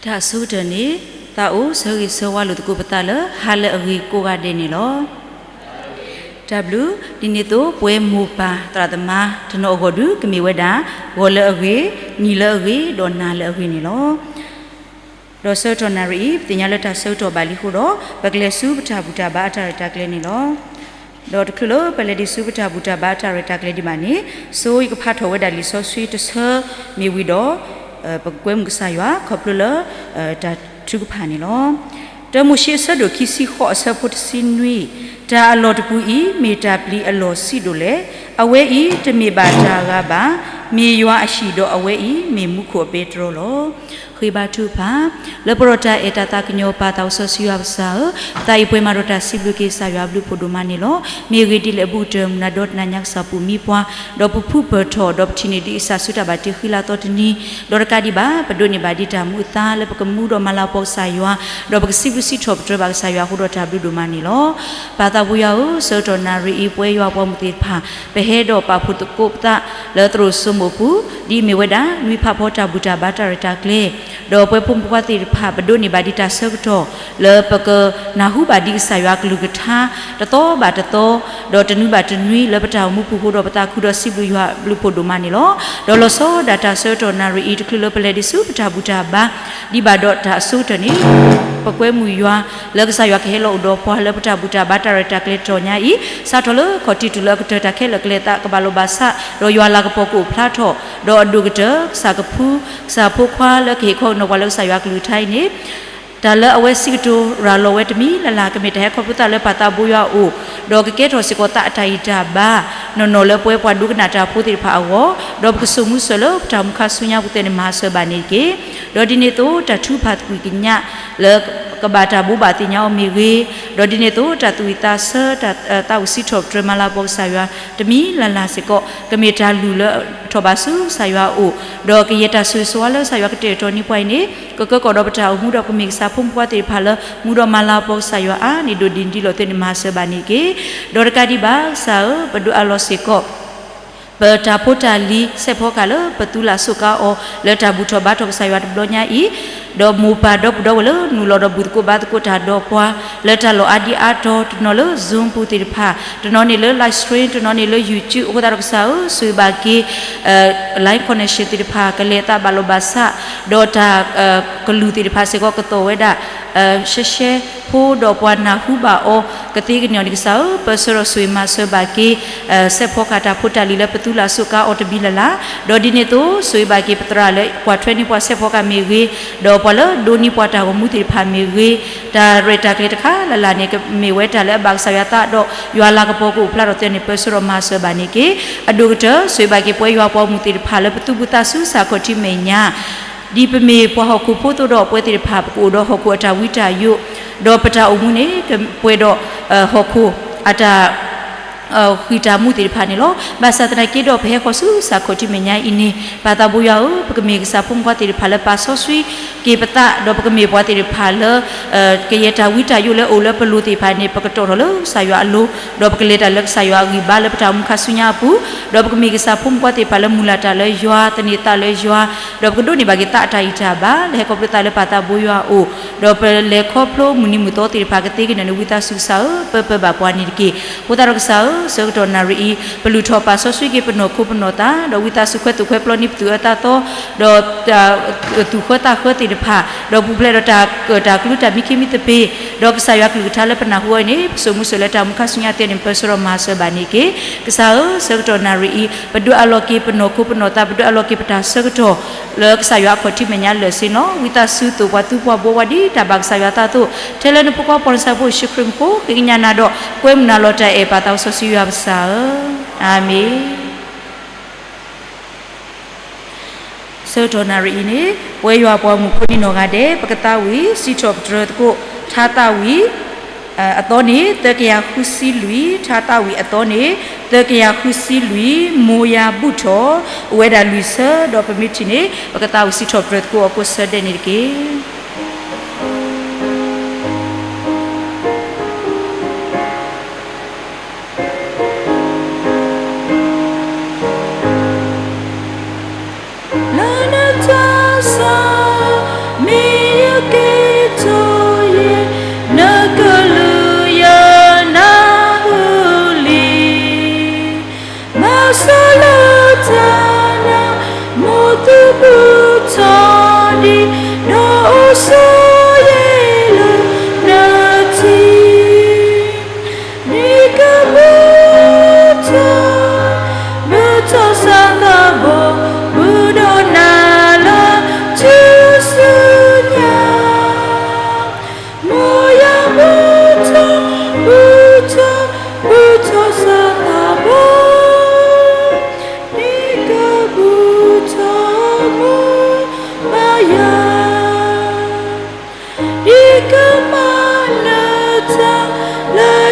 တၢ်အဆိကတၢၢ်န့ၣ် သးအိၣ်ဆၢဂ့ၤဆၢဝါလိာ်သကိးပသးလၢ ဟါလၢအဂ့ၤကိးဂၤဒဲးန့ၣ်လီၤ. တၢ်ဘျုး, ဒ်န့ၣ်အသိး ပှဲၤမိၢ်ပၢ်သရၣ်သမါတနီၤအဂီၢ်ဒု ကမ့ၢ်ဝဲဒၣ် ဂီၤလၢအဂ့ၤ, နံၤလၢအဂ့ၤ, ဒီးနၤလၢအဂ့ၤန့ၣ်လီၤ. ဒီးဆၢကတီၢ်နၣ်ရံၣ်အံၤ ပသ့ၣ်ညါလၢတၢ်ဆၢကတီၢ်ဘၣ်လံအဃိဒီး ပကလဲၤဆူပတၢ်ဘူၣ်တၢ်ဘါအတၢ်ရဲၣ်တၢ်ကျဲၤန့ၣ်လီၤ. ဒီးတချုးလၢပလဲၤဒံးဆူပတၢ်ဘူၣ်တၢ်ဘါအတၢ်ရဲၣ်တၢ်ကျဲၤဒံးဘၣ်န့ၣ်, ဆိယကဖးထီၣ်ဝဲဒၣ်လံာ်စီဆှံတဆၢမ့ၢ်ဝံၤဒီး ပကကွဲမုာ်ကစၢ်ယွၤ ခီဖျိလၢ တၢ်ထုကဖၣ်န့ၣ်လီၤ. တၢမိၤၡ့အဆၢဒိၣ်ခံဆံဃိးအဆၢဖိတဆံနွံ, တၢ်အလီၢ်တပူၤအံၤ မ့ၢ်တၢ်ပျံၤအလီၢ်ဆံးဒိၣ်လဲၣ်, အဝဲအံၤတမ့ၢ်ဘၣ်တၢ်ဂၤဘၣ်, မ့ၢ်ယွၤအဟံၣ်ဒီးအဝဲအံၤမ့ၢ်မူခိၣ်အပဲတြီလီၤ. ဃ့ဘါထုကဖၣ်, လၢပရၤတၢ်အဲၣ်တၢ်သးကညီၤပၢ်သးစီဆှံယွၤပကစၢ်ဧၢ, သးအံၤပှဲၤမးဒီးတၢ်စံးဘျုးက့ၤကစၢ်ယွၤအဘျုးဖးဒိၣ်မးန့ၣ်လီၤ. မ့ၢ်အဂ့ၢ်ဒ်လဲၣ်အဘူးကတၢၢ် မုၢ်နၤဒီတနၤညါကစၢ်ပူၤမံပှၤ, ဒီးပဖုပၢၢ်ထီၣ် ဒီးပထံၣ်န့ၢ်ဒံးကစၢ်ဆူတၢ်ဘၣ်တ့ဃံလၤသီတနံၤ, ဒီးတကးဒံးဘၣ် ပဒိးန့ၢ်ဘၣ်ဒံးတၢ်မူအသါလၢပကမူဒီးမၤလၤကပီၤကစၢ်ယွၤ, ဒီးပကစံးဘျုးစံးထီၣ်ပတြၢၤဘၣ်ကစၢ်ယွၤအဃိဒီးတၢ်ဘျုးဒိၣ်မးန့ၣ်လီၤ. ပၢ်သးဘိယွၤဧၢ, ဆၢကတီၢ်နၣ်ရံၣ်အံၤ ပဝဲယွၤပှၤမုၢ်သ့ၣ်တဖၣ် ပဟဲဒီးပာ်ဖှိၣ်သကိးပသးလၢသရိာ်စိမိၣ်ပူၤ, ဒ်အမ့ၢ်ဝဲဒၣ် နွံဖးဖီတၢ်ဘူၣ်တၢ်ဘါတၢ်ရဲၣ်တၢ်ကျဲၤ, ဒီးပဝဲဖိမုၣ်ဖိခွါသ့ၣ်တဖၣ် ပဒိးန့ၢ်ဘၣ်ဒံးတၢ်ဆၢကတီၢ် လၢပကနၢ်ဟူဘၣ်ဒံးကစၢ်ယွၤအကလုၢ်ကထါ တသီဘၣ်တသီ, ဒီးတနွံဘၣ်တနွံ လၢပတၢ်အိၣ်မူပူၤအဃိဒီး ပသးခုဒီးစံးဘျုးယွၤဘျုးဖးဒိၣ်မးန့ၣ်လီၤ. ဒီးလီၤဆီဒၣ်တၢ်ဆၢကတီၢ်နၣ်ရံၣ်အံၤ တချုးလၢပလဲၤဒံးဆူပတၢ်ဘူၣ်တၢ်ဘါ ဒံးဘၣ်ဒီးတၢ်အဆိကတၢၢ်န့ၣ် ပကွဲမုာ်ယွၤ လၢကစၢ်ယွၤကဟဲလီၤအိၣ်ဒီးပှၤလၢပတၢ်ဘူၣ်တၢ်ဘါတၢ်ရဲၣ်တၢ်ကျဲၤတတီၤညါအံၤ, စးထီၣ်လၢခီၣ်ထံးတုၤလၢအကတၢၢ် တၢ်ခဲလၢာ်ကလဲၤအသးကဘၣ်လိာ်ဘၣ်ဆၣ်, ဒီးယွၤလၤကပီၤကအိၣ်ဖျါထီၣ်, ဒီးအဒိၣ်ကတၢၢ် ကစၢ်ကဖု ကစၢ်ဖိခွါလၢကဟ့ၣ်ခီဂ့ၤနီၣ်ပှၤလၢကစၢ်ယွၤအကလုၢ်ကထါအံၤန့ၣ် တၢ်လၢအဝဲစံးကတိၤရၤလီၤဝဲတမံၤလၢ်လၢ် ကမ့ၢ်တၢ်ဟဲခီဖျိသးလၢပၢ်သးဘိယွၤအအိၣ်, ဒီးကကဲထီၣ်စ့ၢ်ကီးသးအတၢ်ဂံၢ်တၢ်ဘါ နီၢ်နီၢ်လၢပဝဲပှၤဒိကနၣ်တၢ်ဖိသ့ၣ်တဖၣ်အဂီၢ်, ဒီးပကစိာ်မူစိာ်လၢပတၢ်အိၣ်မူခါဆူညါပူၤသ့ၣ်န့ၣ် မၤစၢၤဘၣ်န့ၣ်တက့ၢ်. ဒီးဒ်န့ၣ်အသိး တၢ်ထုကဖၣ်သကွံာ်ကညးလၢ ကဘၣ်တၢ်ဘိးဘၣ်သ့ၣ်ညါအီၤမ့ၢ်ဂ့ၤ, ဒီးဒ်န့ၣ်အသိး တၢ်သူၣ်ဝံၣ်သးဆၢ တၢ်သးဝံၣ်စံးထီၣ်ပတြၢၤမၤလၤကပီၤကစၢ်ယွၤ တမံၤလၢ်လၢ်စ့ၢ်ကီး ကမ့ၢ်တၢ်လုၢ်လၢထီၣ်ဘးဆူကစၢ်ယွၤအအိၣ်, ဒီးကယဲၢ်တၢ်ဆိၣ်ဂ့ၤဆိၣ်ဝါလၢကစၢ်ယွၤကတဲာ်ကတီၤန့ၢ်ပှၤအံၤန့ၣ် ကကၢကီၣ်ဒီးပတၢ်အိၣ်မူဒီး ပကမ့ၢ်ကစၢ်ဖိမုၣ်ဖိခွါသ့ၣ်တဖၣ်လၢ မူဒီးမၤလၤကပီၤကစၢ်ယွၤအါန့ၢ်ဒိၣ်ဒံးဒံးလီၤသ့ၣ်န့ၣ် မၤစၢၤဘၣ်န့ၣ်တက့ၢ်. ဒီးတကးဒံးဘၣ် ကစၢ်ဧၢ, ပဒုးအးလီၤစ့ၢ်ကီး ပတၢ်ဖိတၢ်လံၤ စဲးဖီကဟၣ်လၢပသူလၢ်စိးကါအီၤ လၢတၢ်ဘူၣ်ထီၣ်ဘါထီၣ်ကစၢ်ယွၤတဘျီညါအံၤ, ဒီးမိၢ်ပၢ်ဒီပုၢ်ဒီဝဲၢ်လၢနုာ်လီၤဒီးဘူၣ်သကိးဘါသကိးတၢ်ဒီးပှၤ လၢတၢ်လီၢ်အါဒံအါတီၤ တနီၤလၢ Zoom ပူၤသ့ၣ်တဖၣ်, တနီၤန့ၣ်လၢ live stream, တနီၤန့ၣ်လၢ YouTube အဃိသတးဒီးကစၢ်ဧၢ, ဆိၣ်ဂ့ၤဘၣ်က့ၤ line connection သ့ၣ်တဖၣ် ကလဲၤအသးဘၣ်လိာ်ဘၣ်ဆၣ်, ဒီးတၢ် ကလုၢ်သ့ၣ်တဖၣ်စ့ၢ်ကီးကသီၣ်ဝဲဒၣ် ရှဲရှဲဖိဒီးပှၤနၢ်ဟူဘၣ်အီၤ ကသ့ကညီၤန့ၣ်ကစၢ်ဧၢ, ပၢဆှၢဒီးဆိၣ်ဂ့ၤမၤစၢၤဘၣ်က့ၤ စဲးဖီကဟၣ်တၢ်ဖိတၢ်လံၤလၢပသူလၢ်စိးကါအီၤတမံၤလၢ်လၢ်, ဒီးဒ်န့ၣ်အသိး ဆိၣ်ဂ့ၤဘၣ်က့ၤပသရၣ်လၢကွၢ်ထွဲန့ၢ်ပှၤစဲးဖီကဟၣ်မ့ၢ်ဂ့ၤ, ဒီးပှၤလၢဒိးန့ၢ်ပှၤတၢ်ဂီၤမူသ့ၣ်တဖၣ်မ့ၢ်ဂ့ၤ, တၢ်ရဲၣ်တၢ်ကျဲၤတခါလၢ်လၢ်န့ၣ် ကမ့ၢ်ဝဲတၢ်လၢအဘၣ်ကစၢ်ယွၤသးဒီး ယွၤလၤကပီၤကအိၣ်ဖျါထီၣ်သ့ၣ်န့ၣ် ပၢဆှၢဒီးမၤစၢၤဘၣ်န့ၣ်တက့ၢ်. အဒိၣ်ကတၢၢ် ဆိၣ်ဂ့ၤဘၣ်က့ၤပဝဲယွၤပှၤမုၢ်သ့ၣ်တဖၣ်လၢပသူၣ်ဘုသးဆူကစၢ်ခီၣ်ထံးမဲာ်ညါ ဒ်ပမ့ၢ်ပှၤဟီၣ်ခိၣ်ဖိအသိးဒီး ပဝဲသ့ၣ်တဖၣ် ပကအိၣ်ဒီးဟီၣ်ခိၣ်အတၢ်ဝံတၢ်ယိး, ဒီးပတၢ်အိၣ်မူန့ၣ် ကပှဲၤဒီးဟီၣ်ခိၣ်အတၢ် ဃံၢ်တၢ်မူသ့ၣ်တဖၣ်န့ၣ်လီၤ. ဘၣ်ဆၣ်သနာ်က့ဒီး ပဟဲဃီၤဆူကစၢ်ခီၣ်ထံးမဲာ်ညါအံၤန့ၣ် ပၢ်သးဘိယွၤဧၢ, ပကမ့ၢ်ကစၢ်ဖိမုၣ်ဖိခွါသ့ၣ်တဖၣ်လၢပာ်စီဆှံက့ၤပသး, ဒီးပကမ့ၢ်ပှၤသ့ၣ်တဖၣ်လၢ ကယဲၢ်တၢ်ဝံတၢ်ယိးလၢအိၣ်လၢပလိၤသ့ၣ်တဖၣ်န့ၣ် ပကတီၣ်ထီၣ်လၢကစၢ်ယွၤအလိၤ, ဒီးပကလဲၤတၢ်လၢကစၢ်ယွၤအဂံၢ်ဘါလၢပတၢ်အိၣ်မူခါဆူညါအပူၤ, ဒီးပကမ့ၢ်ကစၢ်ဖိမုၣ်ဖိခွါသ့ၣ်တဖၣ်လၢမုၢ်လၢ်တၢ်လၢယွၤ, သန့ၤသးလၢယွၤ, ဒီးပကဒိးန့ၢ်ဘၣ်က့ၤသးအတၢ်ဂံၢ်တၢ်ဘါ လၢဟဲခီဖျိသးလၢပၢ်သးဘိယွၤအအိၣ်, ဒီးပလဲၤခီဖျိမုၢ်နံၤမုၢ်သီသ့ၣ်တဖၣ်ကသ့ကညီၤန့ၣ် ဝံသးစူၤကစၢ်ဧၢ, ပၢပၢဘၣ်ပှၤန့ၣ်တက့ၢ်. အဃိသတးဒီးကစၢ်ဧၢ, ဆၢကတီၢ်နၣ်ရံၣ်အံၤ ပလုၢ်ထီၣ်ပာ်စီဆှံက့ၤပနီၢ်ခိပနီၢ်သး, ဒီးဝံသးစူၤခွဲးသူၣ်ခွဲးပျီန့ၢ်ပသူၣ်အၢသးသီ, ဒီး သူၣ်ဃၢသးဃၢသ့ၣ်တဖၣ်, ဒီးပူၤဖျဲးဒီးတၢ်ကၢၣ်တၢ်ကျူတၢ်မံခ့မံသပ့ၤ, ဒီးကစၢ်ယွၤကလုၢ်ကထါလၢပနၢ်ဟူအီၤန့ၣ် ပစိာ်မူစိာ်လၢတၢ်အိၣ်မူခါဆူညါသ့ၣ်န့ၣ် ပၢဆှၢဒီးမၤစၢၤဘၣ်န့ၣ်တက့ၢ်. ကစၢ်ဧၢ, ဆၢကတီၢ်နၣ်ရံၣ်အံၤ ပဒုးအးလီၤက့ၤပနီၢ်ခိပနီၢ်သး, ပဒုးအးလီၤက့ၤပတၢ်ဆၢကတီၢ် လၢကစၢ်ယွၤအခီၣ်ထံးမဲာ်ညါလၢာ်ဆ့နီၤ, ဝံသးစူၤသိၣ်ပှၤသူပှၤဘှီဝဲဒ်တၢ်ဘၣ်ကစၢ်ယွၤအသးအသိး, ထဲလၢနဖိခွါပှၤနဆၣ်ဖိယ့ၣ်ၡူးခရံာ်အမံၤအဃိ, ဃ့ကညးနၤဒီး ကွဲမုာ်နၤလီၤတၢ်အဲၣ်ပၢ်သးစီဆှံယွၤပကစၢ်ဧၢ, အၤမ့ၣ်. ဆၢကတီၢ်နၣ်ရံၣ်အံၤန့ၣ် ပဝဲယွၤပှၤမုၣ်ဖိန့ၣ်နီၢ်ဂၤဒဲး ပကသးဝံၣ်စံးထီၣ်ပတြၢၤသကိး ထါသးဝံၣ်အသီန့ၣ် သၢကယၤဃုဆံလွံၢ်, ထါသးဝံၣ်အသီန့ၣ် သၢကယၤဃုဆံလွံၢ်, မိၢ်ယၤဘူၣ်ထီၣ်, အိၣ်ဝဲဒၣ်လွံၢ်ဆၢ, ဒီးပမ့ၢ်ထံၣ်န့ၣ် ပကသးဝံၣ်စံးထီၣ်ပတြၢၤသကိးအီၤကိးဆၢဒဲးန့ၣ်တက့ၢ်.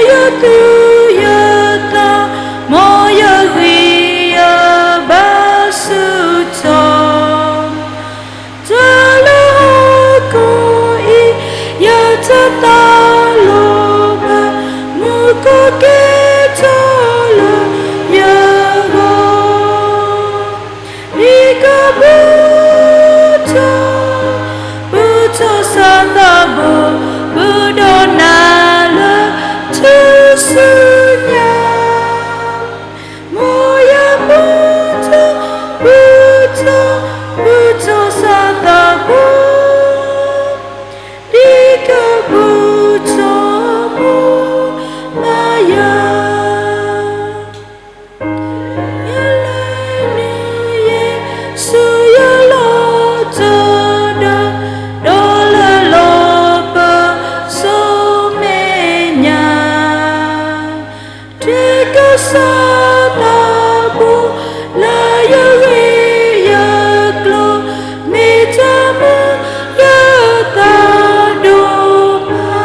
ယသူၣ်ယသး, မ်ယဂံၢ်ယဘါဆူၣ်ထီၣ်, တၢ်လၢဟီၣ်ခိၣ်အံၤ ယတသးလီၤဘၣ်, မူခိၣ်ကဲထီၣ်လၢယဂီၢ်. ဒ်ကဘူၣ်ထီၣ်, ဘူၣ်ထီၣ်စးသးဘိ, ဘူၣ်ဒီးနၤလၢထူၣ်စုညါ, မ်ယဘူၣ်ထီၣ်, ဘူၣ်ထီၣ်, ဘူၣ်ထီၣ်စးသးဘိ, ဒ်ကဘူၣ်ထီၣ်မိၢ်ပၢ်ယၤ. ယလဲၤနုာ်ယ့ၣ်ၡူးယလီၢ်တတီၤ, ဒီးလၢလီၤပၢၤစိမဲာ်ညါ, တ့ကစးသးဘိ, လၢယဂ့ၢ်ယကျိၤ, မ့ၢ်တၢ်မုာ်ယသးဒိၣ်မး.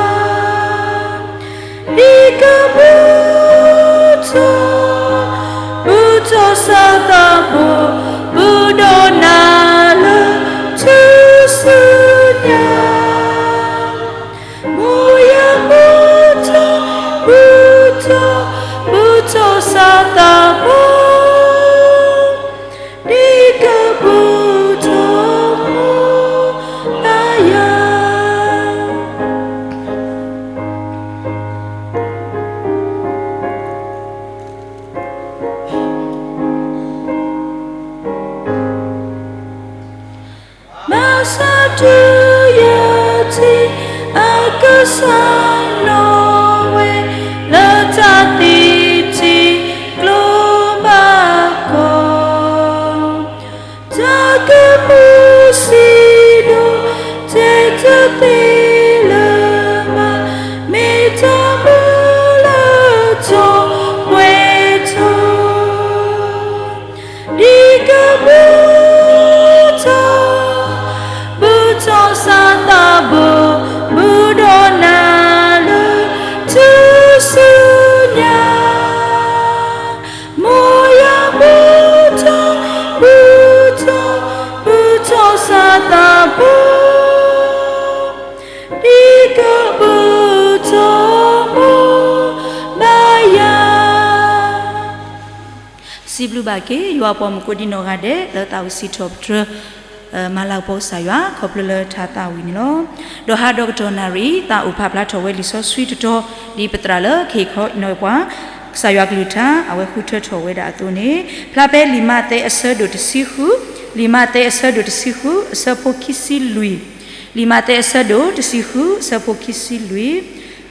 ဒ်ကဘူၣ်ထီၣ်, ဘူၣ်ထီၣ်စးသးဘိ, ဘူၣ်ဒီးနၤလၢထူၣ်စုညါ, မ်ယဘူၣ်ထီၣ်, ဘူၣ်ထီၣ်, ဘူၣ်ထီၣ်စးသးဘိ, ဒ်ကဘူၣ်ထီၣ်မိၢ်ပၢ်ယၤ. ဘၣ်ဆၣ်တုၤယထံၣ်အကစၢ်နီၣ်ဝဲလၢတၢ်သံထံကျိဘၣ်ကီ, တၢ်ကမူၣ်စံးဒိၣ် တဲတသ့လၢၤဘၣ်, မ့ၢ်တၢ်မုၢ်လၢထီၣ်ပှဲၤထီၣ်, ဒ်ကဘူၣ်ထီၣ်, ဘူၣ်ထီၣ်စးသးဘိ, ဘူၣ်ဒီးနၤလၢထူၣ်စုညါ, မ်ယဘူၣ်ထီၣ်, ဘူၣ်ထီၣ်, ဘူၣ်ထီၣ်စးသးဘိ, ဒ်ကဘူၣ်ထီၣ်မိၢ်ပၢ်ယၤ. စံးဘျုးဘၣ်က့ၤ ယွၤပှၤမုၣ်ကိးဒံနီၢ်ဂၤဒဲး လၢသးဝံၣ်စံးထီၣ်ပတြၢၤ မၤလၤကပီၤကစၢ်ယွၤ ခီဖျိလၢထါသးဝံၣ်န့ၣ်လီၤ. ဒီးဟးဒီးကတီၢ်နၣ်ရံၣ် သးအိၣ်ဖးဖျါထီၣ်ဝဲလံာ်စီဆှံတတီၤ ဒ်ပသရၣ်လၢကဟ့ၣ်ခီနီၣ်ပှၤ ကစၢ်ယွၤကလုၢ်ကထါ အဝဲဃုထၢထီၣ်ဝဲဒၣ်အသိးန့ၣ်, ဖျါဖဲလံာ်မးသဲအဆၢဒိၣ်တဆံဃု, လံာ်မးသဲအဆၢဒိၣ်တဆံဃု အဆၢဖိခံဆံလွံၢ်, လံာ်မးသဲအဆၢဒိၣ်တဆံဃု အဆၢဖိခံဆံလွံၢ်,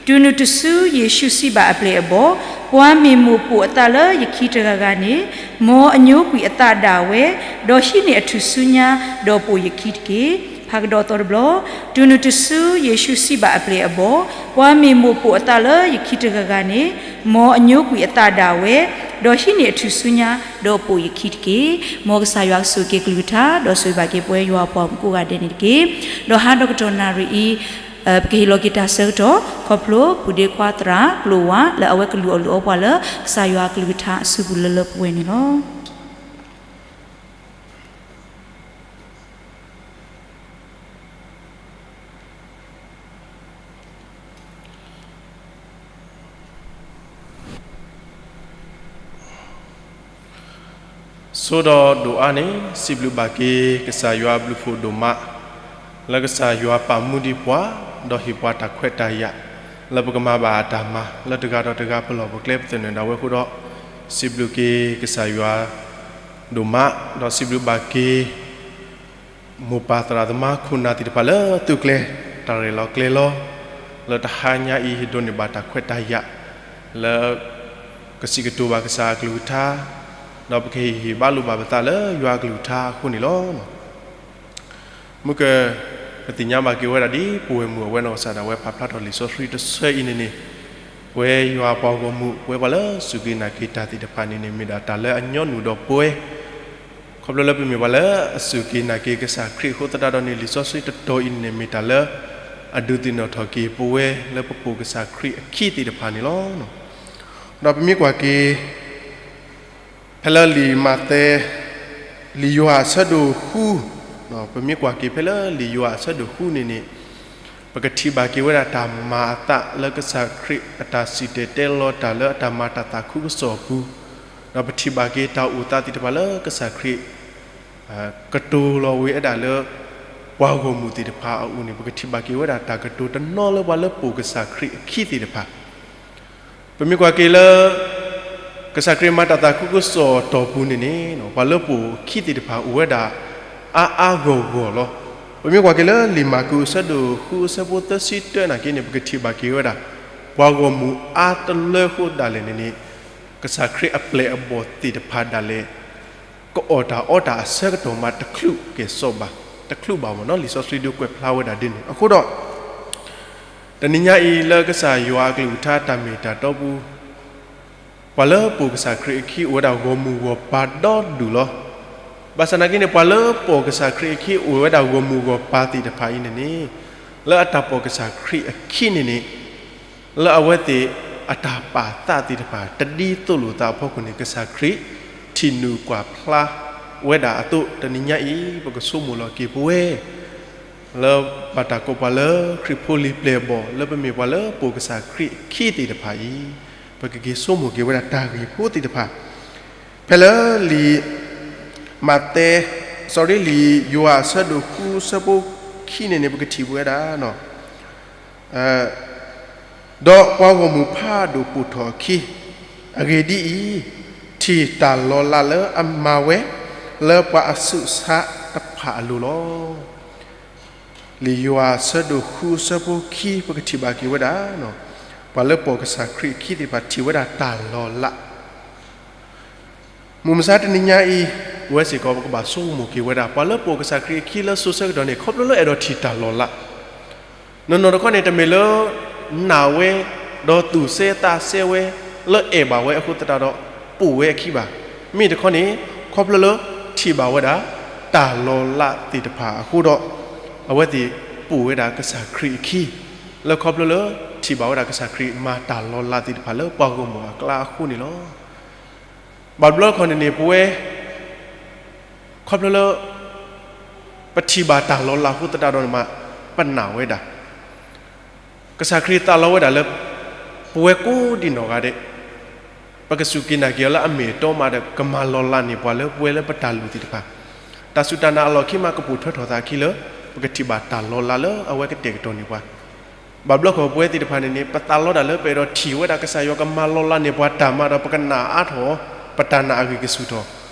တုၤနုၤတစု ယ့ၣ်ၡူးစံးဘၣ်အပျဲၢ်အဘီၣ်, ပှၤမ့ၢ်မိၣ်ပိာ်အသးလၢယခံတဂၤဂၤန့ၣ်, မ်အညိကွံာ်အသးဒၣ်ဝဲ, ဒီးဟံးန့ၢ်အထူၣ်စုညါ, ဒီးပိာ်ယခံတက့ၢ်. ဖးကဒီးသီတဘျီ, တုၤနုၤတစု ယ့ၣ်ၡူးစံးဘၣ်အပျဲၢ်အဘီၣ်, ပှၤမ့ၢ်မိၣ်ပိာ်အသးလၢယခံတဂၤဂၤန့ၣ်, မ်အညိကွံာ်အသးဒၣ်ဝဲ, ဒီးဟံးန့ၢ်အထူၣ်စုညါ, ဒီးပိာ်ယခံတက့ၢ်. မ်ကစၢ်ယွၤကဆိၣ်ဂ့ၤက့ၤကလုၢ်ကထါ ဒီးဆိၣ်ဂ့ၤဘၣ်က့ၤပဝဲယွၤပှၤမုၣ်ကိးဂၤဒဲးန့ၣ်တက့ၢ်. ဒီးဟးဒီးကတီၢ်နၣ်ရံၣ်အံၤ ပကဟ့ၣ်လီၤက့ၤတၢ်ဆၢကတီၢ် ခီဖျိပူၤဒ့ခွါသရၣ် ကျိၣ်ဝါ လၢအဝဲကလူၤအီၣ်လုၢ်အီပှၤလၢ ကစၢ်ယွၤကလုၢ်ကထါအစုပူၤလၢလၢပှဲၤပှဲၤန့ၣ်လီၤ. ဆိဒီးဒိၣ်အါန့ၣ် စံးဘျုးဘၣ်က့ၤ ကစၢ်ယွၤဘျုးဖှိၣ်ဒိၣ်မး လၢကစၢ်ယွၤပာ်မူဒံးပှၤ ဒီးဟ့ၣ်ပှၤတၢ်ခွဲးတၢ်ယာ် လၢပကမၤဘၣ်အတၢ်မၤ လၢတဂၤဒီးတဂၤပလီၢ်ပကျဲပသနၢၣ်ဒၣ်ဝဲအဃိဒီး စံးဘျုးက့ၤကစၢ်ယွၤဒိၣ်မး ဒီးစံးဘျုးဘၣ်က့ၤ မိၢ်ပၢ်သရၣ်သမါခိၣ်နၢ်သ့ၣ်တဖၣ်လၢသုးကျဲၤ တၢ်ရဲၣ်လီၤကျဲၤလီၤ လၢတဟါညါအံၤ ဟ့ၣ်ဒိးန့ၢ်ဘၣ်တၢ်ခွဲးတၢ်ယာ် လၢကစံးကတိၤဘၣ်ကစၢ်အကလုၢ်ကထါ ဒီးပကဟ့ၣ်ဟ့ၣ်ဘါလိာ်ဘၣ်ပသးလၢယွၤအကလုၢ်ကထါအဃိန့ၣ်လီၤ. မုၢ်က ပသ့ၣ်ညါဘၣ်က့ၤဝဲဒၣ်ဒ်ပဝဲၢ်မုၣ်အဝဲနီၢ်ကစၢ်ဒၣ်ဝဲဖးဖျါထီၣ်လံာ်စီဆှံတဆၢအံၤန့ၣ်န့ၣ် ပဝဲယွၤပှၤဂီၢ်မုၢ် ပဝဲပှၤလၢစူၢ်က့ၤနာ်က့ၤတၢ်သ့ၣ်တဖၣ်န့ၣ်န့ၣ် မ့ၢ်ဒၣ်တၢ်လၢအညီနုၢ်ဒီးပဝဲ ခီဖျိလၢပမ့ၢ်ပှၤလၢအစူၢ်က့ၤနာ်က့ၤကစၢ်ခရံာ်အဃိသတးဒီးန့ၣ် လံာ်စီဆှံတတီၤအံၤန့ၣ်န့ၣ် မ့ၢ်တၢ်လၢ အဒုးသ့ၣ်နီၣ်ထီၣ်က့ၤပဝဲလၢပပိာ်ကစၢ်ခရံာ်အခံသ့ၣ်တဖၣ်န့ၣ်လီၤ. ဒီးပမ့ၢ်ကွၢ်က့ၤ ဖဲလၢလံာ်မးသဲ လံာ်ယိၤဟၣ်အဆၢဒိၣ်ဃု, ပမ့ၢ်ကွၢ်က့ၤဖဲလၢလံာ်ယိၤဟၣ်အဆၢဒိၣ်ဃုန့ၣ်န့ၣ်, ပကထံၣ်ဘၣ်က့ၤဝဲဒၣ်တၢ်မၤအသးလၢကစၢ်ခရံာ်အတၢ်စံၣ်တဲၤတဲလီၤတၢ်လၢအတၢ်မၤတၢ်သးခုကစီၣ်အပူၤ, ဒီးပထံၣ်ဘၣ်က့ၤတၢ်အိၣ်သးသ့ၣ်တဖၣ်လၢကစၢ်ခရံာ် ကတိၤလီၤဝဲဒၣ်လၢ ပှၤဂီၢ်မုၢ်သ့ၣ်တဖၣ်အအိၣ်န့ၣ် ပကထံၣ်ဘၣ်က့ၤဝဲဒၣ်တၢ်ကတိၤတနီၤလၢပှၤလၢပိာ်ကစၢ်ခရံာ်အခံသ့ၣ်တဖၣ်, ပမ့ၢ်ကွၢ်က့ၤလၢ ကစၢ်ခရံာ်မၤတၢ်သးခုကစီၣ်အတီၢ်ပူၤန့ၣ်န့ၣ် ပှၤလၢပိာ်အခံသ့ၣ်တဖၣ်အိၣ်ဝဲဒၣ် အါအါဂီၢ်ဂီၢ်လီၤ. ပမ့ၢ်ကွၢ်က့ၤလၢလံာ်မၢ်ကူးအဆၢဒိၣ်ဃုအဆၢဖိသၢဆံတၢနာ်က့န့ၣ် ပကထံၣ်ဘၣ်က့ၤဝဲဒၣ် ပှၤဂီၢ်မုၢ်အါတလၢဃိဒၣ်လဲာ်န့ၣ်န့ၣ် ကစၢ်ခရံာ်အပျဲၢ်အဘီၣ်သ့ၣ်တဖၣ်ဒၣ်လဲာ် ကအီၣ်တၢ်အီတၢ်အဆၢကတီၢ်မးတချုးကဲၤစိးဘၣ်, တချုးဘၣ်မ့ၢ်နီၤ လံာ်စီဆှံဒုးကွဲးဖျါဝဲဒၣ်ဒ်န့ၣ် အဃိဒီး တနံၤညါအံၤလၢကစၢ်ယွၤအကလုၢ်ကထါတၢ်မ့ၢ်တၢ်တီပူၤ, ပှၤလၢပိာ်ကစၢ်ခရံာ်အခံအိၣ်ဝဲဒၣ်ဂီၢ်မုၢ်ဂီၢ်ပၤဒီဒူၣ်လီၤ. ဘၣ်ဆၣ်သနာ်က့န့ၣ် ပှၤလၢပိာ်ကစၢ်ခရံာ်အခံအိၣ်ဝဲဒၣ်ဂီၢ်မုၢ်ဂီၢ်ပၤသ့ၣ်တဖၣ်အံၤန့ၣ်န့ၣ်, လၢအတၢ်ပိာ်ကစၢ်ခရံာ်အခံန့ၣ်န့ၣ် လၢအဝဲသ့ၣ်အတၢ်ပာ်သးသ့ၣ်တဖၣ် တဒ်သိးလိာ်သးအဖီခိၣ်န့ၣ် ကစၢ်ခရံာ်ထံၣ်နုာ်ကွၢ်ဖျါဝဲဒၣ်အသိး တနံၤညါအံၤ ပကဆိကမိၣ်လီၤက့ၤပဝဲ လၢဘၣ်တၢ်ကိးပှၤလၢခရံာ်ဖိလံၤပျဲၢ်အဘီၣ် လၢပမ့ၢ်ပှၤလၢပိာ်ကစၢ်ခရံာ်အခံသ့ၣ်တဖၣ်အံၤ, ပကက့ၤဆိကမိၣ်က့ၤဝဲဒၣ်တၢ်ဂ့ၢ်ဖိသ့ၣ်တဖၣ် ဖဲလၢလံာ် မးသဲ, sorry လံာ်ယိၤဟၣ်အဆၢဒိၣ်ဃုအဆၢဖိခံန့ၣ်န့ၣ် ပကထံၣ်ဝဲဒၣ် ဒီးပှၤဂီၢ်မုၢ်ဖးဒိၣ်ပိာ်ထီၣ်အခံ, အဂ့ၢ်ဒ်အံၤ, ထံၣ်တၢ်လီၤလးလၢအမၤဝဲ လၢပှၤအဆူးအဆါတဖၣ်အလိၤလီၤ. လံာ်ယိၤဟၣ်အဆၢဒိၣ်ဃုအဆၢဖိခံ ပကထံၣ်ဘၣ်က့ၤဝဲဒၣ်, ပှၤလၢပိာ်ကစၢ်ခရံာ်အခံသ့ၣ်တဖၣ်ထံၣ်ဝဲဒၣ်တၢ်လီၤလး မုၢ်မဆါတနံၤညါအံၤ, ပဝဲစ့ၢ်ကီးပကဘၣ်ဆိကမိၣ်က့ၤဝဲဒၣ် ပှၤလၢပိာ်ကစၢ်ခရံာ်အခံလၢစိၤဆၢကတီၢ်န့ၣ် ခီဖျိလၢအဲၣ်ဒိးထံၣ်တၢ်လီၤလး, နီၢ်နီၢ်တခီန့ၣ် တမ့ၢ်လၢ နာ်ဝဲ, ဒီးသူၣ်စဲသးစဲဝဲ, လၢအဲၣ်ဘၣ်ဝဲအဃိသတးဒီး ပိာ်ဝဲအခံဘၣ်. မ့ၢ်တခီန့ၣ် ခီဖျိလၢထံၣ်ဘၣ်ဝဲဒၣ် တၢ်လီၤလးသ့ၣ်တဖၣ်အဃိဒီး အဝဲသ့ၣ်ပိာ်ဝဲဒၣ်ကစၢ်ခရံာ်အခံ, လၢခီဖျိလၢထံၣ်ဘၣ်ဝဲဒၣ်ကစၢ်ခရံာ်မၤတၢ်လီၤလးသ့ၣ်တဖၣ်လၢပှၤဂီၢ်မုၢ်အကျါအဃိန့ၣ်လီၤ. ဘၣ်ဘျီတခီန့ၣ်န့ၣ် ပဝဲ ခီဖျိလၢ ပထံၣ်ဘၣ်တၢ်လီၤလးအဃိသတးဒီးန့ၣ်မး ပနာ်ဝဲဒၣ် ကစၢ်ခရံာ်သးလီဝဲဒၣ်လၢ ပဝဲကိးဒံးနီၢ်ဂၤဒဲး, ပကစူၢ်က့ၤနာ်က့ၤအီၤလၢအမ့ၢ်အတီမးဒီး ကမၤလီၤလးန့ၢ်ပှၤလၢပဝဲလၢပတၢ်လုၢ်သ့ၣ်တဖၣ်, တၢ်စူၢ်တၢ်နာ်အလီၢ်ခံမး ကပိာ်ထွဲထီၣ်သးအခံလၢ ပကထံၣ်ဘၣ်တၢ်လီၤလးလၢအဝဲကတဲာ်ကတီၤန့ၢ်ပှၤ ဘၣ်ဘျီခီပဝဲသ့ၣ်တဖၣ်န့ၣ်န့ၣ် ပသးလီဒၣ်လၢပအဲၣ်ဒိးထံၣ်ဝဲဒၣ်ကစၢ်ယွၤကမၤလီၤလးန့ၢ်ပှၤတၢ်မးဒီး ပကနာ်အါထီၣ်, ပတၢ်နာ်အဂံၢ်ကဆူၣ်ထီၣ်,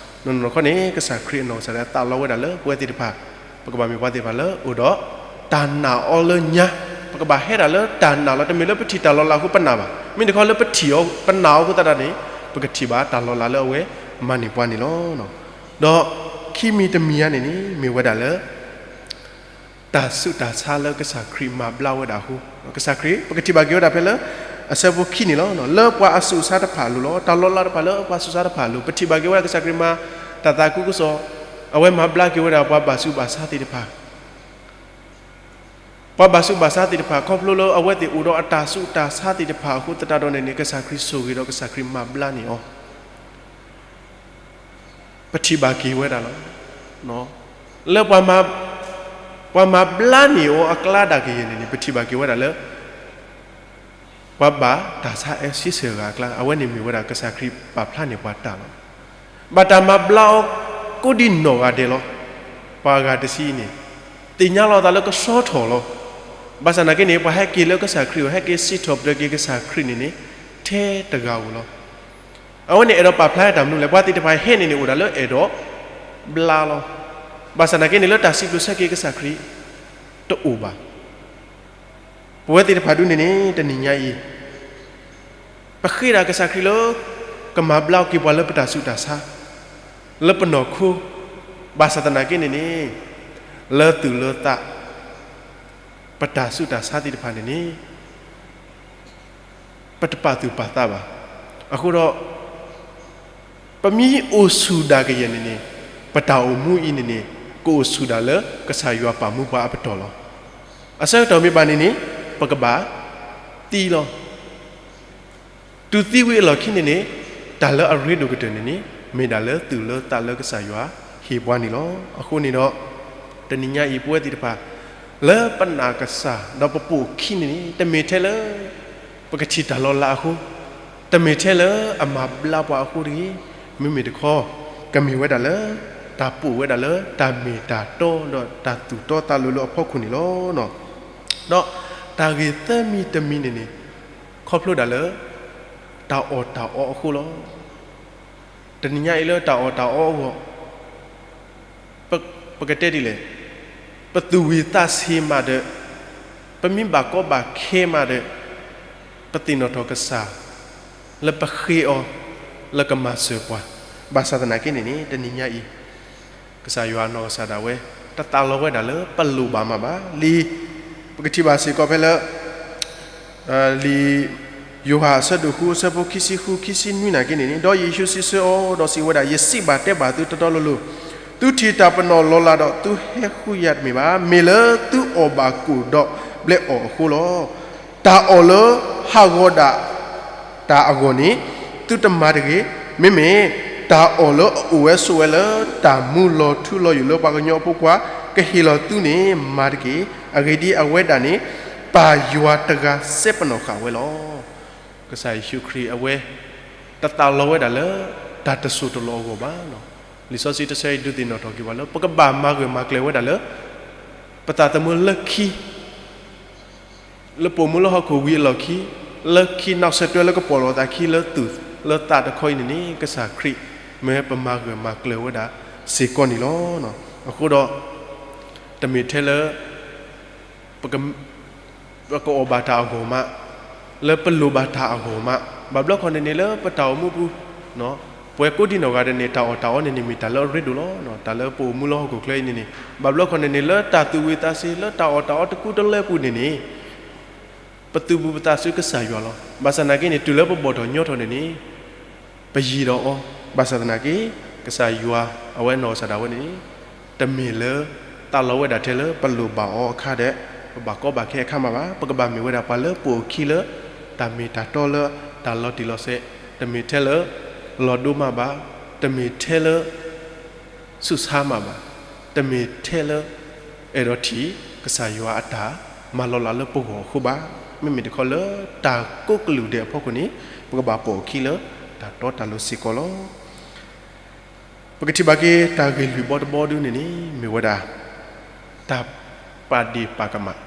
နီၢ်နီၢ်တခီန့ၣ် ကစၢ်ခရံာ်အနီၢ်ကစၢ်ဒၣ်သးလီဝဲဒၣ်လၢပဝဲသ့ၣ်တဖၣ်, ပကဘၣ်မ့ၢ်ပှၤသ့ၣ်တဖၣ်လၢအိၣ်ဒီး တၢ်နာ်အီၤလၢညါ, ပကဘၣ်ဟဲဒၣ်လၢတၢ်နာ်လီၤ. တမ့ၢ်လၢပထံၣ်တၢ်လီၤလးအဃိပနာ်ဘၣ်. မ့ၢ်တခီလၢပထံၣ်အီၤ ပနာ်အီၤအဃိသတးန့ၣ် ပကထံၣ်ဘၣ်တၢ်လီၤလးလၢအဝဲမၤန့ၢ်ပှၤန့ၣ်လီၤ. ဒီးခံမံၤတမံၤဧါန့ၣ်န့ၣ် မ့ၢ်ဝဲဒၣ်လၢ တၢ်ဆူးတၢ်ဆါလၢကစၢ်ခရံာ်မၤဘျါဝဲဒၣ်အဃိ, ကစၢ်ခရံာ် ပကထံၣ်ဘၣ်က့ၤဝဲဒၣ်ဖဲလၢ အဆၢဖိခံန့ၣ်လီၤ. လၢပှၤအဆူးအဆါတဖၣ်အလိၤလီၤ. တၢ်လီၤလးတဖၣ်လၢပှၤဆူးဆါတဖၣ်အလိၤ, ပထံၣ်ဘၣ်က့ၤဝဲဒၣ်ကစၢ်ခရံာ်မၤတၢ်သးခုကစီၣ်, အဝဲမၤဘျါက့ၤဝဲဒၣ်ပှၤဘၣ်ဆူးဘၣ်ဆါသ့ၣ်တဖၣ် ပှၤဘၣ်ဆူးဘၣ်ဆါသ့ၣ်တဖၣ် ခီဖျိလၢအဝဲသ့ၣ်အိၣ်ဒီးအတၢ်ဆူးတၢ်ဆါသ့ၣ်တဖၣ်အဃိသတးဒီးန့ၣ်န့ၣ် ကစၢ်ခရံာ်ဆိၣ်ဂ့ၤဒီးကစၢ်ခရံာ်မၤဘျါန့ၢ်အီၤ ပထံၣ်ဘၣ်က့ၤဝဲဒၣ်လီၤ. လၢ ပှၤမၤဘျါန့ၢ်အီၤအကျါဒၣ်ကယဲၢ်န့ၣ်န့ၣ် ပထံၣ်ဘၣ်က့ၤဝဲဒၣ်လၢ ပှၤဘၣ်တၢ်ဆါအဲၣ်ဆံးဆၢၣ်ဂၤအကျါ, အဝဲန့ၣ်မ့ၢ်ဝဲဒၣ်ကစၢ်ခရံာ်ပာ်ဖျါန့ၢ်ပှၤတၢ်လီၤ. ဘၣ်တၢ်မၤဘျါအီၤကိးဒံးနီၢ်ဂၤဒဲးလီၤ. ပှၤအဂၤတဆံအံၤန့ၣ် သ့ၣ်ညါလီၤအသးလၢကဆှီထီၣ်လီၤ. ဘၣ်ဆၣ်သနာ်က့န့ၣ် ပှၤဟဲက့ၤလၢကစၢ်ခရံာ်အအိၣ် ဟဲက့ၤစံးထီၣ်ပတြၢၤက့ၤကစၢ်ခရံာ်န့ၣ်န့ၣ် ထဲတဂၤဧိၤလီၤ. အဝဲန့ၣ်အဲၣ်ဒိးပာ်ဖျါတၢ်မနုၤလဲၣ်. ပှၤသ့ၣ်တဖၣ်ဟဲန့ၣ်န့ၣ်အိၣ်ဒၣ်လၢအဲၣ်ဒိးဘျါလီၤ. ဘၣ်ဆၣ်သနာ်က့န့ၣ် လၢတၢ်စံးဘျုးဆၢက့ၤကစၢ်ခရံာ် တအိၣ်ဘၣ်. ပဝဲသ့ၣ်တဖၣ်ဒ်န့ၣ်န့ၣ် တနံၤညါအံၤ ပဃ့ဒၣ်ကစၢ်ခရံာ်လၢ ကမၤဘျါက့ၤပှၤလၢပတၢ်ဆူးတၢ်ဆါ လၢပနီၢ်ခိ, ဘၣ်ဆၣ်သနာ်က့န့ၣ်န့ၣ် လၢသူၣ်လၢသး ပတၢ်ဆူးတၢ်ဆါသ့ၣ်တဖၣ်န့ၣ်န့ၣ် ပတပာ်သူၣ်ပာ်သးဘၣ်. အဃိဒီး ပမ့ၢ်အိၣ်ဆူၣ်ဒၣ်ကယဲၢ်န့ၣ်န့ၣ် ပတၢ်အိၣ်မူအံၤန့ၣ်န့ၣ် ကအိၣ်ဆူၣ်ဒၣ်လၢကစၢ်ယွၤပာ်မူပှၤအပတီၢ်လီၤ. အဆၢကတီၢ်မ့ၢ်ဘၣ်န့ၣ်န့ၣ် ပကဘၣ်သံလီၤ. တုၤသံဝံၤအလီၢ်ခံန့ၣ်န့ၣ် တၢ်လၢအရ့ဒိၣ်ကတၢၢ်န့ၣ်န့ၣ် မ့ၢ်ဒၣ်လၢသုးလၢသးလၢကစၢ်ယွၤဟ့ၣ်ပှၤန့ၣ်လီၤ. အဃိန့ၣ်ဒီး တနံၤညါအံၤပဝဲသ့ၣ်တဖၣ် လၢပနာ်ကစၢ် ဒီးပပိာ်အခံန့ၣ်န့ၣ် တမ့ၢ်ထဲလၢ ပကထံၣ်တၢ်လီၤလးအဃိ, တမ့ၢ်ထဲလၢအမၤဘျါပှၤအဃိတဂ့ၤ, မ့မ့ၢ်တခီ ကမ့ၢ်ဝဲဒၣ်လၢ တၢ်ပိာ်ဝဲဒၣ်လၢတၢ်မ့ၢ်တၢ်တီဒီးတၢ်သူၣ်တီသးလိၤလၢအဖီခိၣ်န့ၣ်လီၤ. ဒီးတၢ်ဂ့ၢ်သၢမံၤတမံၤန့ၣ်န့ၣ် ခီဖျိဒၣ်လၢ တၢ်အီၣ်တၢ်အီအဃိလီၤ. တနံၤညါအံၤလၢတၢ်အီၣ်တၢ်အီအဂီၢ် ပကတဲဒ်လဲၣ်, ပသူၣ်ဝံၣ်သးဆံးမးဒီး, ပမ့ၢ်ဘၣ်ကီဘၣ်ခဲမးဒီး, ပသ့ၣ်နီၣ်ထီၣ်ကစၢ် လၢပဃ့အီၤ လၢကမၤစၢၤပှၤ, ဘၣ်ဆၣ်သနာ်က့န့ၣ်န့ၣ် တနံၤညါအံၤ ကစၢ်ယွၤအနီၢ်ကစၢ်ဒၣ်ဝဲ တသးလီဝဲဒၣ်လၢပလိၣ်ဘၣ်မးဘၣ်. လံာ် ပကထံၣ်ဘၣ်စ့ၢ်ကီးဖဲလၢ လံာ်ယိၤဟၣ်အဆၢဒိၣ်ဃုအဆၢဖိခံဆံဃု ခံဆံနွံနာ်က့န့ၣ်န့ၣ်, ဒီးယ့ၣ်ၡူးစံးဆၢအီၤဒီးစံးဝဲဒၣ်, ယစံးဘၣ်တဲဘၣ်သုတီတီလိၤလိၤ, သုထံၣ်တၢ်ပနီၣ်လီၤလးဒီးသုဟဲဃုယၤတမ့ၢ်ဘၣ်, မ့ၢ်လၢသုအီၣ်ဘၣ်ကိၣ်ဒီးဘျဲအီၣ်အဃိလီၤ. တၢ်အီၣ်လၢဟးဂီၤဒၣ် တၢ်အဂီၢ်န့ၣ် သုတမၤတဂ့ၤ. မ့မ့ၢ်တၢ်အီၣ်လၢအအိၣ်ဝဲဆိးဝဲလၢတၢ်မူလီၤထူလီၤယိာ်လၢပှၤကညီအဖိခွါ ကဟ့ၣ်လီၤသုန့ၣ် မၤတက့ၢ်. အဂ့ၢ်ဒ်အံၤ, အဝဲဒၣ်န့ၣ် ပၢ်ယွၤတဂၤစဲပနီၣ်ဃာ်ဝဲလီၤ. ကစၢ်ယ့ၣ်ၡူးခရံာ်အဝဲ တသးလီဝဲဒၣ်လၢ တၢ်တစိၢ်တလီၢ်အဂီၢ်ဘၣ်. လံာ်စီဆှံတဆၢအံၤဒုးသ့ၣ်နီၣ်ထီၣ်က့ၤပှၤလၢ ပကဘၣ်မၤဂၢၢ်မၤကျၢၤဝဲဒၣ်လၢ ပသးသမူလၢခံ လၢပအိၣ်မူလၢဟီၣ်ခိၣ်ဝံၤအလီၢ်ခံ, လၢခံနီၣ်ဆၢတွဲလၢကပီၤလီၤသးခံလၢသူၣ်လၢသးတခီအံၤန့ၣ်န့ၣ် ကစၢ်ခရံာ်မ့ၢ်ပမၤဂၢၢ်မၤကျၢၤဝဲဒၣ်စ့ၢ်ကီးန့ၣ်လီၤ. အဃိဒီး တမ့ၢ်ထဲလၢ ပကအီၣ်ဘၣ်တၢ်အဂီၢ်မး, လၢပလိၣ်ဘၣ်တၢ်အဂီၢ်မး, ဘၣ်ဘျီခီန့ၣ်န့ၣ်လၢပတၢ်အိၣ်မူပူၤ, ပဝဲကိးဒံနီၢ်ဂၤဒဲးန့ၣ် တၢ်အီၣ်တၢ်အီန့ၣ်န့ၣ် မ့ၢ်တၢ်လၢအရ့ဒိၣ်လီၤ. တၢ်လၢပအိၣ်မူလၢဟီၣ်ခိၣ်ချၢအံၤန့ၣ်န့ၣ် ဘၣ်ဘျီခီန့ၣ်န့ၣ် လၢတၢ်သူၣ်ဝံၣ်သးဆံး လၢတၢ်အီၣ်တၢ်အီတကူတလၢပူၤန့ၣ်န့ၣ် ပသူၣ်ပူၤပသးဆူကစၢ်ယွၤလီၤ. ဘၣ်ဆၣ်သနာ်က့န့ၣ် တုၤလၢပဘီၣ်ထီၣ်ညီထီၣ်န့ၣ်န့ၣ် ပယံၤဒီးအီၤ, ဘၣ်ဆၣ်သနာ်က့ ကစၢ်ယွၤအဝဲနီၢ်ကစၢ်ဒၣ်ဝဲန့ၣ် တမ့ၢ်လၢ သးလီဝဲဒၣ်ထဲလၢပလိၣ်ဘၣ်အီၤအခါဒီး ပဘၣ်ကီဘၣ်ခဲအခါမးဘၣ်. ပကဘၣ်မ့ၢ်ဝဲဒၣ်ပှၤလၢပိာ်အခံလၢ တၢ်မ့ၢ်တၢ်တီလၢ တၢ်လီၤတံၢ်လီၤဆဲး, တမ့ၢ်ထဲလၢ လီၤဒိမးဘၣ်, တမ့ၢ်ထဲလၢ ဆူၣ်ဆါမးဘၣ်, တမ့ၢ်ထဲလၢ အဲၣ်ဒိးထံၣ် ကစၢ်ယွၤအတၢ်မၤလီၤလးလၢပဂီၢ်အဃိဘၣ်. မ့မ့ၢ်တခီလၢတၢ်ကိးကလုာ်ဒဲးအဖီခိၣ်န့ၣ် ပကဘၣ်ပိာ်အခံလၢတၢ်တီတၢ်လိၤစ့ၢ်ကီးလီၤ. ပကထံၣ်ဘၣ်က့ၤတၢ်ဂ့ၢ်လွံၢ်ဘီတဘီဒုန့ၣ်န့ၣ် မ့ၢ်ဝဲဒၣ် တၢ်ပာ်ဒ့ၣ်ပာ်ကမၣ်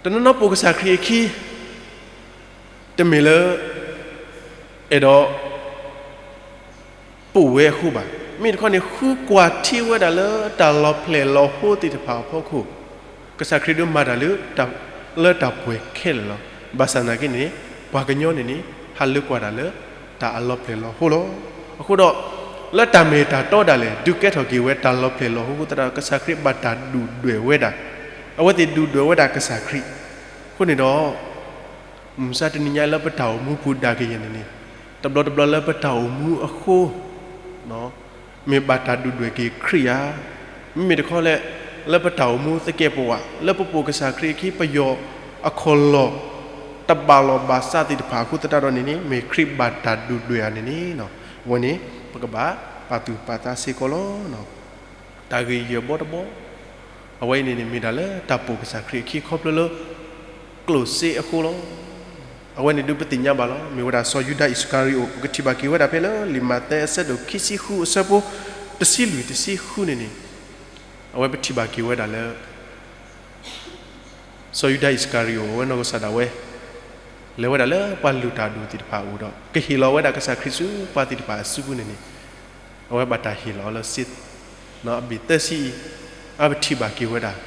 တနီၤနီၤပိာ်ကစၢ်ခရံာ်အခံ တမ့ၢ်လၢ အဲၣ်ဒိး ပိာ်ဝဲအဃိဘၣ်. မ့ၢ်တခီန့ၣ် ဃုကွၢ်ထံဝဲဒၣ်လၢတၢ်လီၤဖျဲၣ်လီၤဟိသ့ၣ်တဖၣ်အဖီခိၣ်, ကစၢ်ခရံာ်ဒုးမၤတၢ်လၢ လၢတၢ်ပှဲၤခဲလၢာ်လီၤ. ဘၣ်ဆၣ်သနာ်က့န့ၣ် ပှၤကညီန့ၣ်န့ၣ် ဟးလၢကွၢ်တၢ်လၢ တၢ်အလီၤဖျဲၣ်လီၤဟိလီၤ. အဃိဒီး လၢတၢ်မ့ၢ်တၢ်တီဒၣ်လဲာ် ဒုးကဲထီၣ်က့ၤဝဲတၢ်လီၤဖျဲၣ်လီၤဟိအဃိသတးဒီး ကစၢ်ခရံာ်ဘၣ်တၢ်ဒုၣ်ဒွဲၣ်ဝဲဒၣ်, အဝဲသ့ၣ်ဒုၣ်ဒွဲၣ်ဝဲဒၣ်ကစၢ်ခရံာ်. အဃိန့ၣ်ဒီး မုၢ်မဆါတနံၤညါလၢပတၢ်အိၣ်မူပူၤဒၣ်ကယဲၢ်န့ၣ်န့ၣ် တဘျီတဘျီလၢပတၢ်အိၣ်မူအဃိ မ့ၢ်ဘၣ်တၢ်ဒုၣ်ဒွဲၣ်က့ၤခရံာ်ဧါ. မ့မ့ၢ်တခီလဲၣ် လၢပတၢ်အိၣ်မူသကဲးပဝး လၢပပိာ်ကစၢ်ခရံာ်အခံ ပယီၤအခီၣ်လီၢ် တဘၣ်လီၢ်ဘၣ်စးသ့ၣ်တဖၣ်အဃိသတးဒီးန့ၣ်န့ၣ် မ့ၢ်ခရံာ်ဘၣ်တၢ်ဒုၣ်ဒွဲၣ်ဧါန့ၣ်န့ၣ် အဝဲန့ၣ် ပကဘၣ်ပာ်သူၣ်ပာ်သးစ့ၢ်ကီးလီၤ. တၢ်ဂ့ၢ်ယဲၢ်ဘီတဘီ အဝဲအံၤန့ၣ်န့ၣ် မ့ၢ်ဒၣ်လၢတၢ်ပိာ်ကစၢ်ခရံာ်အခံခီဖျိလၢ ကျိၣ်စ့အဃိလီၤ. အဝဲန့ၣ်ဒုးပသ့ၣ်ညါဘၣ်လီၤ. မ့ၢ်ဝဲဒၣ်စီၤယူဒၤအံၣ်စကၤရံၤအိၣ် ပကထံၣ်ဘၣ်က့ၤဝဲဒၣ်ဖဲလၢ လံာ်မးသဲအဆၢဒိၣ်ခံဆံဃုအဆၢဖိ တဆံလွံၢ်တဆံဃုန့ၣ်န့ၣ် အဝဲပထံၣ်ဘၣ်က့ၤဝဲဒၣ်လၢ စီၤယူဒၤအံၣ်စကၤရံၤအိၣ် အဝဲနီၢ်ကစၢ်ဒၣ်ဝဲ လဲၤဝဲဒၣ်လၢပှၤလုၢ်တၢ်ဒိၣ်သ့ၣ်တဖၣ်အအိၣ်ဒီး ကဟ့ၣ်လီၤဝဲဒၣ်ကစၢ်ခရံာ်ဆူပှၤသ့ၣ်တဖၣ်အစုပူၤန့ၣ်န့ၣ် အဝဲဘၣ်တၢ်ဟ့ၣ်လီၤအီၤလၢစ့ အဘ့ၣ်သၢဆံအံၤ အပထံၣ်ဘၣ်က့ၤဝဲဒၣ်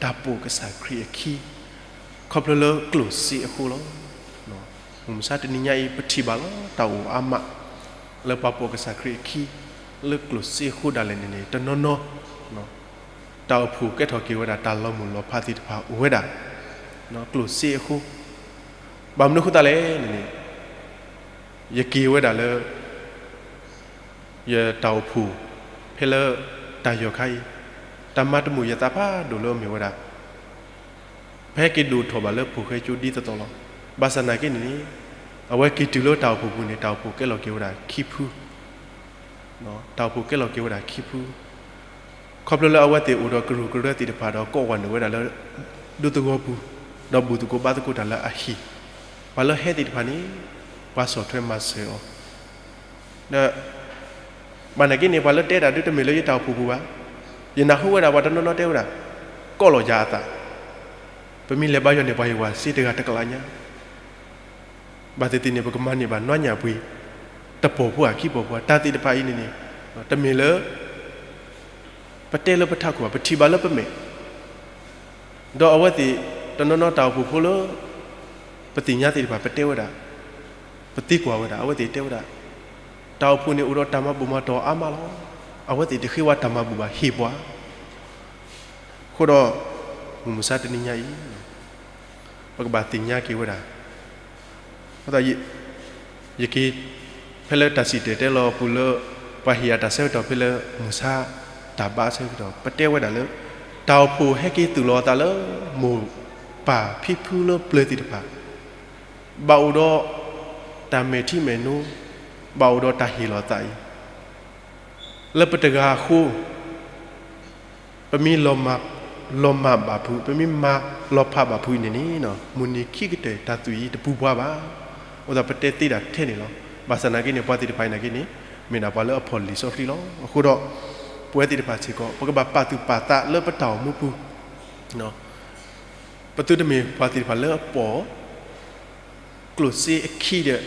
တၢ်ပိာ်ကစၢ်ခရံာ်အခံ ခီဖျိလၢကျိၣ်စ့အဃိလီၤ. မုၢ်မဆါတနံၤညါအံၤ ပထံၣ်ဘၣ်လီၤ တၢ်အိၣ်အါမး လၢပှၤပိာ်ကစၢ်ခရံာ်အခံ လၢကျိၣ်စ့အဃိဒၣ်လဲာ်န့ၣ်န့ၣ် တနီၤနီၤ တၢ်အိၣ်ဖှိၣ်ကဲထီၣ်က့ၤဝဲဒၣ် တၢ်လီၤမုၢ်လီၤဖးသ့ၣ်တဖၣ်အိၣ်ဝဲဒၣ် ကျိၣ်စ့အဃိ ဘၣ်မနုၤအဃိသတးလဲၣ်န့ၣ်န့ၣ် ယက့ၤဝဲဒၣ်လၢ ယတၢ်အိၣ်ဖှိၣ် ဖဲလၢတၢ်ယီၢ်ခါအံၤ တၢ်မၤတမုာ်ယသးဖးဒိၣ်လၢအမ့ၢ်ဝဲဒၣ် ပဟဲက့ၤဒိၣ်ထီၣ်ဘၣ်လၢဖိၣ်ဃဲကၠိဒ်သိးသိးလီၤ. ဘၣ်ဆၣ်သနာ်က့န့ၣ်န့ၣ် အဝဲက့ၤတုၤလၢတၢ်အိၣ်ဖှိၣ်ပူၤန့ၣ် တၢ်အိၣ်ဖှိၣ်ကဲလီၤက့ၤဝဲဒၣ်ခံဖု, တၢ်အိၣ်ဖှိၣ်ကဲလီၤက့ၤဝဲဒၣ်ခံဖု, ခီဖျိလၢအဝဲသ့ၣ်အိၣ်ဒီးကရူၢ်ကရၢသ့ၣ်တဖၣ်ဒီး ကိးဝၤနုာ်ဝဲဒၣ်လၢ ဒူသဝီပူၤ, ဒီးဘူၣ်သကိးဘါသကိးတၢ်လၢအဟံၣ်, ပှၤလၢဟဲသ့ၣ်တဖၣ်န့ၣ် ပှၤဆီၣ်ထွဲမၤစၢၤအီၤ, ဒီး ဘၣ်နာ်က့န့ၣ် ပှၤလၢတဲဒၣ်ဒုးတမ့ၢ်လၢယတၢ်အိၣ်ဖှိၣ်ပူၤဘၣ်. ယနၢ်ဟူဝဲဒၣ်ပှၤတနီၤနီၤတဲဝဲဒၣ်, ကိးလီၤယၤအသး, ပမ့ၢ်လဲၤဘါယွၤန့ၣ် ပှၤဟ့ၣ်ဝဲစ့တဂၤတကလးညါ, ဘၣ်သ့ၣ်သ့ၣ်န့ၣ် ပကမၤန့ၢ်ဘၣ်နွါညၣ်ပှ့ၤ တပီၢ်ဖိဧါခံပီၢ်ဖိဧါ, တၢ်သ့ၣ်တဖၣ်အံၤန့ၣ်န့ၣ် တမ့ၢ်လၢ ပတဲလၢပထးခိၣ်ဘၣ်, ပထံၣ်ဘၣ်လၢပမဲာ်, ဒီးအဝဲသ့ၣ်တနီၤနီၤတၢ်အိၣ်ဖှိၣ်ဖိလၢ ပသ့ၣ်ညါသ့ၣ်တဖၣ် ပတဲဝဲဒၣ်, ပသံကွၢ်ဝဲဒၣ်, အဝဲသ့ၣ်တဲဝဲဒၣ်, တၢ်အိၣ်ဖှိၣ်န့ၣ်အိၣ်ဒီးတၢ်မၤဘူၣ်မၤတီၢ်အါမးလီၤ. အဝဲသ့ၣ်တဃ့ဝဲတၢ်မၤဘူၣ်ဘၣ် ဟ့ၣ်ပှၤ. အဃိဒီး မုၢ်မဆါတနံၤညါအံၤ ပကဘၣ်သ့ၣ်ညါက့ၤဝဲဒၣ်, အဃိဒီး ယက့ၤ ဖဲလၢတၢ်စံၣ်တဲၤတဲလီၤအပူၤလၢ ပှၤဟ့ၣ်ယၤတၢ်ဆၢကတီၢ်ဖဲလၢ မုၢ်ဆါတၢ်ဘါအဆၢကတီၢ် ပတဲဝဲဒၣ်လၢ တၢ်အိၣ်ဖှိၣ်ဟဲက့ၤသူၣ်လီၤအသးလၢ မိၢ်ပၢ်ဖံဖုလၢပျၢၤသ့ၣ်တဖၣ် ဘၣ်အိၣ်ဒီး တၢ်မဲာ်ထံမဲာ်နိ, ဘၣ်အိၣ်ဒီးတၢ်ဟ့ၣ်လီၤသးအံၤ လၢပတဂၤအဃိ ပမ့ၢ်လီၤမၢ်ဘၣ်ဖုး, ပမ့ၢ်မၤလီၤဖးဘၣ်ဖုးအံၤန့ၣ်န့ၣ် မုၢ်နံၤခံကတၢၢ်တၢ်သွံၣ်အံၤတပူၤပှၤဘၣ်. အဃိသတး ပတဲသ့ဒၣ်ထဲန့ၣ်လီၤ. ဘၣ်ဆၣ်သနာ်က့န့ၣ် ပှၤသ့ၣ်တဖၣ်အံၤနာ်က့န့ၣ် မ့ၢ်ဒၣ်ပှၤလၢအဖီၣ်လံာ်စီဆှံလီၤ. အဃိဒီး ပဝဲသ့ၣ်တဖၣ်စ့ၢ်ကီး ပကဘၣ်ပာ်သူၣ်ပာ်သးလၢပတၢ်အိၣ်မူပူၤ ပသုတမ့ၢ်ပှၤသ့ၣ်တဖၣ်လၢအပိာ် ကျိၣ်စ့အခံဒီး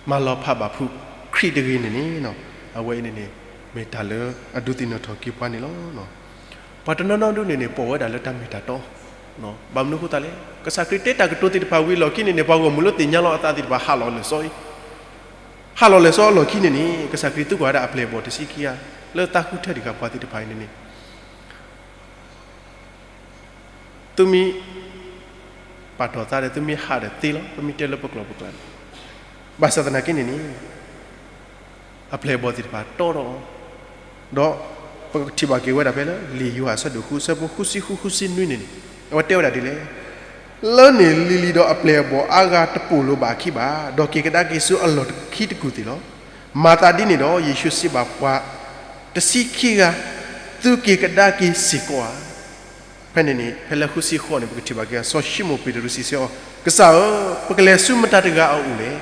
မၤလီၤဖးဘၣ်ဖုးခရံာ်တဂ့ၤန့ၣ်န့ၣ်, အဝဲအံၤန့ၣ်န့ၣ် မ့ၢ်တၢ်လၢအဒုးသ့ၣ်နီၣ်ထီၣ်က့ၤပှၤန့ၣ်လီၤ. ပှၤတနီၤနီၤဒုန့ၣ်န့ၣ် ပိာ်ဝဲဒၣ်လၢတၢ်မ့ၢ်တၢ်တီ, ဘၣ်မနုၤအဃိသတးလဲၣ်, ကစၢ်ခရံာ်တဲတၢ်ကတိၤသ့ၣ်တဖၣ်ဝံၤအလီၢ်ခံန့ၣ်န့ၣ် ပှၤဂီၢ်မုၢ်လၢသ့ၣ်ညါလီၤအသးသ့ၣ်တဖၣ် ဟးလီၤလၢာ်စီအံၤ, ဟးလီၤလၢာ်စီအလီၢ်ခံန့ၣ်န့ၣ် ကစၢ်ခရံာ်သံကွၢ်ဝဲဒၣ်အပျဲၢ်အဘီၣ်တဆံခံဂၤ လၢသးဃုထၢတံၢ်ဃာ်ပှၤသ့ၣ်တဖၣ်အံၤန့ၣ်န့ၣ် သုမ့ၢ်ပာ်ထီၣ်သးဒီး သုမ့ၢ်ဟးဒီးသ့လီၤ, ပမ့ၢ်တဲလၢပကျိာ်ပကျါန့ၣ်, ဘၣ်ဆၣ်သနာ်က့န့ၣ်န့ၣ် အပျဲၢ်အဘီၣ်သ့ၣ်တဖၣ်တီဒီးအီၤ, ဒီးပကထံၣ်ဘၣ်က့ၤဝဲဒၣ်ဖဲလၢ လံာ်ယိၤဟၣ်အဆၢဒိၣ်ဃု အဆၢဖိဃုဆံဃု ဃုဆံနွံန့ၣ်န့ၣ် အဝဲတဲဝဲဒၣ်ဒ်လဲၣ်, လၢန့ၣ်လံၤလံၤဒီးအပျဲၢ်အဘီၣ်အါဂၤတပိာ်လိၤဘၣ်အခံဘၣ်, ဒီးက့ၤကဒါက့ၤဆူအလီၢ်ခံတကူၢ်သ့ၣ်လီၤ. မၤသးဒ်န့ၣ်ဒီး ယ့ၣ်ၡူးစံးဘၣ်ပှၤတဆံခံဂၤ, သုက့ၤကဒါက့ၤစ့ၢ်ကီးဧါ. ဖဲန့ၣ်န့ၣ် ဖဲလၢဃုဆံဃိးန့ၣ် ပကထံၣ်ဘၣ်က့ၤ စီၤၡံမိၣ်ပ့းတရူးစံးဆၢအီၤ, ကစၢ်ဧၢ, ပကလဲၤဆူမတၤတဂၤအအိၣ်လဲၣ်.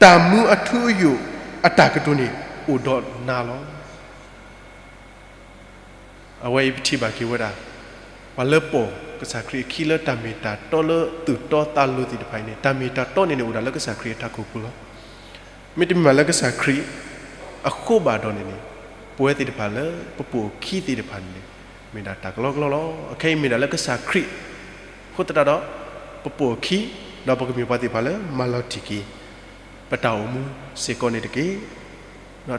တၢ်မူအထူအယိာ်အတၢ်ကတိၤန့ၣ် အိၣ်ဒီးနၤလီၤ. အဝဲအံၤပထံၣ်ဘၣ်က့ၤဝဲဒၣ် ပှၤလၢပိာ်ကစၢ်ခရံာ်အခံလၢတၢ်မ့ၢ်တၢ်တီလၢသူၣ်တီသးလိၤသ့ၣ်တဖၣ်အံၤန့ၣ် တၢ်မ့ၢ်တၢ်တီန့ၣ်န့ၣ် အိၣ်ဒၣ်လၢကစၢ်ခရံာ်အထးခိၣ်ပူၤလီၤ. မ့တမ့ၢ်ဘၣ်လၢကစၢ်ခရံာ်အဃိဘၣ်ဒီးန့ၣ်န့ၣ် ပဝဲသ့ၣ်တဖၣ်လၢပပိာ်အခံသ့ၣ်တဖၣ်န့ၣ်န့ၣ် မ့ၢ်ဒၣ်တၢ်ကလီကလီလီၤ. အခဲအံၤမ့ၢ်ဒၣ်လၢကစၢ်ခရံာ်အဃိသတးဒီး ပပိာ်အခံ ဒီးပကမ့ၢ်ပှၤသ့ၣ်တဖၣ်လၢမၤလီၤတံၢ်က့ၤ ပတၢ်အိၣ်မူစ့ၢ်ကီးန့ၣ်တက့ၢ်.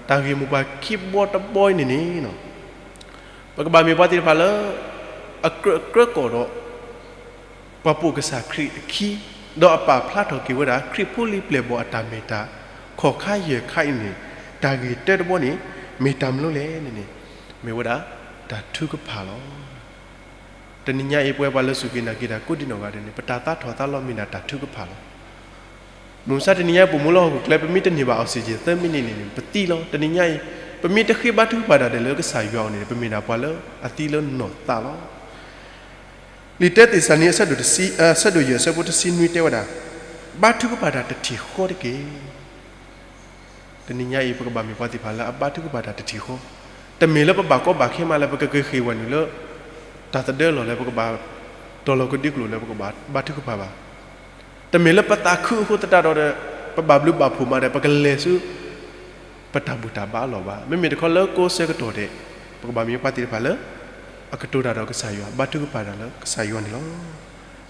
တၢ်ဂ့ၢ်မိၢ်ပှၢ်ခံဘီတဘီအံၤန့ၣ်န့ၣ် ပကဘၣ်မ့ၢ်ပှၤသ့ၣ်တဖၣ်လၢ အကြၢးကြၢးကီၢ်ဒီး ပှၤပိာ်ကစၢ်ခရံာ်အခံ ဒီးအပာ်ဖျါထီၣ်က့ၤဝဲဒၣ် ခရံာ်ဖိလံၤပျဲၢ်ဘီၣ်အတၢ်မ့ၢ်တၢ် ခီၣ်ခါယဲၢ်ခါအံၤန့ၣ် တၢ်ဂ့ၢ်တၢတဘီန့ၣ် မ့ၢ်တၢ်မနုၤလဲၣ်န့ၣ်န့ၣ် မ့ၢ်ဝဲဒၣ် တၢ်ထုကဖၣ်လီၤ. တနံၤညါအံၤ ပဝဲပှၤလၢစူၢ်က့ၤနာ်က့ၤတၢ်ကိးဒံနီၢ်ဂၤဒဲးန့ၣ် ပတၢ်သးထီၣ်သးလီၤမ့ၢ်ဒၣ်တၢ်ထုကဖၣ်လီၤ. မုၢ်မဆါတနံၤညါအံၤ ပမူလၢဟီၣ်ခိၣ်ချၢ ပမ့ၢ်တန့ၢ်ဘၣ် oxygen သၢမံးနံးန့ၣ်န့ၣ် ပသံလီၤ. တနံၤညါအံၤ ပမ့ၢ်တဃ့ဘါထုကဖၣ်တၢ်ဒီးလၢကစၢ်ယွၤအအိၣ်န့ၣ် ပမ့ၢ်ဒၣ်ပှၤလၢအသံလၢနီၢ်သးလီၤ. လံာ်တၢသ့းစၤလနံ အဆၢဒိၣ်တဆံ, အဆၢဒိၣ်ယဲၢ် အဆၢဖိတဆံနွံတဲဝဲဒၣ်, ဘါထုကဖၣ်တၢ်တထံၣ်ဃီတက့ၢ်. တနံၤညါအံၤ ပကဘၣ်မ့ၢ်ပှၤသ့ၣ်တဖၣ်လၢအဘါထုကဖၣ်တၢ်တထံၣ်ဃီ, တမ့ၢ်လၢပဘၣ်ကီဘၣ်ခဲမးလၢပကက့ၤဃ့ၢ်ဝဲနုာ်လၢ တၢ်သဒၢလီၢ်လၢပကဘၣ်တီၤလီၤကဒုကျိာ်လၢပကဘၣ်ဘါထုကဖၣ်ဘၣ်. တမ့ၢ်လၢပသးခုအဃိသတးဒီး ပဘၣ်ဘျုးဘၣ်ဖှိၣ်မးဒီး ပကလဲၤဆူ ပတၢ်ဘူၣ်တၢ်ဘါအလီၢ်ဘၣ်. မ့မ့ၢ်တခီလၢကိးဆၢကတီၢ်ဒဲး ပကဘၣ်မ့ၢ်ပှၤသ့ၣ်တဖၣ်လၢ အကတိၤတၢ်ဒီးကစၢ်ယွၤ, ဘါထုကဖၣ်တၢ်လၢကစၢ်ယွၤန့ၣ်လီၤ.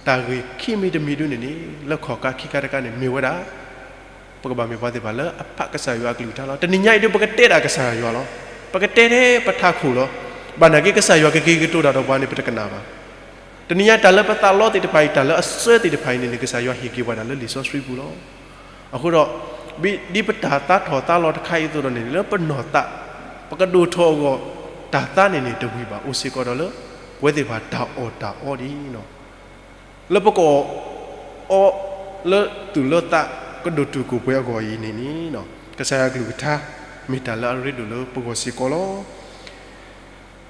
တၢ်ဂ့ၢ်ခံမံၤတမံၤဒုန့ၣ်န့ၣ် လၢခီၣ်ကါခံခါတခါန့ၣ် မ့ၢ်ဝဲဒၣ် ပကဘၣ်မ့ၢ်ပှၤသ့ၣ်တဖၣ်လၢအဖးကစၢ်ယွၤအကလုၢ်ကထါလီၤ. တနံၤညါအံၤဒု ပကတဲဒၣ်ကစၢ်ယွၤလီၤ. ပကတဲထဲပထးခိၣ်လီၤ. ဘၣ်နာ်က့ ကစၢ်ယွၤကက့ၤကတိၤတၢ်ဒီးပှၤန့ၣ် ပတကနၣ်ဘၣ်. တနံၤညါတၢ်လၢပသးလီသ့ၣ်တဖၣ်အံၤ, တၢ်လၢအစၢသ့ၣ်တဖၣ်အံၤန့ၣ်န့ၣ် ကစၢ်ယွၤဟ့ၣ်က့ၤပှၤဒၣ်လၢလံာ်စီဆှံပူၤလီၤ. အဃိဒီး ဒ်ပတၢ်သးထီၣ်သးလီၤတခါအံၤအသိးဒီးန့ၣ် လၢပနီၢ်သး ပကဒိၣ်ထီၣ်အဂီၢ် တၢ်သးန့ၣ်န့ၣ် တဝံၤဘၣ် အိၣ်စ့ၢ်ကီးဒီးလၢ ပဝဲသ့ၣ်တဖၣ်တၢ်အီၣ်တၢ်အီဒ်န့ၣ်လီၤ. လၢပကအီၣ်အီလၢသူၣ်လၢသးကဒိၣ်တုာ်ခိၣ်ပှဲၤအဂီၢ်အံၤန့ၣ်န့ၣ်, ကစၢ်ယွၤအကလုၢ်ကထါ မ့ၢ်တၢ်လၢအရ့ဒိၣ်လၢပဂီၢ်စ့ၢ်ကီးလီၤ.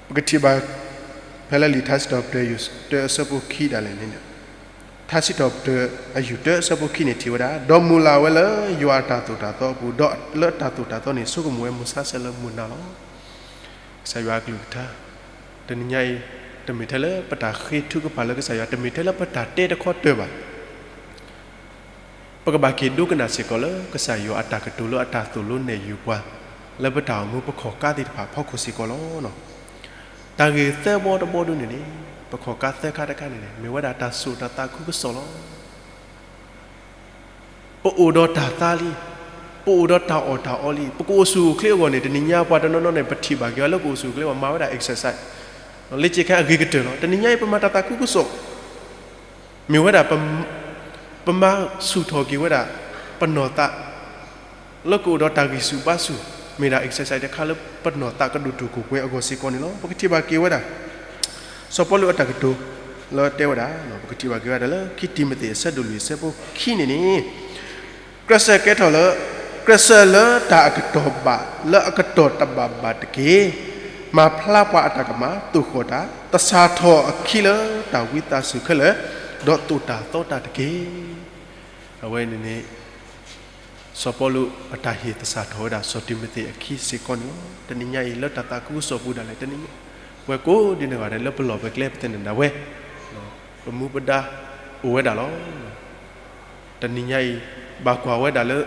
ပကထံၣ်ဘၣ်ဖဲလၢလံာ်ထါစံးထီၣ်ပတြၢၤ တၢအဆၢဖိခံဒၣ်လဲာ်န့ၣ်, ထါစံးထီၣ်ပတြၢၤအယူၢ်တၢအဆၢဖိခံန့ၣ်ထံၣ်ဝဲဒၣ်, ဒီးမုၢ်လၢ်ဝဲလၢယွၤအတၢ်သိၣ်တၢ်သီအပူၤ, ဒီးလၢတၢ်သိၣ်တၢ်သီန့ၣ် ဆိကမိၣ်ဝဲမုၢ်ဆါဆဲးလၢမုၢ်နၤလီၤ. ကစၢ်ယွၤအကလုၢ်ကထါ တနံၤညါအံၤ တမ့ၢ်ထဲလၢပတၢ်ဃ့ထုကဖၣ်လၢကစၢ်ယွၤ, တမ့ၢ်ထဲလၢပတၢ်တဲတခီတၢၤဘၣ်. ပကဘၣ်က့ၤဒိကနၣ်စ့ၢ်ကီးလၢကစၢ်ယွၤအတၢ်ကတိၤလၢအတၢ်သိၣ်လိနဲၣ်ယုာ်ပှၤ လၢပတၢ်အိၣ်မူပခီၣ်ကါသ့ၣ်တဖၣ်အဖီခိၣ်စ့ၢ်ကီးလီၤ. တၢ်ဂ့ၢ်သၢဘီတဘီဒုန့ၣ်န့ၣ်, ပခီၣ်ကါသၢခါတခါန့ၣ်န့ၣ် မ့ၢ်ဝဲဒၣ်တၢ်စိာ်တၢ်သးခုကစီၣ်လီၤ. ပအိၣ်ဒီးတၢ်သါလံ, ပအိၣ်ဒီးတၢ်အီၣ်တၢ်အီလံ, ပကအိၣ်ဆူၣ်အိၣ်ချ့အဂီၢ်န့ၣ် တနံၤညါပှၤတနီၤနီၤန့ၣ် ပထံၣ်ဘၣ်က့ၤအီၤလၢကအိၣ်ဆူၣ်အိၣ်ချ့ ပှၤမၤဝဲဒၣ် exercise လၢက့ၤခဲအဂ့ၤကတၢၢ်လီၤ. တနံၤညါအံၤ ပမၤတၢ်သးခုကစီၣ် မ့ၢ်ဝဲဒၣ် ပမၤဆူၣ်ထီၣ်က့ၤဝဲဒၣ် ပနီၢ်သး လၢကအိၣ်ဒီးတၢ်ဂံၢ်ဆူၣ်ဘါဆူၣ်, မ့ၢ်ဒၣ် exercise တခါလၢပနီၢ်သးကဒိၣ်တုာ်ခိၣ်ပှဲၤအဂီၢ်စ့ၢ်ကီးန့ၣ်လီၤ. ပကထံၣ်ဘၣ်က့ၤဝဲဒၣ် စီၤပီလူးအတၢ်ကတိၤလၢတဲဝဲဒၣ်, ပကထံၣ်ဘၣ်က့ၤဝဲဒၣ်လၢခံတံၤမသ့းအဆၢဒိၣ်လွံၢ်အဆၢဖိခံန့ၣ်န့ၣ်, ကြၢးဆၢကဲထီၣ်လၢ, ကြၢးဆၢလၢတၢ်အကတီၢ်ဘၣ်လၢအကတီၢ်တဘၣ်ဘၣ်တက့ၢ်. မၤဖျါပှၤအတၢ်ကမၣ်, သိၣ်ဃီၣ်တၢ်, သဆၣ်ထီၣ်အခံလၢတၢ်ဝံသးစူၤခဲလၢာ်, ဒီးသိၣ်တၢ်သီတၢ်တက့ၢ်. အဝဲန့ၣ်န့ၣ် စီၤပီလူးအတၢ်ဟ့ၣ်သဆၣ်ထီၣ်ဝဲဒၣ် စီၤတံၤမသ့းအခံစ့ၢ်ကီးန့ၣ်လီၤ. တနံၤညါအံၤ လၢတၢ်သးခုကစီၣ်ပူၤဒၣ်လဲာ် တနံၤညါ ပဝဲကိးဒ်န့ၣ်ဂၤဒဲး လၢပလီၢ်ပကျဲပသနၢၣ်ဒၣ်ဝဲ ပမူပဒါအိၣ်ဝဲဒၣ်လီၤ. တနံၤညါအံၤ ဘၣ်ကွၢ်ဝဲဒၣ်လၢ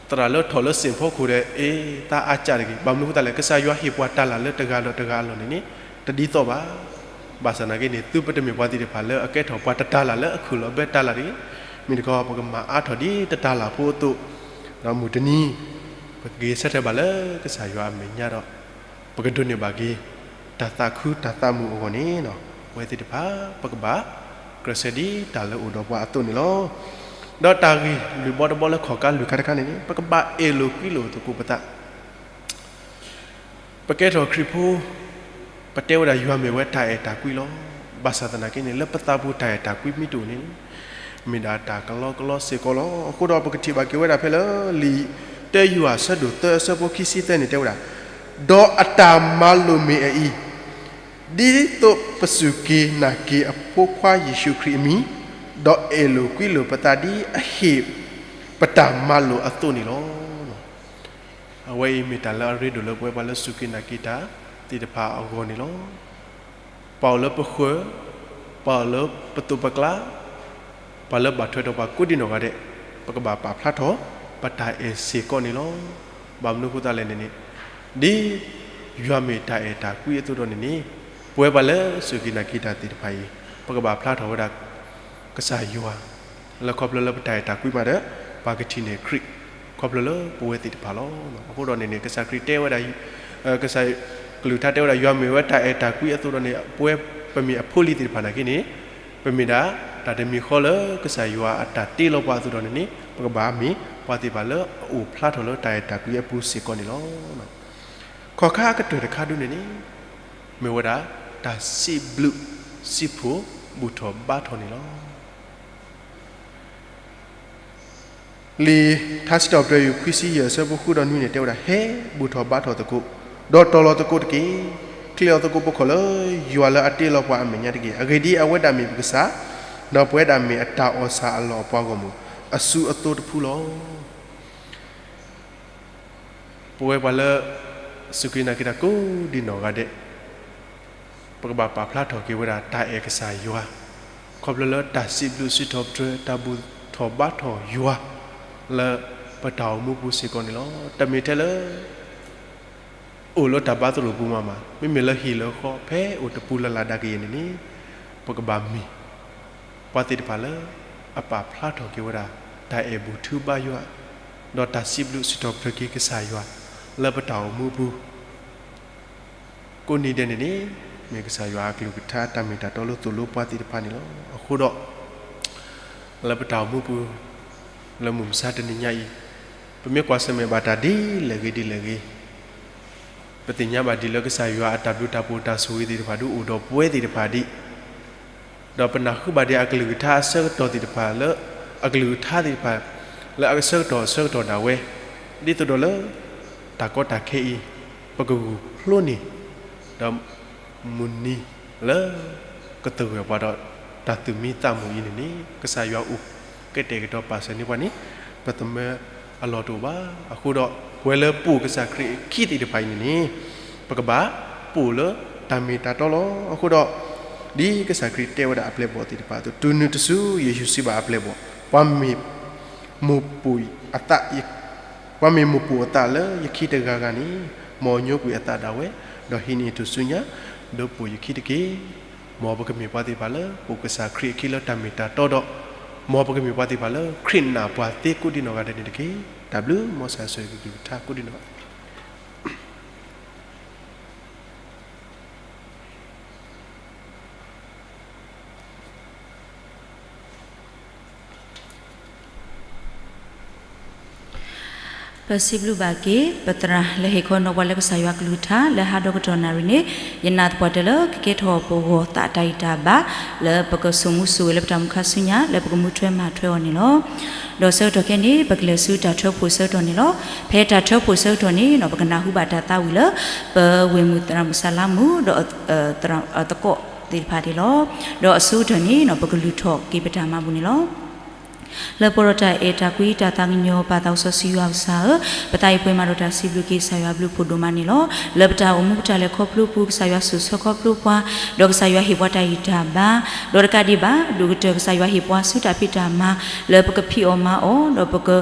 သရၣ်လၢထီၣ်လၢစ့ၣ်ဖီခိၣ်ဒီး အ့ သးအါကၢ်တဂ့ၤ. ဘၣ်မနုၤအဃိသတးလဲၣ်, ကစၢ်ယွၤဟ့ၣ်ပှၤတၢ်လၢ်လၢတဂၤဒီးတဂၤအလီၢ်န့ၣ်န့ၣ် တဒ်သိးဘၣ်. ဘၣ်ဆၣ်သနာ်က့န့ၣ် သုပတမ့ၢ်ပှၤသ့ၣ်တဖၣ်လၢအကဲထီၣ်ပှၤတတၤလၢ်လၢအခုၣ်လီၤဘဲတၤလၢ်တဂ့ၤ. မ့ၢ်တခီ ပကမၤအါထီၣ်ဒ်တတၤလၢ်ဖိအသိး, ဒီးမုၢ်တနံၤ ပကဂဲၤဆၢထၢၣ်ဘၣ်လၢကစၢ်ယွၤအမဲာ်ညါဒီး ပကဒိးန့ၢ်ဘၣ်က့ၤ တၢ်သးခုတၢ်သးမုာ်အဂီၢ်န့ၣ်, ပဝဲသ့ၣ်တဖၣ် ပကဘၣ်ကြၢးဆၢဒ်တၢ်လၢအိၣ်ဒီးပှၤအသိးန့ၣ်လီၤ. ဒီးတၢ်ဂ့ၢ်လုၢ်ဘီတဘီလၢခီၣ်ကါလွံၢ်ခါတခါန့ၣ်န့ၣ် ပကဘၣ်အဲၣ်လိာ်ကွံလိာ်သကိးပသး ပကဲထီၣ်ခရံာ်ဖိ, ပတဲဝဲဒၣ်ယွၤမ့ၢ်ဝဲတၢ်အဲၣ်တၢ်ကွံလီၤ. ဘၣ်ဆၣ်သနာ်က့န့ၣ် လၢပသးပူၤတၢ်အဲၣ်တၢ်ကွံမ့ၢ်တအိၣ်န့ၣ်, မ့ၢ်ဒၣ်တၢ်ကလီကလီစ့ၢ်ကီးလီၤ. အဃိဒီးပကထံၣ်ဘၣ်က့ၤဝဲဒၣ်ဖဲလၢလံာ်တၢယိၤဟၣ်အဆၢဒိၣ်သၢအဆၢဖိခံဆံသၢန့ၣ်တဲဝဲဒၣ်, ဒီးအတၢ်မၤလိာ်မ့ၢ်အအံၤ, ဒ်သိးပစူၢ်က့ၤနာ်က့ၤအဖိခွါယ့ၣ်ၡူးခရံာ်အမံၤ, ဒီးအဲၣ်လိာ်ကွံလိာ်ပသးဒ်အဟ့ၣ် ပတၢ်မၤလိာ်အသိးန့ၣ်လီၤ. အဝဲအံၤမ့ၢ်တၢ်လၢအရ့ဒိၣ်လၢပဝဲပှၤလၢစူၢ်က့ၤနာ်က့ၤတၢ်သ့ၣ်တဖၣ်အဂီၢ်န့ၣ်လီၤ. ပှၤအိၣ်လၢပဃၢၤ, ပှၤအိၣ်လၢပသိးပကျါ, ပှၤလၢဘၣ်ထွဲဒီးပှၤကိးဒံနီၢ်ဂၤဒဲး, ပကဘၣ်ပာ်ဖျါထီၣ် ပတၢ်အဲၣ်စ့ၢ်ကီးန့ၣ်လီၤ. ဘၣ်မနုၤအဃိသတးလဲၣ်န့ၣ်န့ၣ်, ဒ်ယွၤမ့ၢ်တၢ်အဲၣ်တၢ်ကွံအသိးဒီးန့ၣ်န့ၣ်, ပဝဲပှၤလၢစူၢ်က့ၤနာ်က့ၤတၢ်သ့ၣ်တဖၣ်အံၤ, ပကဘၣ်ဖျါထီၣ်ဝဲဒၣ် ကစၢ်ယွၤ လၢခီဖျိလၢပတၢ်အဲၣ်တၢ်ကွံမးဒီး ပှၤကထံၣ်န့ၢ်ခရံာ် ခီဖျိလၢပဝဲသ့ၣ်တဖၣ်လီၤ. အဃိဒီးန့ၣ်န့ၣ် ကစၢ်ခရံာ်တဲဝဲဒၣ်, ကစၢ်ကလုၢ်ကထါတဲဝဲဒၣ် ယွၤမ့ၢ်ဝဲတၢ်အဲၣ်တၢ်ကွံအသိးဒီးန့ၣ် ပဝဲပမ့ၢ်အဖိအလံၤသ့ၣ်တဖၣ်နာ်က့န့ၣ်, ပမ့ၢ်ဒၣ်တၢ်တမံၤဃီလၢကစၢ်ယွၤအတၢ်တ့လီၤပှၤအသိးဒီးန့ၣ်န့ၣ် ပကဘၣ်မ့ၢ်ပှၤသ့ၣ်တဖၣ်လၢအအိၣ်ဖျါထီၣ်လၢတၢ်အဲၣ်တၢ်ကွံအပူၤစ့ၢ်ကီးန့ၣ်လီၤ. ခီၣ်ခါအကတၢၢ်တခါဒုန့ၣ်န့ၣ်, မ့ၢ်ဝဲဒၣ် တၢ်စံးဘျုးစံးဖှိၣ်ဘူၣ်ထီၣ်ဘါထီၣ်န့ၣ်လီၤ. လံာ်ထါစံးထီၣ်ပတြၢၤ ယူၢ်ခွံဆံယဲၢ် အဆၢဖိဃုဒီးနွံန့ၣ် တဲဝဲဒၣ်, ဟဲဘူၣ်ထီၣ်ဘါထီၣ်သကိး, ဒီးတီၤလီၤသကိးတက့ၢ်. ချ့းလီၤသကိးပခီၣ်လၢယွၤလၢအတ့လီၤပှၤအမဲာ်ညါတက့ၢ်. အဂ့ၢ်ဒ်အံၤ, အဝဲဒၣ်မ့ၢ်ပကစၢ်, ဒီးပဝဲဒၣ်မ့ၢ်အတၢ်အီၣ်ဆၣ်အလီၢ်အပှၤဂီၢ်မုၢ် အစုအသိတဖုလီၤ. ပဝဲပှၤလၢ စူၢ်က့ၤနာ်က့ၤတၢ်ကိးဒံနီၢ်ဂၤဒဲး, ပကဘၣ်ပာ်ဖျါထီၣ်က့ၤဝဲဒၣ်တၢ်အဲၣ်ကစၢ်ယွၤ, ခီဖျိလၢတၢ်စံးဘျုးစံးထီၣ်ပတြၢၤ တၢ်ဘူၣ်ထီၣ်ဘါထီၣ်ယွၤ လၢပတၢ်အိၣ်မူပူၤစ့ၢ်ကီးန့ၣ်လီၤ. တမ့ၢ်ထဲလၢ အိၣ်လၢတၢ်ဘါသရိာ်ပူၤမးမး, မ့မ့ၢ်လၢဟံၣ်လၢဃီ ဖဲအိၣ်တပူၤလၢ်လၢ်ဒၣ်ကယဲၢ်န့ၣ်န့ၣ်, ပကဘၣ်မ့ၢ် ပှၤသ့ၣ်တဖၣ်လၢ အပာ်ဖျါထီၣ်က့ၤဝဲဒၣ် တၢ်အဲၣ်ဘူၣ်ထုဘါယွၤ, ဒီးတၢ်စံးဘျုးစံးထီၣ်ပတြၢၤက့ၤကစၢ်ယွၤ လၢပတၢ်အိၣ်မူပူၤ ကိးနံၤဒဲးန့ၣ်န့ၣ်, မ့ၢ်ကစၢ်ယွၤအကလုၢ်ကထါတၢ်မ့ၢ်တၢ်တီလၢသိၣ်လိပှၤသ့ၣ်တဖၣ်န့ၣ်လီၤ. အဃိဒီး လၢပတၢ်အိၣ်မူပူၤ လၢမုၢ်မဆါတနံၤညါအံၤ, ပမ့ၢ်ကွၢ်ဆၢၣ်မဲာ်ဘၣ်တၢ်ဒ်လဲၣ်ဂ့ၤဒ်လဲၣ်ဂ့ၤ, ပသ့ၣ်ညါဘၣ်ဒံးလၢကစၢ်ယွၤအတၢ်ဘျုးတၢ်ဖှိၣ်တၢ်ဆိၣ်ဂ့ၤသ့ၣ်တဖၣ်ဒုးအိၣ်ဒီးပဝဲသ့ၣ်တဖၣ်ဒံး, ဒီးပနၢ်ဟူဘၣ်ဒံးအကလုၢ်ကထါအဆၢကတီၢ်သ့ၣ်တဖၣ်လၢ အကလုၢ်ကထါသ့ၣ်တဖၣ် လၢအကဆၢကတီၢ်အဆၢကတီၢ်ဒၣ်ဝဲ, ဒ်သိးဒီးလၢ တၢ်ကီတၢ်ခဲအံၤ ပကဂုာ်ဖျိန့ၢ် ဒီး မုၢ်နံၤလၢ ကသဂၢၢ်ပှၤဒီး တၢ်သူၣ်မံသးမုာ်အံၤန့ၣ်န့ၣ် ကစၢ်ယွၤအိၣ်ကတဲာ်ကတီၤပာ်စၢၤန့ၢ်ပှၤန့ၣ် ပသမၢအလီၢ်တအိၣ်ဘၣ်. အဃိဒီး ပဝဲလၢပအိၣ်ကစၢ်ခရံာ်အခံသ့ၣ်တဖၣ်အံၤန့ၣ်န့ၣ် ပကဘၣ်ပအိၣ်လၢတၢ်မ့ၢ်တၢ်တီလီၤ. အဃိဒီး ဒ်ကစၢ်ခရံာ်တဲဝဲဒၣ်အပျဲၢ်အဘီၣ်သ့ၣ်တဖၣ်အသိး တုၤနုၤတစု ယ့ၣ်ၡူးစံးဘၣ်အပျဲၢ်အဘီၣ်, ပှၤမ့ၢ်မိၢ်ပၢ်အသး ပှၤမ့ၢ်မိၢ်ပၢ်အသးလၢယခံတဂၤဂၤန့ၣ် မ်အညိကွံာ်အသးဒၣ်ဝဲ, ဒီးဟံးန့ၢ်ထူၣ်စုညါ ဒီးပၢ်ယခံတက့ၢ်. မ်ပကမ့ၢ်ပှၤသ့ၣ်တဖၣ်လၢ ပအိၣ်ကစၢ်ခရံာ်အခံလၢတၢ်မ့ၢ်တၢ်တီဒီး မ်ပကမ့ၢ်ပှၤသ့ၣ်တဖၣ်လၢ ခရံာ်နာ်ပှၤသ့ကိးဒံနီၢ်ဂၤဒဲးန့ၣ်တက့ၢ်. တၢ်ဘျုး မ်ကစၢ်ယွၤဆိၣ်ဂ့ၤကလုၢ်ကထါကိးဒံနီၢ်ဂၤ ပစံးဘျုးဘၣ်က့ၤ ပသရၣ်လၢဟ့ၣ်ခီနီၤပှၤလၢ ကစၢ်ယွၤကလုၢ်ကထါ လၢဟါဒီကတီၢ်နၣ်ရံၣ်န့ၣ် ယနာ်သပှၢ်တၢၢ်လၢ ကကဲထီၣ်ပဂီၢ်သးတၢ်ဂံၢ်တၢ်ဘါ လၢပကဆိၣ်မူဆိၣ်ဂဲၤလၢပတၢ်မူခါဆူညါ လၢပကမူထွဲမၤထွဲအီၤန့ၣ်လီၤ. ဒီးဆၢကတီၢ်ခဲအံၤန့ၣ် ပကလဲၤဆူတၢ်ထၢဖှိၣ်ဆၢကတီၢ်န့ၣ်လီၤ. ဖဲတၢ်ထၢဖှိၣ်ဆၢကတီၢ်န့ၣ် ပကနၢ်ဟူဘၣ်တၢ်သးဝံၣ်လၢ ပဝဲၢ်မုၣ်သရၣ်မုၣ်စၤလါမုၣ် ဒီး သကိးသ့ၣ်တဖၣ်န့ၣ်လီၤ. ဒီးအဆိကတၢၢ်န့ၣ် ပကလုၢ်ထီၣ်က့ၤပတၢ်မၤဘူၣ်န့ၣ်လီၤ. လၢပှဲၤဒီးတၢ်အဲၣ်တၢ်ကွံတၢ်သးကညီၤ ပၢ်သးစီဆှံယွၤကစၢ်ဧၢ, ပသးအံၤပှဲၤမးဒီးတၢ်စံးဘျုးက့ၤကစၢ်ယွၤအဘျုးအဖှိၣ်ဒိၣ်မးန့ၣ်လီၤ. လၢပတၢ်အိၣ်မူပတၢ်လဲၤခီဖျိပူၤ ကစၢ်ယွၤဆိၣ်ဆၢခီဖျိပှၤ, ဒီးကစၢ်ယွၤဟ့ၣ်ပှၤတၢ်ဂံၢ်တၢ်ဘါ, ဒီးတကးဒံးဘၣ် ဒိၣ်ကတၢၢ်ကစၢ်ယွၤဟ့ၣ်ပှၤဆူတၢ်ဖံးတၢ်မၤ လၢပကဖံးအီၣ်မၤအီၣ် ဒီးပက ဒ်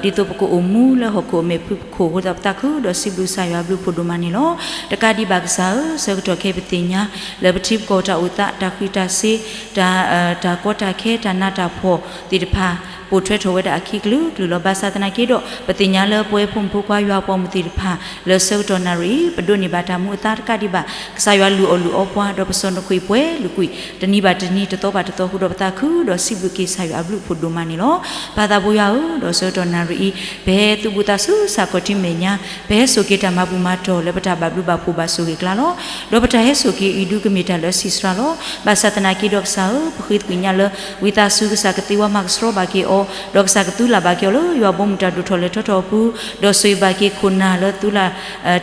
သိးပကအိၣ်မူလၢဟီၣ်ခိၣ်အမဲာ်ဖုၣ်ဖုၣ်အဃိသတး ပသးခုဒီးစံးဘျုးကစၢ်ယွၤအဘျုးအဖှိၣ်ဒိၣ်မးန့ၣ်လီၤ. တကးဒံးဘၣ်ကစၢ်ဧၢ, ဆၢကတီၢ်ခဲအံၤပသ့ၣ်ညါ လၢပထံပကီၢ်တၢ်အိၣ်သး တၢ်ဃံးတၢ်စ့ၤ တၢ် တၢ်ကီတၢ်ခဲ တၢ်နးတၢ်ဖှီၣ်သ့ၣ်တဖၣ် ပိာ်ထွဲထီၣ်ဝဲဒၣ်အခံကလုာ်ကလုာ်လီၤ. ဘၣ်ဆၣ်သနာ်က့ဒီး ပသ့ၣ်ညါလၢပဝဲဖိမုၣ်ဖိခွါယွၤအပိာ်မုၣ်သ့ၣ်တဖၣ် လၢဆၢကတီၢ်နၣ်ရံၣ်အံၤ ပဒိးန့ၢ်ဘၣ်တၢ်မူအသါတကးဒံးဘၣ် ကစၢ်ယွၤလုၢ်အီၣ်လုၢ်အီပှၤ ဒီးပစီၣ်နကွံာ်ပှဲၤလုာ်ကွံာ် တနံၤဘၣ်တနံၤ တသီဘၣ်တသီအဃိဒီး ပသးခုဒီးစံးဘျုးက့ၤကစၢ်ယွၤအဘျုးအဖှိၣ်ဒိၣ်မးန့ၣ်လီၤ. ပၢ်သးဘိယွၤဧၢ, ဒီးဆၢကတီၢ်နၣ်ရံၣ်အံၤ ပဟဲသုးဘူးသးဆူစးခီၣ်ထံမဲာ်ညါ, ပဟဲစိာ်က့ၤတၢ်မၤဘူၣ်မၤတီၢ်လၢပတၢ်ဘၣ်ဘျုးဘၣ်ဖှိၣ်ဘၣ်ဆိၣ်ဂ့ၤအကျါလီၤ. ဒီးပတၢ်ဟဲစိာ်က့ၤအံၤဒုးကမ့ၢ်တၢ်လၢအဆံးစှၤလီၤ. ဘၣ်ဆၣ်သနာ်က့ဒီးကစၢ်ဧၢ, ပဃ့သကွံာ်ညါလၢ ဝံသးစူၤကစၢ်ကသ့ဝါမၤကဆှီဘၣ်က့ၤအီၤ, ဒီးကစၢ်ကသူလၢ်ဘၣ်က့ၤအီၤလၢယွၤဘီမုၢ်တၢ်ဒိၣ်ထီၣ်လဲၤထီထီၣ်အပူၤ, ဒီးဆိၣ်ဂ့ၤဘၣ်က့ၤခိၣ်နၢ်လၢသူလၢ်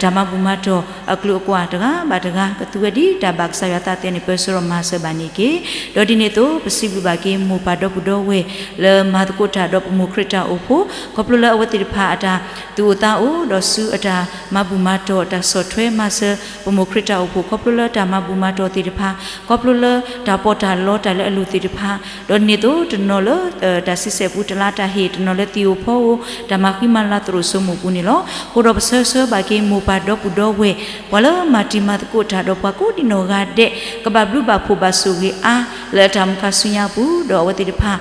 တၢ်မၤဘူၣ်မၤတီၢ်အကလုာ်အကွာ်တဂၤဘၣ်တဂၤ ကသူဝဲဒ်တၢ်ဘၣ်ကစၢ်ယွၤသးသ့န့ၣ် ပၢဆှၢဒီးမၤစၢၤဘၣ်န့ၣ်တက့ၢ်. ဒီးဒ်န့ၣ်အသိး ပစံးဘျုးဘၣ်က့ၤမိၢ်ပၢ်ဒီပုၢ်ဒီဝဲၢ် လၢမၤသကိးတၢ်ဒီးပမိၢ်ခရံာ်တၢ်အိၣ်ဖှိၣ် ခီဖျိလၢအဝဲသ့ၣ်တဖၣ်အတၢ်သူၣ်အိၣ်သးအိၣ် ဒီးဆူအတၢ်မၤဘူၣ်မၤတီၢ်တၢ်ဆီၣ်ထွဲမၤစၢၤ ပမိၢ်ခရံာ်တၢ်အိၣ်ဖှိၣ် ခီဖျိလၢတၢ်မၤဘူၣ်မၤတီၢ်သ့ၣ်တဖၣ် ခီဖျိလၢတၢ်ပီးတၢ်လီတၢ်လၢအလိၤသ့ၣ်တဖၣ် ဒီးဒ်န့ၣ်အသိး တနီၤလၢ တၢ်ဆံဆဲၣ်ပူၤတလါတၢ်ဟ့ၣ် တနီၤလၢသံၣ်ဧိၤဖီဧိၤ တၢ်မၤဃံမၤလၤသရိာ်စိမိၣ်ပူၤန့ၣ်လီၤ. အဃိဒီးပဆၢဆၢဘၣ်က့ၤမိၢ်ပၢ်ဒီပုၢ်ဒီဝဲၢ် ပှၤလၢမၤတံၤမၤသကိးတၢ်ဒီးပှၤကိးဒံနီၢ်ဂၤဒဲး ကဘၣ်ဘျုးဘၣ်ဖှိၣ်ဘၣ်ဆိၣ်ဂ့ၤအါ လၢအတၢ်မူခါဆူညါအပူၤ ဒီးအဝဲသ့ၣ်တဖၣ်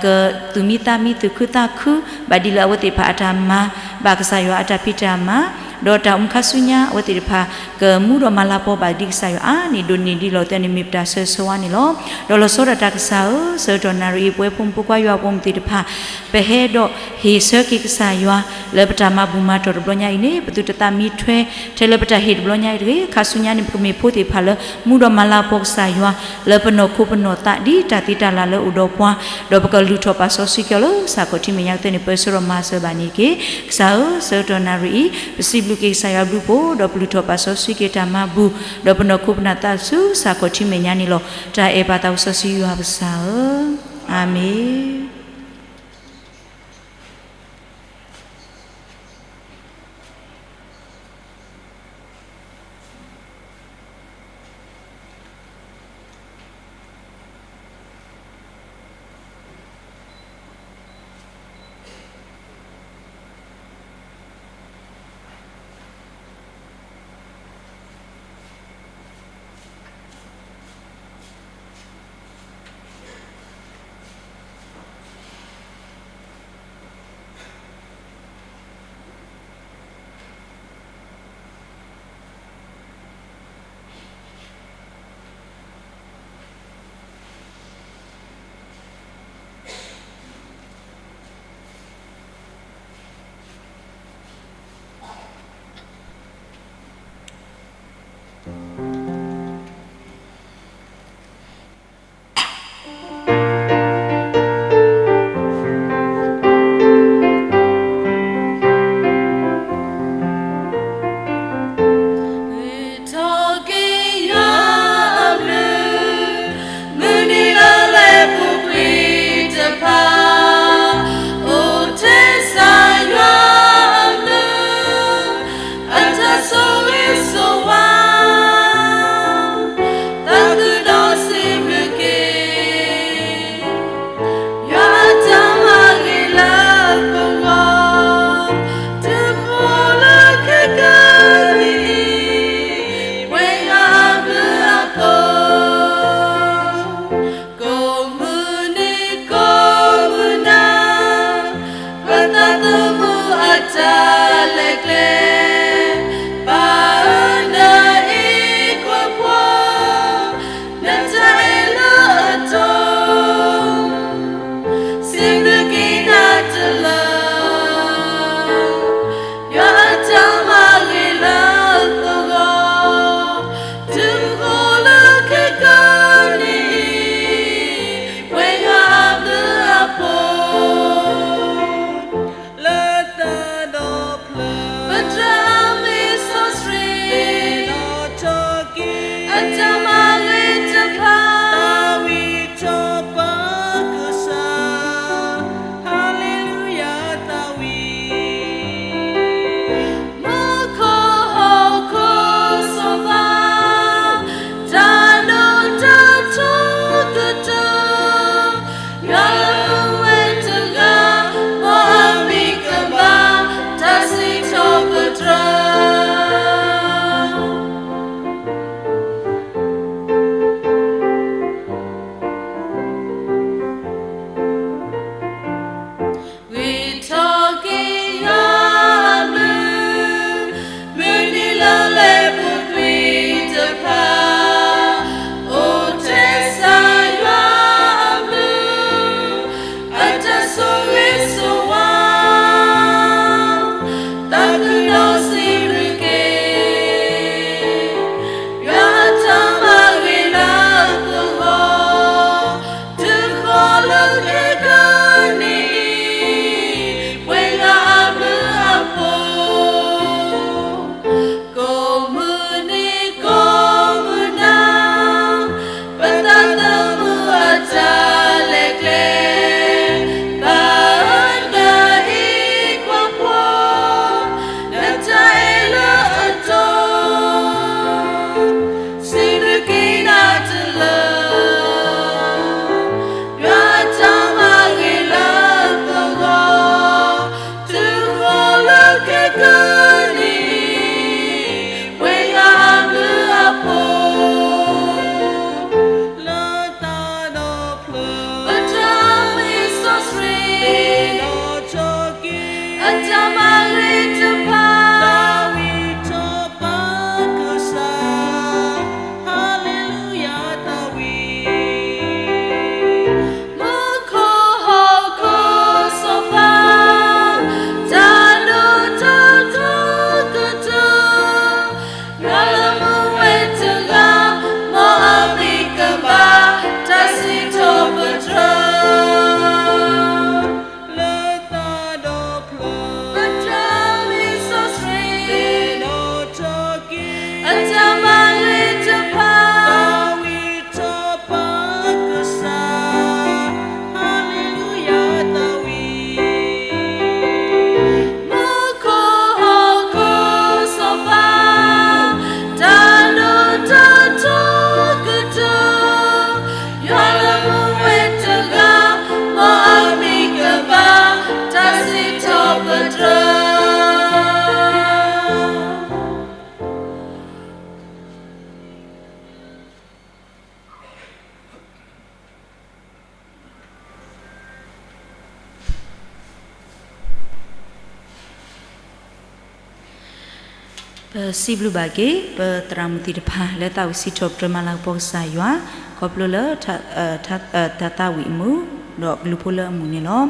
ကသူၣ်မံသးမံသူၣ်ခုသးခု ဘၣ်ဒ်လၢအဝဲသ့ၣ်တဖၣ်အတၢ်မၤ ဘၣ်ကစၢ်ယွၤအတၢ်ဖံးတၢ်မၤ ဒီးတၢ်အိၣ်မူခါဆူညါ အဝဲသ့ၣ်တဖၣ် ကမူဒီးမၤလၤကပီၤဘၣ်ဒ်ကစၢ်ယွၤအါန့ၢ်ဒိၣ်န့ၢ်ဒ်လီၤသဲန့ၣ် မ့ၢ်ပတၢ်ဆၢဂ့ၤဆၢဝါန့ၣ်လီၤ. ဒီးလီၤဆီဒၣ်တၢ်ကစၢ်ဧၢ, ဆၢကတီၢ်နၣ်ရံၣ်အံၤ ပဝဲဖိမုၣ်ဖိခွါယွၤအပိာ်မုၣ်သ့ၣ်တဖၣ် ပဟဲဒီးဟ့ၣ်ဆၢက့ၤကစၢ်ယွၤ လၢပတၢ်မၤဘူၣ်မၤတီၢ်တဘျီညါအံၤန့ၣ် ပသုတသးမံထွဲ ထဲလၢပတၢ်ဟ့ၣ်တဘျီညါအံၤတဂ့ၤ. ခါဆူညါန့ၣ် ပကမ့ၢ်ဖိသ့ၣ်တဖၣ်လၢ မူဒီးမၤလၤကပီၤကစၢ်ယွၤ လၢပနီၢ်ခိပနီၢ်သး ဒ်တၢ်သ့တၢ်လၢ်လၢအိၣ်ဒီးပှၤ ဒီးပကလုၢ်ထီၣ်ပာ်စီဆှံက့ၤအီၤလၢ စးခီၣ်ထံမဲာ်ညါကသ့န့ၣ် ပၢဆှၢဒီးမၤစၢၤဘၣ်န့ၣ်တက့ၢ်. ကစၢ်ဧၢ, ဆၢကတီၢ်နၣ်ရံၣ်အံၤ ပစံးဘျုးက့ၤကစၢ်ယွၤဘျုးဖှိၣ် ဒီးပလုၢ်ထီၣ်ပာ်စီဆှံက့ၤတၢ်မၤဘူၣ် ဒီးပနီၢ်ခိပနီၢ်သးဆူစးခီၣ်ထံမဲာ်ညါန့ၣ်လီၤ. တၢ်အဲၣ်ပၢ်သးစီဆှံယွၤကစၢ်ဧၢ, အၤမ့ၣ်. စံးဘျုးဘၣ်က့ၤ ပသရၣ်မုၣ်သ့ၣ်တဖၣ် လၢသးဝံၣ်စံးထီၣ်ပတြၢၤမၤလၤကပီၤကစၢ်ယွၤ ခီဖျိလၢ တၢ်သးဝံၣ်အမူ ဒီးကလုၢ်ဖိလၢအမုာ်န့ၣ်လီၤ.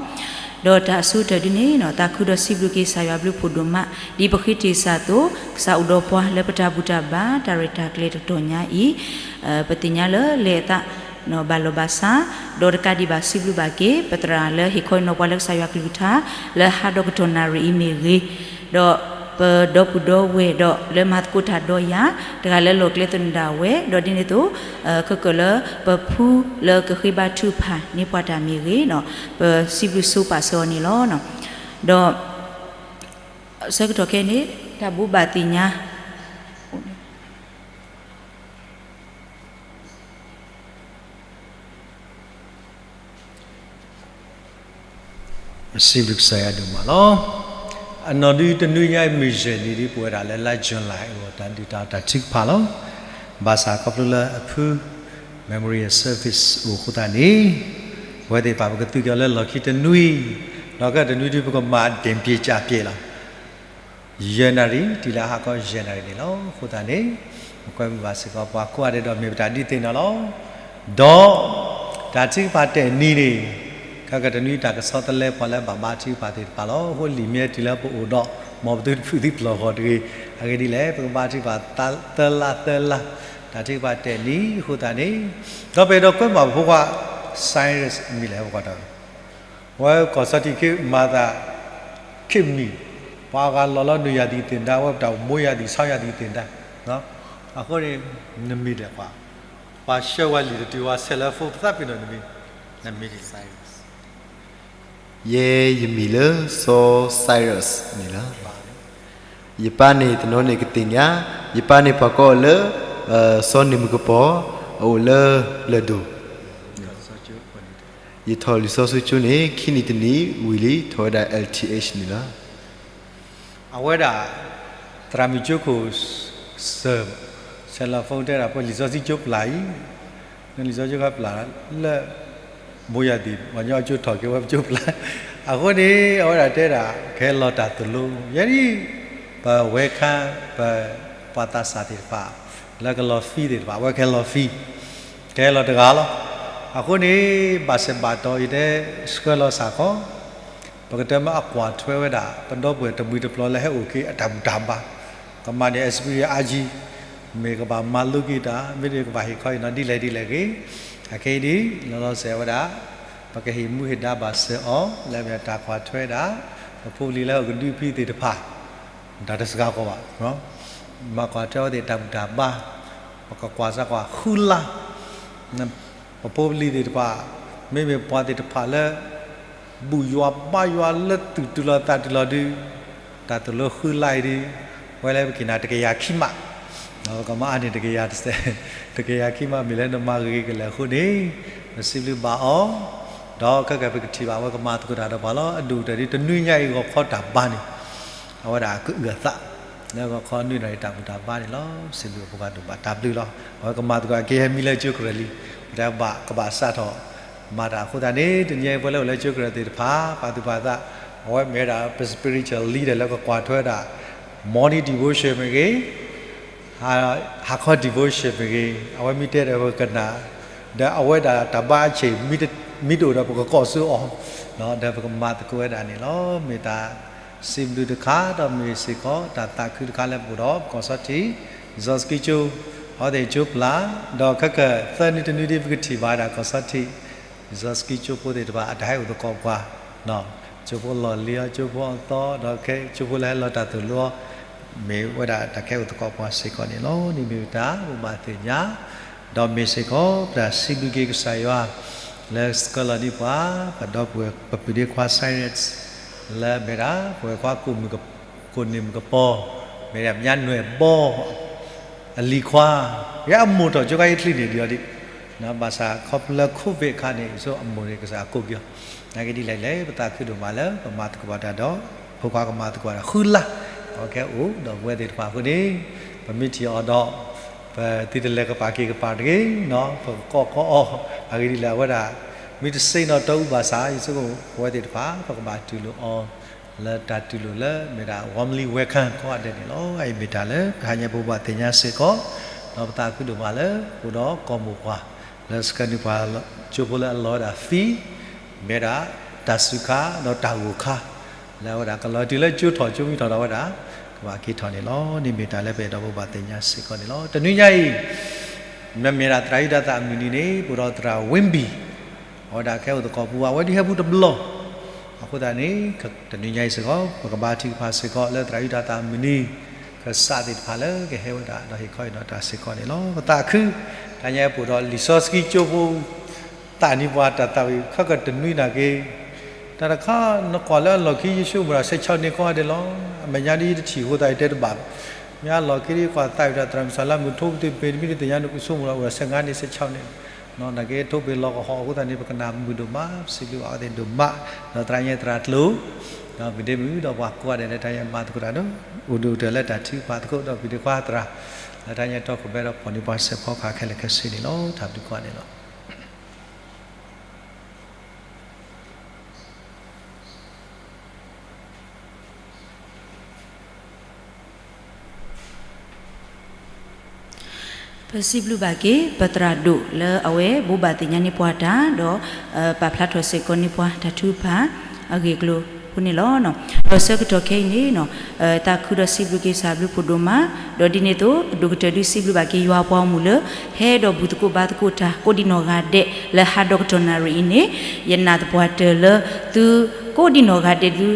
ဒီးတၢ်အဆိကတၢၢ်ဒ်န့ၣ် သးခုဒီးစံးဘျုးက့ၤကစၢ်ယွၤဘျုးဖှိၣ်ဒိၣ်မး ဒ်ပဃ့တ့ၢ်စၢ်အသိး ကစၢ်အိၣ်ဒီးပှၤလၢပတၢ်ဘူၣ်တၢ်ဘါ တၢ်ရဲၣ်တၢ်ကျဲၤတတီၤညါအံၤ ပသ့ၣ်ညါလၢလဲၤအသး ဘၣ်လီၢ်ဘၣ်စး, ဒီးတကးဒံးဘၣ်စံးဘျုးဘၣ်က့ၤ ပသရၣ်လၢဟ့ၣ်ခီဟ့ၣ်နီၤပှၤလၢကစၢ်ယွၤကလုၢ်ကထါ လၢဟါဒီးကတီၢ်နၣ်ရံၣ်အံၤမ့ၢ်ဂ့ၤ, ဒီးပဒီပုၢ်ဒီဝဲၢ်ဒီးလၢမၤသကိးတၢ်ဒီးယၤ တဂၤလၢလီၢ်ကျဲသနၢၣ်ဒၣ်ဝဲ ဒီးဒ်န့ၣ်အသိး ခဲကၢၣ်လၢပဖုလၢကဃ့ဘါထုကဖၣ်န့ၢ်ပှၤတၢ်မ့ၢ်ဂ့ၤ, ပစံးဘျုးဆိပာ်စၢၤအီၤန့ၣ်လီၤ. ဒီးဆၢကတီၢ်ခဲအံၤန့ၣ် တၢ်ဘိးဘၣ်သ့ၣ်ညါ စံးဘျုးကစၢ်ယွၤဒိၣ်မးလီၤ. အနီၢ်ဒုတနွံညါအံၤမုၢ်ယဲၢ်နံၤဒ် ပဝဲဒၣ်လၢလါ July အဂီၢ် တၢ်ဒုးတၢ်အီၣ်တၢ်ထုကဖၣ်လီၤ. ဘၣ်ဆၣ်ခီဖျိလၢအဖု Memorial Service အိၣ်အဃိသတးန့ၣ် ပဝဲသ့ၣ်တဖၣ်ပကသုးက့ၤအီၤလၢလီၢ်ခံတနွံ, ဒီးခဲတနွံဒုပကမၤ တင်ပြကြပြလီၤ. ယဲၢ်နၣ်ရံၣ် တုၤလၢဟါခီယဲၢ်နၣ်ရံၣ်န့ၣ်လီၤ. အဃိသတးန့ၣ် ပကွဲမုာ်ဘၣ်စ့ၢ်ကီးပှၤကိးဂၤဒဲးဒီးမ့ၢ်ပတၢ်ဒုးသ့ၣ်နီၣ်လီၤ. ဒီးတၢ်ထုကဖၣ်တဲာ်နံၤန့ၣ် ခဲကတနွံတၢ်ကဆီတလဲပှၤလၢဘၣ်ဘါထုကဖၣ်သ့ၣ်တဖၣ်လီၤ. အဃိလံာ်မ့ၢ်တုၤလၢပအိၣ်ဒီး မ်ပသုတဖုးသုပျီၢ်ဂီၤတဂ့ၤ. အဂ့ၢ်ဒ်လဲၣ် ပကဘါထုကဖၣ်သၢလါသၢလါ တၢ်ထုကဖၣ်တဲာ်နံၤအဃိသတးန့ၣ် ဒီးပအဲၣ်ဒိးကွဲမုာ်ပဖိခွါ Cyrus အမံၤလဲၣ် ပကွၢ်တၢ် ဝဲကီၢ်စီထံးခ့မၤသး ခ့မံၤ ပှၤဂၤလီၤလၢနွံရာသီသင်တန်း အဝဲပတၢ်အိၣ် မိုးရာသီ ဆောင်းရာသီသင်တန်း အဃိန့ၣ် နမံၤလဲၣ်ပှၤ ပှၤဆှၢဝဲလံာ်တတုၤဝဲ ဆဲးလၢဖိပသးပ့ၤနီၣ်နမံၤ နမံၤ ယဲယမံၤလၢစီၤ Cyrus န့ၣ်လီၤ. ယပၢ်န့ၣ်တနီၤန့ၣ်ကသ့ၣ်ညါ, ယပၢ်န့ၣ်ပှၤကိးအီၤလၢ စီၤန့ၢ်မုၢ်ကပီၤ, အအိၣ်လၢလၢၢ်ဒိၣ် ယထီၣ်လံာ်စီဆှံကၠိန့ၣ် ခံနံၣ်တနံၣ်ဝံၤလံ ထီၣ်ဝဲဒၣ် L T H န့ၣ်လီၤ. အဝဲဒၣ် သရၣ်မုၣ်ကၠိခိၣ် စၢၤ ဆဲးလီၤဖိတဲဒၣ် ပလံာ်စီဆှံကၠိပျၢ်အံၤ, လံာ်စီဆှံကၠိခါပျၢ်လၢ မိုးရာသီ ပှၤကညီအကၠိထီၣ်က့ၤဝဲပကၠိပျၢ်, အဃိန့ၣ် အဝဲဒၣ်တဲဒၣ် ကဟဲလီၤတၢ်သိၣ်လိ ယဲဒ် ပဝဲခါ ပ ပှၤသးစၢ်သ့ၣ်တဖၣ် လၢကလီၤဖံးသ့ၣ်တဖၣ် အဝဲကဟဲလီၤဖံး ကဟဲလီၤတဂၤလီၤ. အဃိန့ၣ် ဘၣ်စဲးဘၣ်တီၤအံၤတဲ ဆှၢလီၤစ့ၢ်ကီး ပကတဲမ့ၢ်အကွၢ်ထွဲဝဲဒၣ် ပဒီပုၢ်ဝဲၢ်တမှံၤတပျီၤလၢဟဲအိၣ်က့ၤအတၢ်ဘူၣ်တၢ်ဘါ, ကမၤန့ၢ် experience အါကံ, မ့ၢ်ကဘၣ်မၤလိက့ၤတၢ် မ့တမ့ၢ်ကဘၣ်ဟ့ၣ်ခီအံၤနီၤဒ်လဲၣ်ဒ်လဲၣ်ဂ့ၤ, အခဲအံၤဒ် လီၤလီၤဆဲးဝဲဒၣ် ပကဟ့ၣ်မူဟ့ၣ်ဒါဘၣ်စၢၤအီၤ လၢမ့ၢ်တၢ်ကွၢ်ထွဲဝဲဒၣ် ပဖိပလံၤလၢအကဒုဖံးသ့ၣ်တဖၣ် တၢ်တစှၤကီးဘၣ် မၤကွၢ်ထွဲအဝဲသ့ၣ်တၢ်ဘူၣ်တၢ်ဘါ, ပကကွၢ်စ့ၢ်ကီးဃုလါ, ပဖိပလံၤသ့ၣ်တဖၣ် မ့မ့ၢ်ပှၤသ့ၣ်တဖၣ်လၢ ဘူၣ်ယွၤဘါယွၤလၢသူၣ်တုၤလီၤသးတုၤလီၤဒုး, တၢ်သိၣ်လိဃုလါအံၤဒုး, ဝဲလၢပက့ၤနၤတကယၤခံမး, ကမၤအါန့ၢ်တကယၤတစဲး, တကယၤခံမးမ့ၢ်လၢနမၤဂ့ၤကလဲာ်အဃိန့ၣ်, ပစံးဘျုးဘၣ်အီၤ, ဒီးခဲကၢၢ်ပကထံၣ်ဘၣ်ဝဲကမၤသကိးတၢ်ဒီးပှၤလီၤ. အဒိၣ်ကတၢၢ်ဒ်တနွံညါအံၤဂီၤခီတၢ်ဘါန့ၣ် အဝဲဒၣ်ကအုၣ်အသး လၢဂီၤခီနွံနၣ်ရံၣ်တၢ်ဘူၣ်တၢ်ဘါန့ၣ်လီၤ. စံးဘျုးအဖိခွါဒိၣ်ဘၣ်တၢ်ဘျုးလီၤ. အဝဲကမၤသကိးအက့ၤဟဲမံလၢကၠိကရၢၢ်လံ, ပတဲဘၣ်ကဘၣ်စးထီၣ်မၤတၢ်အဃိသတးန့ၣ် တနံၤအံၤပဝဲလၢအိၣ်လၢကၠိကရၢၢ်သ့ၣ်တဖၣ် ပာ်သူၣ်ပာ်သး, အဝဲမ့ၢ်ဝဲဒၣ် ပ spiritual leader လၢကကွၢ်ထွဲဝဲဒၣ် morning devotion မ့ၢ်ဂ့ၤ ဟါခီ devotion မ့ၢ်ဂ့ၤ, အဝဲမ့ၢ်တဲဒီးပကနၣ်, ဒီးအဝဲဒၣ်တၢ်ဘါအဆ့ၣ် မ့ၢ်တအိၣ်ဒီးပကကိးဆူအီၤ, ဒီးပကမၤသကိးဝဲဒၣ်န့ၣ်လီၤ. မ့ၢ်တၢ်စံးဘျုးတခါ ဒီးမ့ၢ်စ့ၢ်ကီးတၢ်သးခုတခါလၢပအိၣ်ဒီးပကီၢ်စီထံး လံာ်စီဆှံကၠိ, အဝဲသ့ၣ်ကၠိပျၢ်, ဒီးခဲကၢၢ်သၢနွံတနွံဒ်ပကထံၣ်ဘၣ်ဝဲဒၣ်ကီၢ်စီထံး လံာ်စီဆှံကၠိဖိသ့ၣ်တဖၣ် အတၢ်ဟဲအိၣ်သကိးပှၤ ကၠိဖိလီၢ်လံၤအီၤ ကၠိဖိအသီ ဒီးကၠိဖိလၢဟဲလီၤတၢ်သိၣ်လိအီၤ, မ့ၢ်ဝဲဒၣ်တၢ်ကဟဲအိၣ်သကိးပှၤစ့ၢ်ကီးန့ၣ်လီၤ. န့ၣ်မ့ၢ်တၢ်ဘိးဘၣ်သ့ၣ်ညါ, ဒီးမ့ၢ်စ့ၢ်ကီးပတၢ်စံးဘျုးက့ၤကစၢ်ယွၤ လၢဆှၢလီၤဒံးပှၤ ပဒီပုၢ်ဝဲၢ်ပပုၢ်ဒ့ခွါ Cyrus လၢမ့ၢ်ဒၣ် ပဝဲၢ်ခွါကိးမုၢ်က ကိးန့ၢ်မုၢ်ကပီၤ, မ့ၢ်ဒၣ်ပညါနွဲၣ်ဘီ အလံၤခွါ, ယဲအမိၢ်ထီၣ်ကၠိခါယချံန့ၣ်ဒ်အီၤဒံး, ဘၣ်ဆၣ်ခီဖျိလၢ covid အခါန့ၣ် ယဆိအမိၢ်န့ၣ်ကစၢ်ကိးက့ၤအီၤ, နာ်က့ဒ်လဲၣ်လဲၣ် ပသးခုဒိၣ်မးလၢ ပမၤသကိးဘၣ်တၢ်ဒီး ဖိခွါကမၤသကိးတၢ်ဃုလါ, အဝဲကဟဲအိၣ်ဒီးပဝဲသ့ၣ်တဖၣ်အဃိန့ၣ်, ပမ့ၢ်ထံၣ်အီၤဒီး ပသုတလဲၤကပာ်က့ၤကပာ်တဂ့ၤ, ပကကိးခီအီၤ, အဂ့ၢ်ဒ်လဲၣ် အဝဲဒၣ် မ့ၢ်တစ့ၢ်နီၣ်တီအူဘၣ်ဆၣ် ယဆိကမိၣ်ပဝဲသ့ၣ်တဖၣ် ပကဘၣ်တူၢ်လိာ်အီၤ လၢတၢ်တူၢ်လိာ်လၢမ့ၢ်ဒၣ် warmly welcome ကိးဂၤဒဲးန့ၣ်လီၤ. အအံၤမ့ၢ်တၢ်လၢတဟါညါပဘၣ်သ့ၣ်ညါစ့ၢ်ကီး, ဒီးပသးခုဒိၣ်မးလၢ ပအိၣ်ဒီးကီၢ်မိၢ်ပှၢ် လၢဆှၢန့ၢ်ပှၤ ကၠိဖိလၢအလီၤဝဲဒၣ် theme မ့ၢ်ဝဲဒၣ် တၢ်စူၤခါ ဒီးတၢ်ဂိၢ်ခါ လၢအဝဲဒၣ်ကလီၤတုၤလၢကၠိထီၣ်ကၠိမံထီၣ်ဒီးဝဲဒၣ် ကဘၣ်က့ၤထီၣ်န့ၣ်လီၤ. န့ၣ်မ့ၢ်တၢ်လၢပအဲၣ်ဒိးပဘၣ်သ့ၣ်ညါစ့ၢ်ကီးန့ၣ်လီၤ. တနွံညါအံၤ မ့မ့ၢ်ဒၣ်သရၣ်ယူဒၤသၣ်အမုၢ်နံၤန့ၣ် ပအိၣ်ဒီးသရၣ် Wimby အဝဲဒၣ်ကဟဲအိၣ်သကိးပူၤ အဝဲဒၣ်ဟဲဘူးတဘျီ, အဃိသတးန့ၣ် တနွံညါအံၤစ့ၢ်ကီး ပကဘါထုကဖၣ်စ့ၢ်ကီးလၢသရၣ်ယူဒၤသၣ်အမုၢ်နံၤ ကစၢ်သ့ၣ်တဖၣ်လၢကဟဲဝဲဒၣ်ဒီးဟ့ၣ်ခီဟ့ၣ်နီၤတၢ်စ့ၢ်ကီးန့ၣ်လီၤ. ပသးခု တဟါညါပအိၣ်ဒီးလံာ်စီဆှံကၠိဖိ သးန့ၢ်ပှၤတၢ်သးဝံၣ်ခဲကတနွံနာ်က့, တၢ်တခါ နကွၢ်လၢအလီၢ်ခံ ယ့ၣ်ၡူးမ့ၢ်ဒၣ် ဆဲးဆီးန့ၢ်ကိးဂၤဒဲးလီၤ. အမဲာ်ညါဒ်ယတထံၣ်အဃိသတး ယတဲတဘၣ်, မ့ၢ်အလီၢ်ခံ ယကွၢ်သးဝံၣ်တၢ်သရၣ်မုၣ်စၢ်လၢမုၢ်ထိပသ့ၣ်ပ့ၤ နမ့ၢ်တသ့ၣ်ညါန့ၣ် ကဆိကမိၣ်လီၤ အိၣ်ဒီးဆဲးငါန့ၣ် ဆဲးဆီးန့ၢ် နာ်က့ထိပ့ၤလီၤကဟီၣ်အဃိသတးန့ၣ် ပကနၣ်မုာ်ဒိၣ်မး ပစံးဘျုးဘၣ်အဝဲသ့ၣ်ဒိၣ်မး, ဒီးသရၣ်ညါသရၣ်ကျိၤ, ဒီးပဒ့မုၣ်ဒီးပှၤကိးဂၤဒဲးလၢတၢ်ညါမၤသကိးတၢ်ဒီး အိၣ်ဒိၣ်ကတၢၢ်လၢတၢ်ထုကဖၣ်သကိးဒီး ပဒ့ခွါသရၣ် လၢတၢ်ညါတီခိၣ်ဘဲဒီးဖီၣ်န့ၢ်ပှၤစဲးဖီကဟၣ်ခဲလၢာ်ခဲဆ့န့ၣ်လီၤ. တၢ်ဘျုးကိးဂၤဒဲးလီၤ. ပစံးဘျုးဘၣ်က့ၤ ပသရၣ်ဒိၣ်လၢအဝဲဘိးဘၣ်သ့ၣ်ညါန့ၢ်ပှၤတၢ် ဒီး ပာ်ဖျါထီၣ်စ့ၢ်ကီးန့ၢ်ပှၤတၢ်ထုကဖၣ် အဂ့ၢ်အကျိၤအဃိန့ၣ်လီၤ. ဒီးဆၢကတီၢ်ခဲအံၤန့ၣ် သးခုဒီးစံးဘျုးက့ၤကစၢ်ဘျုးဖှိၣ်ဒိၣ်မး, ဒီးဒ်န့ၣ်အသိး ဒိၣ်ကတၢၢ်ဒုးစံးဘျုးဘၣ်က့ၤယွၤပှၤဂီၢ်မုၢ်လၢ ဟဲဒီးဘူၣ်သကိးဘါသကိးတၢ်ကိးဒံနီၢ်ဂၤဒဲး လၢဟါဒီကတီၢ်နၣ်ရံၣ်အံၤန့ၣ်, ယနာ်သပှၢ်တၢၢ်လၢ သုကိးဒံနီၢ်ဂၤဒဲးဒုး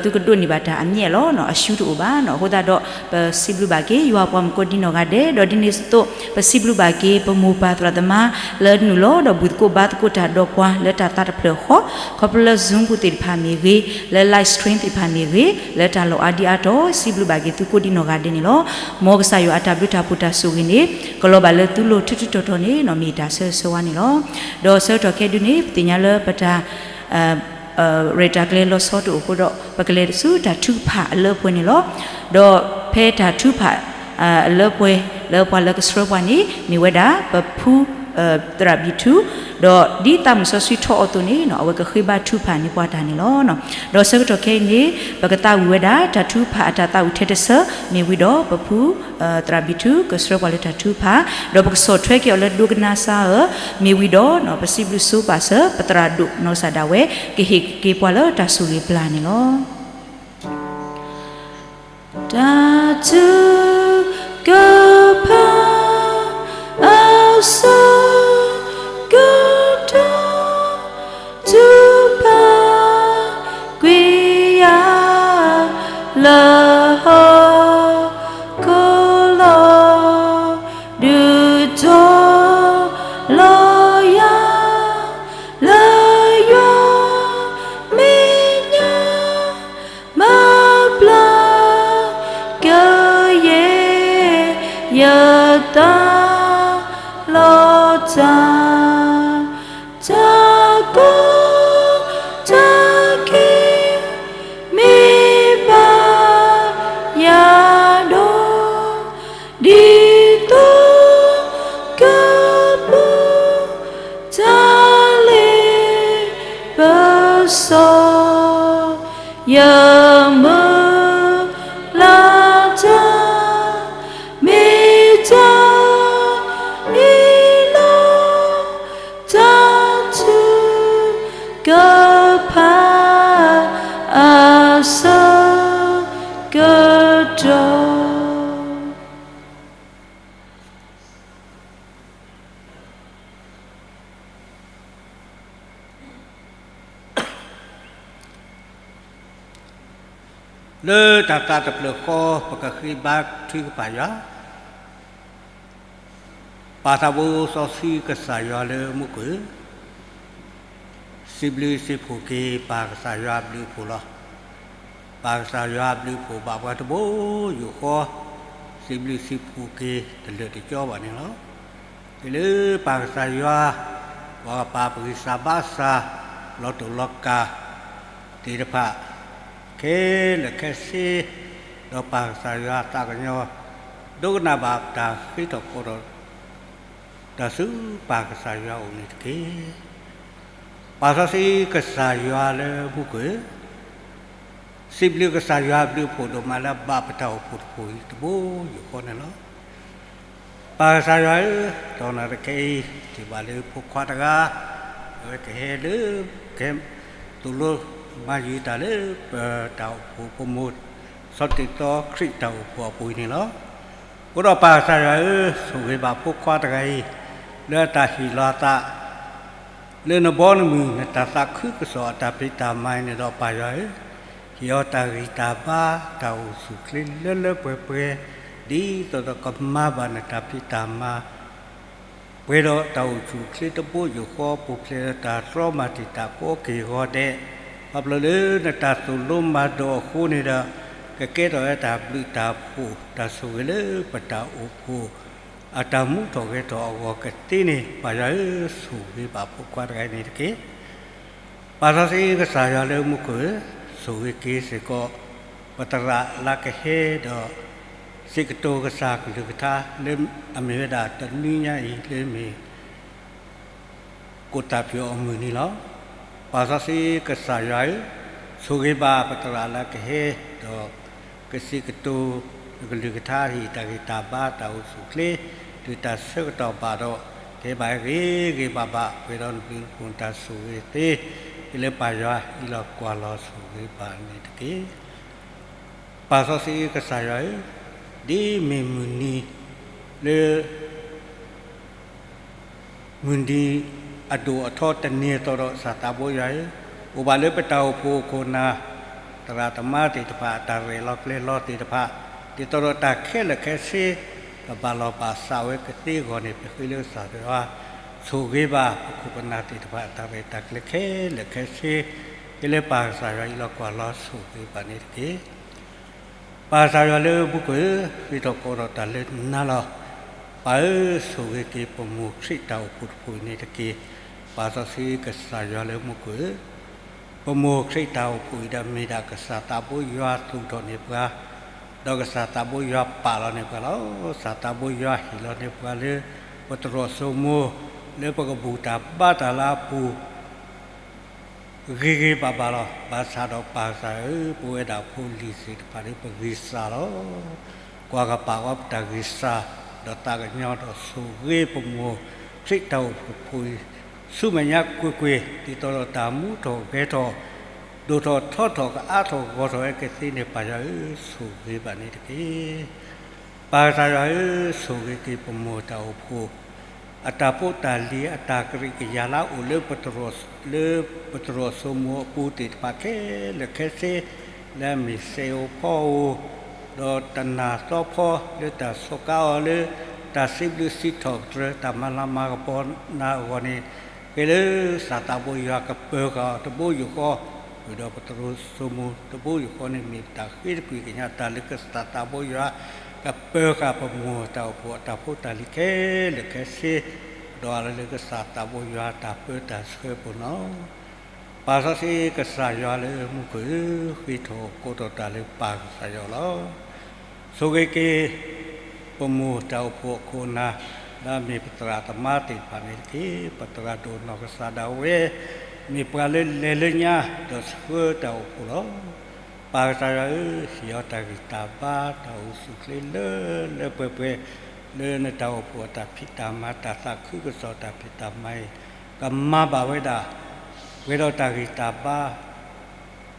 သုကဒိးန့ၢ်ဘၣ်တၢ်အမျဲၢ်လီၤ. အရှုံးတအိၣ်ဘၣ်နီၤ. အဃိသတးဒီး ပစံးဘျုးဘၣ်က့ၤယွၤပှၤမုၣ်ကိးဒံနီၢ်ဂၤဒဲး, ဒီးဒ်န့ၣ်အသိး ပစံးဘျုးဘၣ်က့ၤ ပမိၢ်ပၢ်သရၣ်သမါ လၢနုာ်လီၤဒီးဘူၣ်သကိးဘါသကိးတၢ်ဒီးပှၤလၢတၢ်သးတဖျၢၣ်ဃီ, ခီဖျိလၢ Zoom ပူၤသ့ၣ်တဖၣ်မ့ၢ်ဂ့ၤ, လၢ live stream သ့ၣ်တဖၣ်မ့ၢ်ဂ့ၤ, လၢတၢ်လီၢ်အါဒံအါတီၤ စံးဘျုးဘၣ်က့ၤသုကိးဒံနီၢ်ဂၤဒဲးန့ၣ်လီၤ. မ်ကစၢ်ယွၤအတၢ်ဘျုးတၢ်ဖှိၣ်တၢ်ဆိၣ်ဂ့ၤန့ၣ် ကလီၤဘၣ်လၢသုလိၤထူထူတီၤတီၤန့ၣ်နီၤ မ့ၢ်တၢ်ဆၢဂ့ၤဆၢဝါန့ၣ်လီၤ. ဒီးဆၢကတီၢ်ခဲဒုန့ၣ် ပသ့ၣ်ညါလၢပတၢ် ရဲၣ်တၢ်ကျဲၤလီၤဆီတအိၣ်အဃိဒီး ပကလဲၤဆူတၢ်ထုကဖၣ်အလၢပှဲၤန့ၣ်လီၤ. ဒီးဖဲတၢ်ထုကဖၣ် အလၢပှဲၤ လၢပှၤလၢကဆှၢပှၤန့ၣ် မ့ၢ်ဝဲဒၣ် ပဖု သရၣ်ဘံၣ်ထူ, ဒီးဒ်သးမုၢ်စီဆှံထီၣ်အီၤအသိးန့ၣ်နီၤ အဝဲကဃ့ဘါထုကဖၣ်န့ၢ်ပှၤတၢ်န့ၣ်လီၤ. ဒီးဆၢကတီၢ်ခဲအံၤန့ၣ် ပကသးဝံၣ်ဝဲဒၣ် တၢ်ထုကဖၣ်အတၢ်သးဝံၣ်ထဲတဆၢ မ့ၢ်ဝံၤဒီးပဖု သရၣ်ဘံၣ်ထူ ကဆှၢပှၤလၢတၢ်ထုကဖၣ်, ဒီးပကဆီၣ်ထွဲက့ၤအီၤလၢဒိကနၣ်စၢ်ဧၢ, မ့ၢ်ဝံၤဒီး ပစံးဘျုးဆိပာ်စၢၤ ပသရၣ်ဒိၣ်နီၢ်ကစၢ်ဒၣ်ဝဲ ကဟ့ၣ်က့ၤပှၤလၢတၢ်ဆိၣ်ဂ့ၤပျၢ်န့ၣ်လီၤ. တၢ်ထုကဖၣ် အဆိကတၢၢ် ထုကဖၣ်ကွံာ်ယၤ လၢဟီၣ်ခိၣ်လီၤ ဒုးတီၤလီၤယၤ လၢယွၤမဲာ်ညါ မၤဘျါကယဲၢ် ယသးလီၤတၢ် တၢ်ကိၢ်တၢ်ဂီၤ မ့ၢ်ဘၣ်ယၤဒီး ဒ်သိးကပူၤ တၢ်လ့ပစီ ယမုၢ်လၢ်တၢ် မ့ၢ်တၢ်အ့ၣ်လိာ် တၢ်ထုကဖၣ် အဆၢကတီၢ် လၢတၢ်သးတဖျၢၣ်ဃီ ပကဃ့ဘါထုကဖၣ်ယွၤ, ပၢ်သးဘိစီဆှံကစၢ်ယွၤလၢမူခိၣ်, စံးဘျုးစံးဖှိၣ်က့ၤပၢ်ကစၢ်ယွၤအဘျုးအဖှိၣ်လီၤ. ပၢ်ကစၢ်ယွၤအဘျုးအဖှိၣ်ဘၣ်ပှၤတဘိယူၢ်ဃီ, စံးဘျုးစံးဖှိၣ်က့ၤတလၢာ်တကၠီဘၣ်န့ၣ်လီၤ. တုၤလၢပၢ်ကစၢ်ယွၤ ပှၤကပာ်ပဂံၢ်စၢ်ဘါစၢ် လီၤတူာ်လီၤကာ်သ့ၣ်တဖၣ် ခဲလၢာ်ခဲဆ့, ဒီးပၢ်ကစၢ်ယွၤအသးကညီၤ ဒိကနၣ်ဘၣ်တၢ်ဃ့ထီၣ်ဖီထီၣ်တၢ်ဆူပၢ်ကစၢ်ယွၤအအိၣ်န့ၣ်တက့ၢ်. ပၢ်စီဆှံကစၢ်ယွၤလၢမူခိၣ်ဧၢ, စံးဘျုးကစၢ်ယွၤအဘျုးအဖှိၣ်ဒိၣ်မးလၢအဘၣ်ပတၢ်အိၣ်ဖှိၣ်တဖှိၣ်အံၤတဘိယူၢ်ဃီန့ၣ်လီၤ. ပၢ်ကစၢ်ယွၤဧၢ, တနံၤအံၤတခါအံၤ ထံၣ်ဘၣ်လၢဖိခွါတဂၤ အဝဲကဟဲလၢ ကဟဲသိၣ်လိမၤယုၤတၢ်လၢပတၢ်အိၣ်ဖှိၣ်ပမိၢ် စီၤတံၢ်သီခရံာ်တၢ်အိၣ်ဖှိၣ်အပူၤအံၤန့ၣ်လီၤ. အဃိဒီးပၢ်ကစၢ်ယွၤဧၢ, ဆိၣ်ဂ့ၤဘၣ်ဖိခွါတဂၤအံၤ လၢအတၢ်ဟ့ၣ်လီၤအသး လၢနဘီနမုၢ် နတၢ်သးခုကစီၣ်အတၢ်ဖံးတၢ်မၤအံၤန့ၣ်ဒီးပၢ်ယွၤဧၢ, ဟ့ၣ်အီၤတၢ်ဂံၢ်တၢ်ဘါ တၢ်အိၣ်ဆူၣ်အိၣ်ချ့လၢလၢပှဲၤပှဲၤ ဒ်သိးဒီးကမၤဘၣ်နတၢ်ဖံးတၢ်မၤ ပှဲၤဒီးတၢ်အိၣ်ဆူၣ်အိၣ်ချ့တဘိယူၢ်ဃီ ပူၤဖျဲးဒီးတၢ်တြီမၤတံာ်တာ်ကိးက့ၤဂီၤဒဲး, ခီဖျိလၢနတၢ်သိၣ်လိမၤဒိးအဃိန့ၣ်ဒီး ကကဲထီၣ်ဝဲတၢ်ဘျုးတၢ်ဖှိၣ် တၢ်ဆိၣ်ဂ့ၤလၢပတၢ်အိၣ်ဖှိၣ် အတၢ်မူထီၣ်ဂဲၤထီၣ်အဂီၢ်ကသ့န့ၣ် ပၢ်ယွၤဧၢ, ဆိၣ်ဂ့ၤဘၣ်ဖိခွါတဂၤအံၤန့ၣ်တက့ၢ်. ပၢ်စီဆှံကစၢ်ယွၤလၢမူခိၣ်ဧၢ, ဆိၣ်ဂ့ၤက့ၤစ့ၢ်ကီး ပသရၣ်လါကဟဲဒီး စံးကတိၤကစၢ်ကလုၢ်ကထါလၢအမ့ၢ်ဝဲဒၣ်တနွံညါအံၤလၢမ့ၢ် ကိၣ်တၢ်ဖၠိအမုၢ်နံၤလီၤ. ပၢ်စီဆှံကစၢ်ယွၤဧၢ, ဆိၣ်ဂ့ၤဘၣ်ပသရၣ်လါကဟဲဒီး ကစံးကတိၤ ကလုၢ်ကထါဟ့ၣ်တၢ်ဂံၢ်တၢ်ဘါ တၢ်အိၣ်ဆူၣ်အိၣ်ချ့ တုၤတၢ်ဆၢကတီၢ်ဘၣ်ဒီး ကဟဲဘၣ်ဂ့ၤဂ့ၤဘၣ်ဘၣ် ပှဲၤဒီးနဘျုးနဖှိၣ်နတၢ်ဆိၣ်ဂ့ၤသ့ လၢပၢ်ယွၤအံးလီၤကွၢ်လီၤဆိၣ်ဂ့ၤဘၣ်န့ၣ်တက့ၢ်. ပၢ်စီဆှံကစၢ်ယွၤဧၢ, ဒ်မ့ၢ်မုၢ်နံၤလၢ မုၢ်နံၤအဒိၣ်အထီတနံၤအသိးဒီး ကစၢ်သးဘိယွၤဧၢ, အိၣ်ဘၣ်လၢပတၢ်အိၣ်ဖှိၣ်အခိၣ်နၢ် သရၣ်သမါသ့ၣ်တဖၣ် အတၢ်ရဲၣ်လီၤကျဲၤလီၤသ့ၣ်တဖၣ် ဒ်သိးဒီးတၢ်ခဲလၢာ်ခဲဆ့ ကဘၣ်လီၤဘၣ်စးဝဲကသ့အဂီၢ်န့ၣ် ပဃ့လၢကစၢ်ယွၤ ဆိၣ်ဂ့ၤဘၣ်ပခိၣ်ပနၢ်သ့ၣ်တဖၣ် အတၢ်ရဲၣ်တၢ်ကျဲၤခဲလၢာ်ခဲဆ့ ဖဲလၢပၢ်ကစၢ်ယွၤအံးလီၤကွၢ်လီၤဆိၣ်ဂ့ၤဘၣ်န့ၣ်တက့ၢ်. ပၢ်ကစၢ်ယွၤလၢမူခိၣ်ဧၢ, ဃ့ထီၣ်ကိးထီၣ်တၢ်လၢနၤလီၤ. ပၢ်ဧၢ, ဆိၣ်ဂ့ၤက့ၤပမိၢ်ခရံာ်တၢ်အိၣ်ဖှိၣ်တဖှိၣ်အံၤန့ၣ်တက့ၢ်. ပၢ်စီဆှံကစၢ်ယွၤလၢမူခိၣ်ဧၢ, ပမိၢ်ခရံာ်တၢ်အိၣ်ဖှိၣ်အံၤဒီးမ့ၢ်ဒၣ်ကစၢ်သးဘိယွၤသူၣ်ထီၣ်န့ၢ်ပှၤ, ဒီးကစၢ်သးဘိယွၤပာ်လီၤန့ၢ်ပှၤလီၤ. ကစၢ်သးဘိယွၤဟ့ၣ်လီၤန့ၢ်ပှၤလၢ ပသရိာ်စိမိၤ လၢပကဘူၣ်တၢ်ဘါတၢ်လၢအပူၤ ဂ့ၤဂ့ၤဘၣ်ဘၣ်လီၤ. ဘၣ်ဆၣ်ဒီးပၢ်ကစၢ်ဧၢ, ပဝဲဒၣ်ဖိလံၤသ့ၣ်တဖၣ်လၢပဂံၢ်စၢ်လီၤ. ကွၢ်ကပာ်ဝဲပတၢ်ဂံၢ်စၢ် ဒီးသးကညီၤဒီးဆိၣ်ဂ့ၤပမိၢ်ခရံာ်တၢ်အိၣ်ဖှိၣ်အံၤ ဆူမဲာ်ညါကွ့ၢ်ကွ့ၢ် ဒ်သိးဒီးတၢ်မူထီၣ်ဂဲၤထီၣ် ဒိၣ်ထီၣ်ထီထီၣ်ကအါထီၣ်ဂီၢ်ထီၣ်ဝဲကသ့န့ၣ် ပၢ်ယွၤဧၢ, ဆိၣ်ဂ့ၤဘၣ်န့ၣ်တက့ၢ်. ပၢ်ကစၢ်ယွၤဧၢ, ဆိၣ်ဂ့ၤက့ၤပမိၢ်တၢ်အိၣ်ဖှိၣ် အတၢ်ဖိတၢ်လံၤ အတၢ်ကရံၣ်ကယၤလၢအအိၣ်လၢ လၢပသရိာ်စိမိၤအပူၤသ့ၣ်တဖၣ်ခဲလၢာ်ခဲဆ့ လၢအမ့ၢ်စဲးအိၣ်ဖီအိၣ် ဒီးတနၢ်သီဖီ လၢတၢ်စူးကါအီၤလၢ တၢ်စံးဘျုးစံးထီၣ်ပတြၢၤ တၢ်မၤလၤမၤကပီၤနၤအဂီၢ်န့ၣ် ဃ့လၢကစၢ်သးဘိယွၤကပၢၤဃာ်အီၤတဘိယူၢ်ဃီ, ဃုာ်ဒီးပသရိာ်စိမိၤတဘိယူၢ်ဃီန့ၣ် မ့ၢ်ပတၢ်ဃ့တကွံၢ်ကညးတၢ်လၢကစၢ်သးဘိယွၤ ကပၢၤဃာ်ပမိၢ်တၢ်အိၣ်ဖှိၣ်အတၢ်ဖိတၢ်လံၤခဲလၢာ်ခဲဆ့, ဒီးအလၢကစၢ်သးဘိယွၤတၢ်ပၢတၢ်ဆှၢပူၤလီၤ. ပၢ်စီဆှံကစၢ်ယွၤလၢမူခိၣ်ဧၢ, ဃ့ထီၣ်ကိးထီၣ်တၢ်လၢပၢ်ကစၢ်ယွၤလီၤ. ဆိၣ်ဂ့ၤက့ၤ ပမိၢ်တၢ်အိၣ်ဖှိၣ်အခိၣ်အနၢ် လၢအမ့ၢ်ပသရၣ်သမါသ့ၣ်တဖၣ်န့ၣ်တက့ၢ်. ပသရၣ်ဒိၣ်နီၢ်ကစၢ်ဒၣ်ဝဲ မ့ၢ်ပှၤလၢလဲၤလၢညါ ဒီးဆှၢတၢ်အိၣ်ဖှိၣ်လီၤ. ပၢ်ကစၢ်ယွၤဧၢ, ဟ့ၣ်အီၤတၢ်ဂံၢ်တၢ်ဘါ တၢ်အိၣ်ဆူၣ်အိၣ်ချ့လၢလၢပှဲၤပှဲၤ လၢနတၢ်အိၣ်ဖှိၣ်အတၢ်ဖံးတၢ်မၤ တၢ်သးခုကစီၣ်တၢ်ဖံးတၢ်မၤအံၤ ကမၤဘၣ်ဝဲဒၣ် ပှဲၤဒီးတၢ်ဂံၢ်တၢ်ဘါ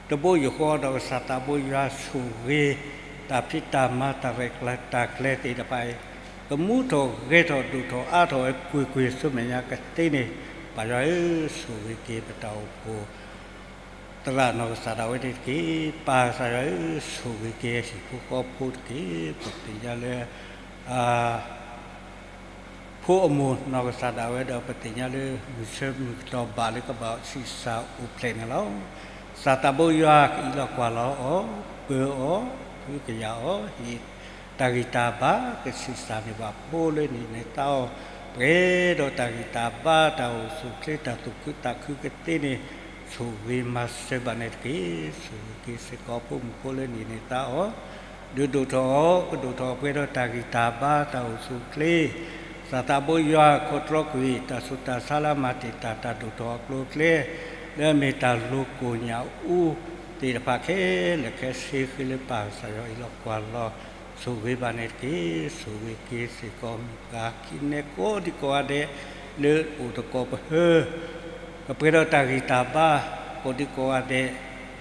တဘိယူၢ်ဃီ ဒီးကစၢ်သးဘိယွၤဆိၣ်ဂ့ၤ တၢ်ဖံးတၢ်မၤ တၢ်ရဲၣ်တၢ်ကျဲၤသ့ၣ်တဖၣ်အံၤ ကမူထီၣ်ဂဲၤထီၣ်ဒိၣ်ထီၣ်အါထီၣ်ဝဲကွ့ၢ်ကွ့ၢ်ဆူမဲာ်ညါကသ့န့ၣ် ပၢ်ယွၤဧၢ, ဆိၣ်ဂ့ၤက့ၤပတၢ်အိၣ်ဖှိၣ် သရၣ်နီၢ်ကစၢ်ဒၣ်ဝဲန့ၣ်တက့ၢ်. ပၢ်ကစၢ်ယွၤဧၢ, ဆိၣ်ဂ့ၤက့ၤဟံၣ်ဖိဃီဖိတက့ၢ်. ပသ့ၣ်ညါလၢ ဖိအမိၢ်နီၢ်ကစၢ်ဒၣ်ဝဲဒီး ပသ့ၣ်ညါလၢမုၢ်ဆၢမုၢ်ကတီၢ်ဘၣ်လၢကဘၣ်ဆံးစၢ်အိၣ်ဖျဲၣ်န့ၣ်လီၤ. ကစၢ်သးဘိယွၤကအံးလီၤကွၢ်လီၤအီၤ, ပၢအီၤ, ဖုကယာ်အီၤ, ဟ့ၣ်တၢ်ဂံၢ်တၢ်ဘါ ကဆံးစၢ်န့ၢ်ဘၣ်ဖိလၢန့ၢ်န့ၢ်သါအီၤ, ပှဲၤဒီးတၢ်ဂံၢ်တၢ်ဘါ တၢ်အိၣ်ဆူၣ်အိၣ်ချ့ တၢ်သူၣ်ခုသးခုကသ့န့ၣ် ဆိၣ်ဂ့ၤမၤစၢၤဘၣ်န့ၣ်တက့ၢ်. ဆိၣ်ဂ့ၤက့ၤစ့ၢ်ကီးဖိမုၣ်ဖိလၢန့ၢ်န့ၢ်သါအီၤ ဒုးဒိၣ်ထီၣ်အီၤ ကဒိၣ်ထီၣ်ပှဲၤဒီးတၢ်ဂံၢ်တၢ်ဘါ တၢ်အိၣ်ဆူၣ်အိၣ်ချ့, ကစၢ်သးဘိယွၤခိးတြီကွံာ် တၢ်ဆူးတၢ်ဆါလၢအမၤတံာ်တာ်တၢ်ဒိၣ်ထီၣ်အကျိၤအကျဲ လၢအမ့ၢ်တၢ်လိၤကိၣ်ညၣ်အူ သ့ၣ်တဖၣ်ခဲလၢာ်ခဲဆ့ ဃ့လၢပၢ်ကစၢ်ယွၤအံၤလီၤကွၢ်လီၤ, ဆိၣ်ဂ့ၤဘၣ်န့ၣ်တက့ၢ်. ဆိၣ်ဂ့ၤက့ၤစ့ၢ်ကီးမုၢ်ဂၤခံန့ၣ်ကိးဒံကိးဂၤဒဲး လၢအိၣ်သကိးပဟၢ ကပှဲၤဒီးတၢ်ဂံၢ်တၢ်ဘါ ကိးဒံကိးဂၤဒဲး,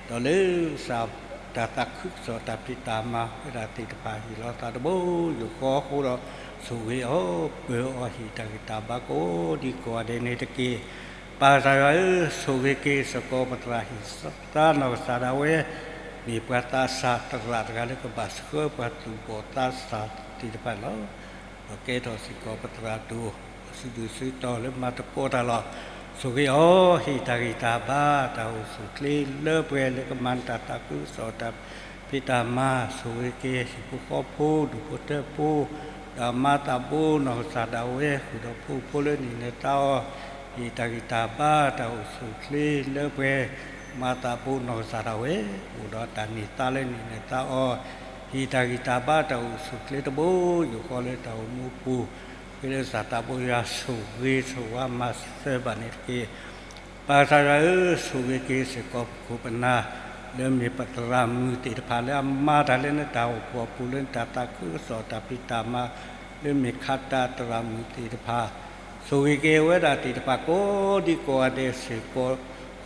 ဒီးလၢကစၢ်တၢ်သးခုကစီၣ်တၢ်ဖံးတၢ်မၤဝဲဒၣ်သ့ၣ်တဖၣ် ဟ့ၣ်လီၤသးတဘိယူၢ်ဃီအဃိဒီး ဆိၣ်ဂ့ၤအီၤပၢၤအီၤ ဟ့ၣ်တၢ်ဂံၢ်တၢ်ဘါကိးဒံကိးဂၤဒဲးန့ၣ်တက့ၢ်. ပၢ်ကစၢ်ယွၤဧၢ, ဆိၣ်ဂ့ၤက့ၤစ့ၢ်ကီးပသရၣ်ဟံၣ်သရၣ်နီၢ်ကစၢ်ဒၣ်ဝဲ, မ့ၢ်ပှၤသးစၢ်သရၣ်တဂၤလၢကဘၣ်ဆှၢပှၤသူၣ်ဘီၣ်သးစၢ်သ့ၣ်တဖၣ်န့ၣ်လီၤ. ဒီးကဲထီၣ်စ့ၢ်ကီးပသရၣ်ဒိၣ် အစုဒုၣ်စုတီၤလၢမၤသကိးတၢ်လီၤ. ဆိၣ်ဂ့ၤအီၤ ဟ့ၣ်တၢ်ဂံၢ်တၢ်ဘါ တၢ်အိၣ်ဆူၣ်အိၣ်ချ့လၢပှဲၤလၢကမၤတၢ်သးခုကစီၣ်တၢ်ဖံးတၢ်မၤ, ဆိၣ်ဂ့ၤက့ၤဟံၣ်ဖိဃီဖိ ဒူၣ်ဖိထၢဖိ, ဒီးမၤသးဘိနီၢ်ကစၢ်ဒၣ်ဝဲ ဃုာ်ဒီးဖိဖိလၢနံၣ်နသးအီၤ, ဟ့ၣ်တၢ်ဂံၢ်တၢ်ဘါ တၢ်အိၣ်ဆူၣ်အိၣ်ချ့လၢပှဲၤ, မၤသးဘိနီၢ်ကစၢ်ဒၣ်ဝဲ အိၣ်ဒီးတၢ်န့ၢ်သါလၢနံၣ်နသးအီၤ, ဟ့ၣ်တၢ်ဂံၢ်တၢ်ဘါ တၢ်အိၣ်ဆူၣ်အိၣ်ချ့တဘိယူၢ်ဃီလၢတၢ်အိၣ်မူပူၤ, ဃ့လၢကစၢ်သးဘိယွၤဆိၣ်ဂ့ၤဆိၣ်ဝါမၤစၢၤဘၣ်န့ၣ်တက့ၢ်. ပၢ်ကစၢ်ယွၤဧၢ, ဆိၣ်ဂ့ၤက့ၤစ့ၢ်ကီးပခိၣ်ပနၢ် လၢမ့ၢ်ပသရၣ်မုၣ်သ့ၣ်တဖၣ်လၢအမၤတၢ်လၢနတၢ်အိၣ်ဖှိၣ်အပူၤ လၢနတၢ်သးခုကစီၣ်တၢ်ဖံးတၢ်မၤ လၢမ့ၢ်ခးတၢ်သရၣ်မုၣ်သ့ၣ်တဖၣ်, ဆိၣ်ဂ့ၤက့ၤဝဲဒၣ်သ့ၣ်တဖၣ်ကိးဒံကိးဂၤဒဲးစ့ၢ်ကီး, ဃုာ်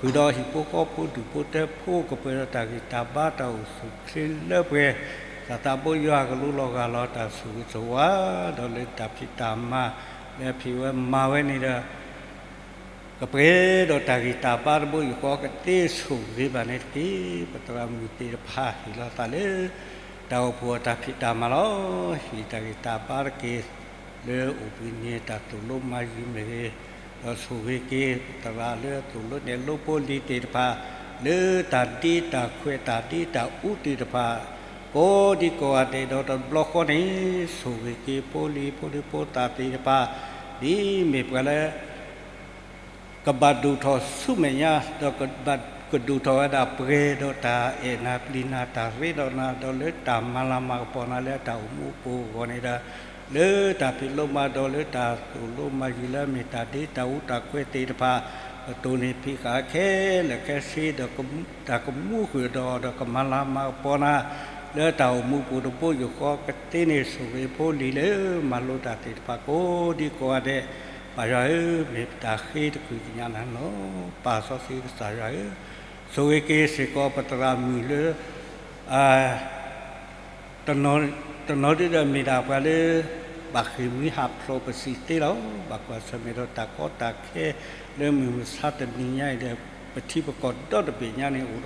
ဒီးဟံၣ်ဖိဃီဖိဒူၣ်ဖိထၢဖိ ကပှဲၤဒီးတၢ်ဂံၢ်တၢ်ဘါ တၢ်အိၣ်ဆူၣ်အိၣ်ချ့လၢပှဲၤ, ကစၢ်သးဘိယွၤကလူလီၤဂၢ်လီၤ တၢ်ဆိၣ်ဂ့ၤဆိၣ်ဝါ ဒီးလၢတၢ်ဖံးတၢ်မၤ လၢအဖံးဝဲမၤဝဲန့ၣ်ဒီး ကပှဲၤဒီးတၢ်ဂံၢ်တၢ်ဘါတဘိယူၢ်ဃီကသ့ ဆိၣ်ဂ့ၤဘၣ်န့ၣ်တက့ၢ်. ပသရၣ်မုၣ်သ့ၣ်တဖၣ်ဟ့ၣ်လီၤသးလၢ တၢ်အိၣ်ဖှိၣ်အတၢ်ဖံးတၢ်မၤလီၤ. ဟ့ၣ်တၢ်ဂံၢ်တၢ်ဘါတက့ၢ်. လၢအိၣ်ဘှံးနံၤတၢ်သိၣ်လိမၤယုၤမ့ၢ်ဂ့ၤ, ဒီးဆိၣ်ဂ့ၤက့ၤ ပသရၣ်လၢအသိၣ်လိနဲၣ်လိဖိလံၤသ့ၣ်တဖၣ် လၢတၢ်ဒ့တၢ်ခွဲးတၢ်ဒ့တၢ်အူသ့ၣ်တဖၣ် ကိးဒံကိးဂၤဒဲးဒီးတဘျီဃီန့ၣ် ဆိၣ်ဂ့ၤက့ၤဖိလံၤဖိဒံဖိသၣ်သ့ၣ်တဖၣ် ဒ်မ့ၢ်ပှၤလၢ ကဘၣ်ဒိၣ်ထီၣ်ဆူမဲာ်ညါ ဒီးကဘၣ်ကဒိၣ်ထီၣ်ဝဲဒၣ်ပှဲၤဒီးတၢ်အဲၣ်နၤပျံၤနၤ တၢ်ရ့ဒီးနၤ ဒီးလၢတၢ်မၤလၤမၤကပီၤနၤလၢအတၢ်အိၣ်မူအပူၤအဂီၢ်န့ၣ်ဒီး လၢတၢ်ဖံးလိမၤဒိးလၢတၢ်သိၣ်လိမၤယုၤလၢအမ့ၢ်တၢ်ဒ့တၢ်အူတၢ်ခွဲးသ့ၣ်တဖၣ် ကတိၢ်န့ၢ်ဖံးဃာ်ခဲလၢာ်ခဲဆ့ဒီး တၢ်ကမူဃုာ်ဒီး ဒီးကမၤလၤမၤကပီၤနၤ လၢတၢ်အိၣ်မူပူၤတဘိယူၢ်ဃီကသ့န့ၣ် ဆိၣ်ဂ့ၤဖိလံၤလၢမၤလိတၢ်သ့ၣ်တဖၣ်ကိးဒံကိးဂၤဒဲး ပၢ်ယွၤဧၢ, မ့ၢ်ပတၢ်ဃ့တကုၢ်ကညးနၤန့ၣ်လီၤ. ပၢ်စီဆှံကစၢ်ယွၤဧၢ, ဆိၣ်ဂ့ၤက့ၤစ့ၢ်ကီးပသရၣ်မုၣ်လၢ တနီၤဒုဒီးမ့ၢ်ဒၣ်ပှၤလၢ ဘၣ်ဃ့ၢ်မှံဟးဖျိးပစံးသ့လီၤ. ဘၣ်ကွၢ်ဆၢၣ်မဲာ်ဒီးတၢ်ကီတၢ်ခဲ လၢမုၢ်မဆါတနံၤညါအံၤဒီး ပထံပကီၢ်ဒီတဘ့ၣ်ညါန့ၣ် အိၣ်ဒီးတၢ်ကီ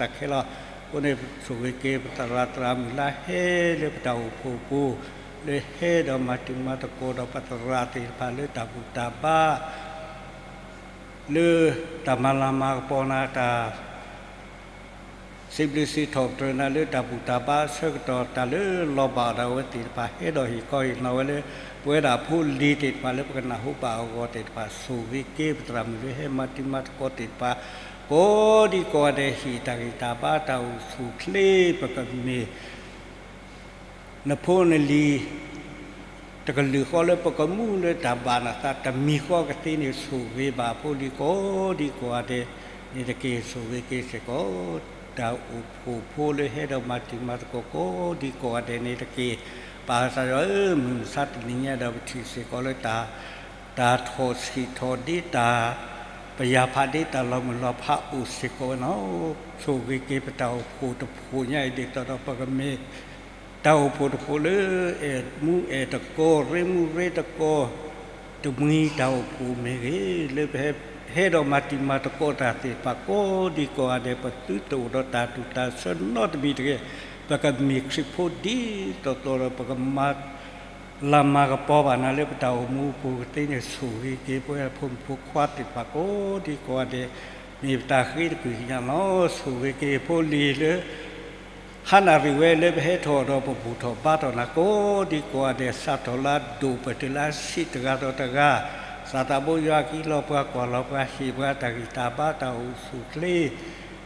တၢ်ခဲလီၤ. အဃိန့ၣ် ဆိၣ်ဂ့ၤက့ၤပသရၣ်သရၣ်မုၣ်လၢဟဲလၢပတၢ်အိၣ်ဖှိၣ်ပူၤ လၢဟဲဒီးမၤတံၤမၤသကိးဒီးပသရၣ်သ့ၣ်တဖၣ်လၢတၢ်ဘူၣ်တၢ်ဘါ လၢတၢ်မၤလၤမၤကပီၤနၤ တၢ် စံးဘျုးစံးထီၣ်ပတြၢၤနၤလၢတၢ်ဘူၣ်တၢ်ဘါအဆၢကတီၢ် တၢ်လၢလီၤဘၣ်အီၤဒၣ်ဝဲသ့ၣ်တဖၣ် ဟဲဒီးဟ့ၣ်ခီဟ့ၣ်နီၤဝဲလၢ ပဝဲဒၣ်ဖိလံၤသ့ၣ်တဖၣ်လၢပကနၢ်ဟူဘၣ်အဂီၢ်သ့ၣ်တဖၣ် ဆိၣ်ဂ့ၤက့ၤပသရၣ်မုၣ်လၢဟဲမၤတံၤမၤသကိးသ့ၣ်တဖၣ် ကိးဒံကိးဂၤဒဲး ဟ့ၣ်တၢ်ဂံၢ်တၢ်ဘါတၢ်အိၣ်ဆူၣ်အိၣ်ချ့ ပကမ့ၢ် နဖိနလံၤ တကလုာ်ဃီလၢပကမူလၢတၢ်ဘၣ်နသး တမံၤဃီကသ့န့ၣ် ဆိၣ်ဂ့ၤဘၣ်ဖိလံၤကိးဒံကိးဂၤဒဲးန့ၣ်တက့ၢ်. ဆိၣ်ဂ့ၤက့ၤစ့ၢ်ကီး တၢ်အိၣ်ဖှိၣ်ဖိလၢဟဲဒီးမၤတံၤမၤသကိးကိးဒံကိးဂၤဒဲးန့ၣ်တက့ၢ်. ပၢ်ကစၢ်ယွၤဧၢ, မုၢ်မဆါတနံၤညါဒီးပထံၣ်စ့ၢ်ကီးလၢတၢ် တၢ်ထီၣ်ဆံးထီၣ်ဒ့ တၢ်ပယၢ်ဖးဒ့ တၢ်လီၤမုၢ်လီၤဖးအိၣ်စ့ၢ်ကီးဝဲန့ၣ်လီၤ. ဆိၣ်ဂ့ၤက့ၤပတၢ်အိၣ်ဖှိၣ်တဖှိၣ်ညါအံၤ ဒ်သိးဒီးပကမ့ၢ် တၢ်အိၣ်ဖှိၣ်တဖှိၣ်လၢ အဲၣ်မူအဲၣ်တကိး ရ့မူရ့တကိး တမှံၤတၢ်အိၣ်ဖှိၣ်မ့ၢ်ဂ့ၤ လၢပဟဲဒီးမၤတံၤမၤသကိးတၢ်သ့ၣ်တဖၣ်ကိးဒံကိးဂၤဒဲး ပသုတအိၣ်ဒီးတၢ်တူၢ်တၢ်ဆၢနီတမံၤတဂ့ၤ. ပကမ့ၢ်ခရံာ်ဖိဒ်သိးသိးဒီးပကမၤ လၤမၤကပီၤဘၣ်နၤလၢပတၢ်အိၣ်မူအပူၤကသ့န့ၣ် ဆိၣ်ဂ့ၤက့ၤပဝဲဖိမုၣ်ဖိခွါသ့ၣ်တဖၣ်ကိးဒံကိးဂၤဒဲး မ့ၢ်ပတၢ်ဃ့တကုၢ်ကညးလီၤ. ဆိၣ်ဂ့ၤက့ၤဖိလံၤလၢ ဟါနၣ်ရံၣ်ဝဲလၢပဟဲထီၣ်ဒီးပဘူၣ်ထီၣ်ဘါထီၣ်နၤကိးဒံကိးဂၤဒဲး စးထီၣ်လၢအဒိၣ်ပတုၤလၢအဆံးတဂၤဒီးတဂၤ စးသးဘိယွၤကဟံးလီၤပှၤကွၢ်လီၤပှၤဟ့ၣ်ပှၤတၢ်ဂံၢ်တၢ်ဘါတၢ်အိၣ်ဆူၣ်အိၣ်ချ့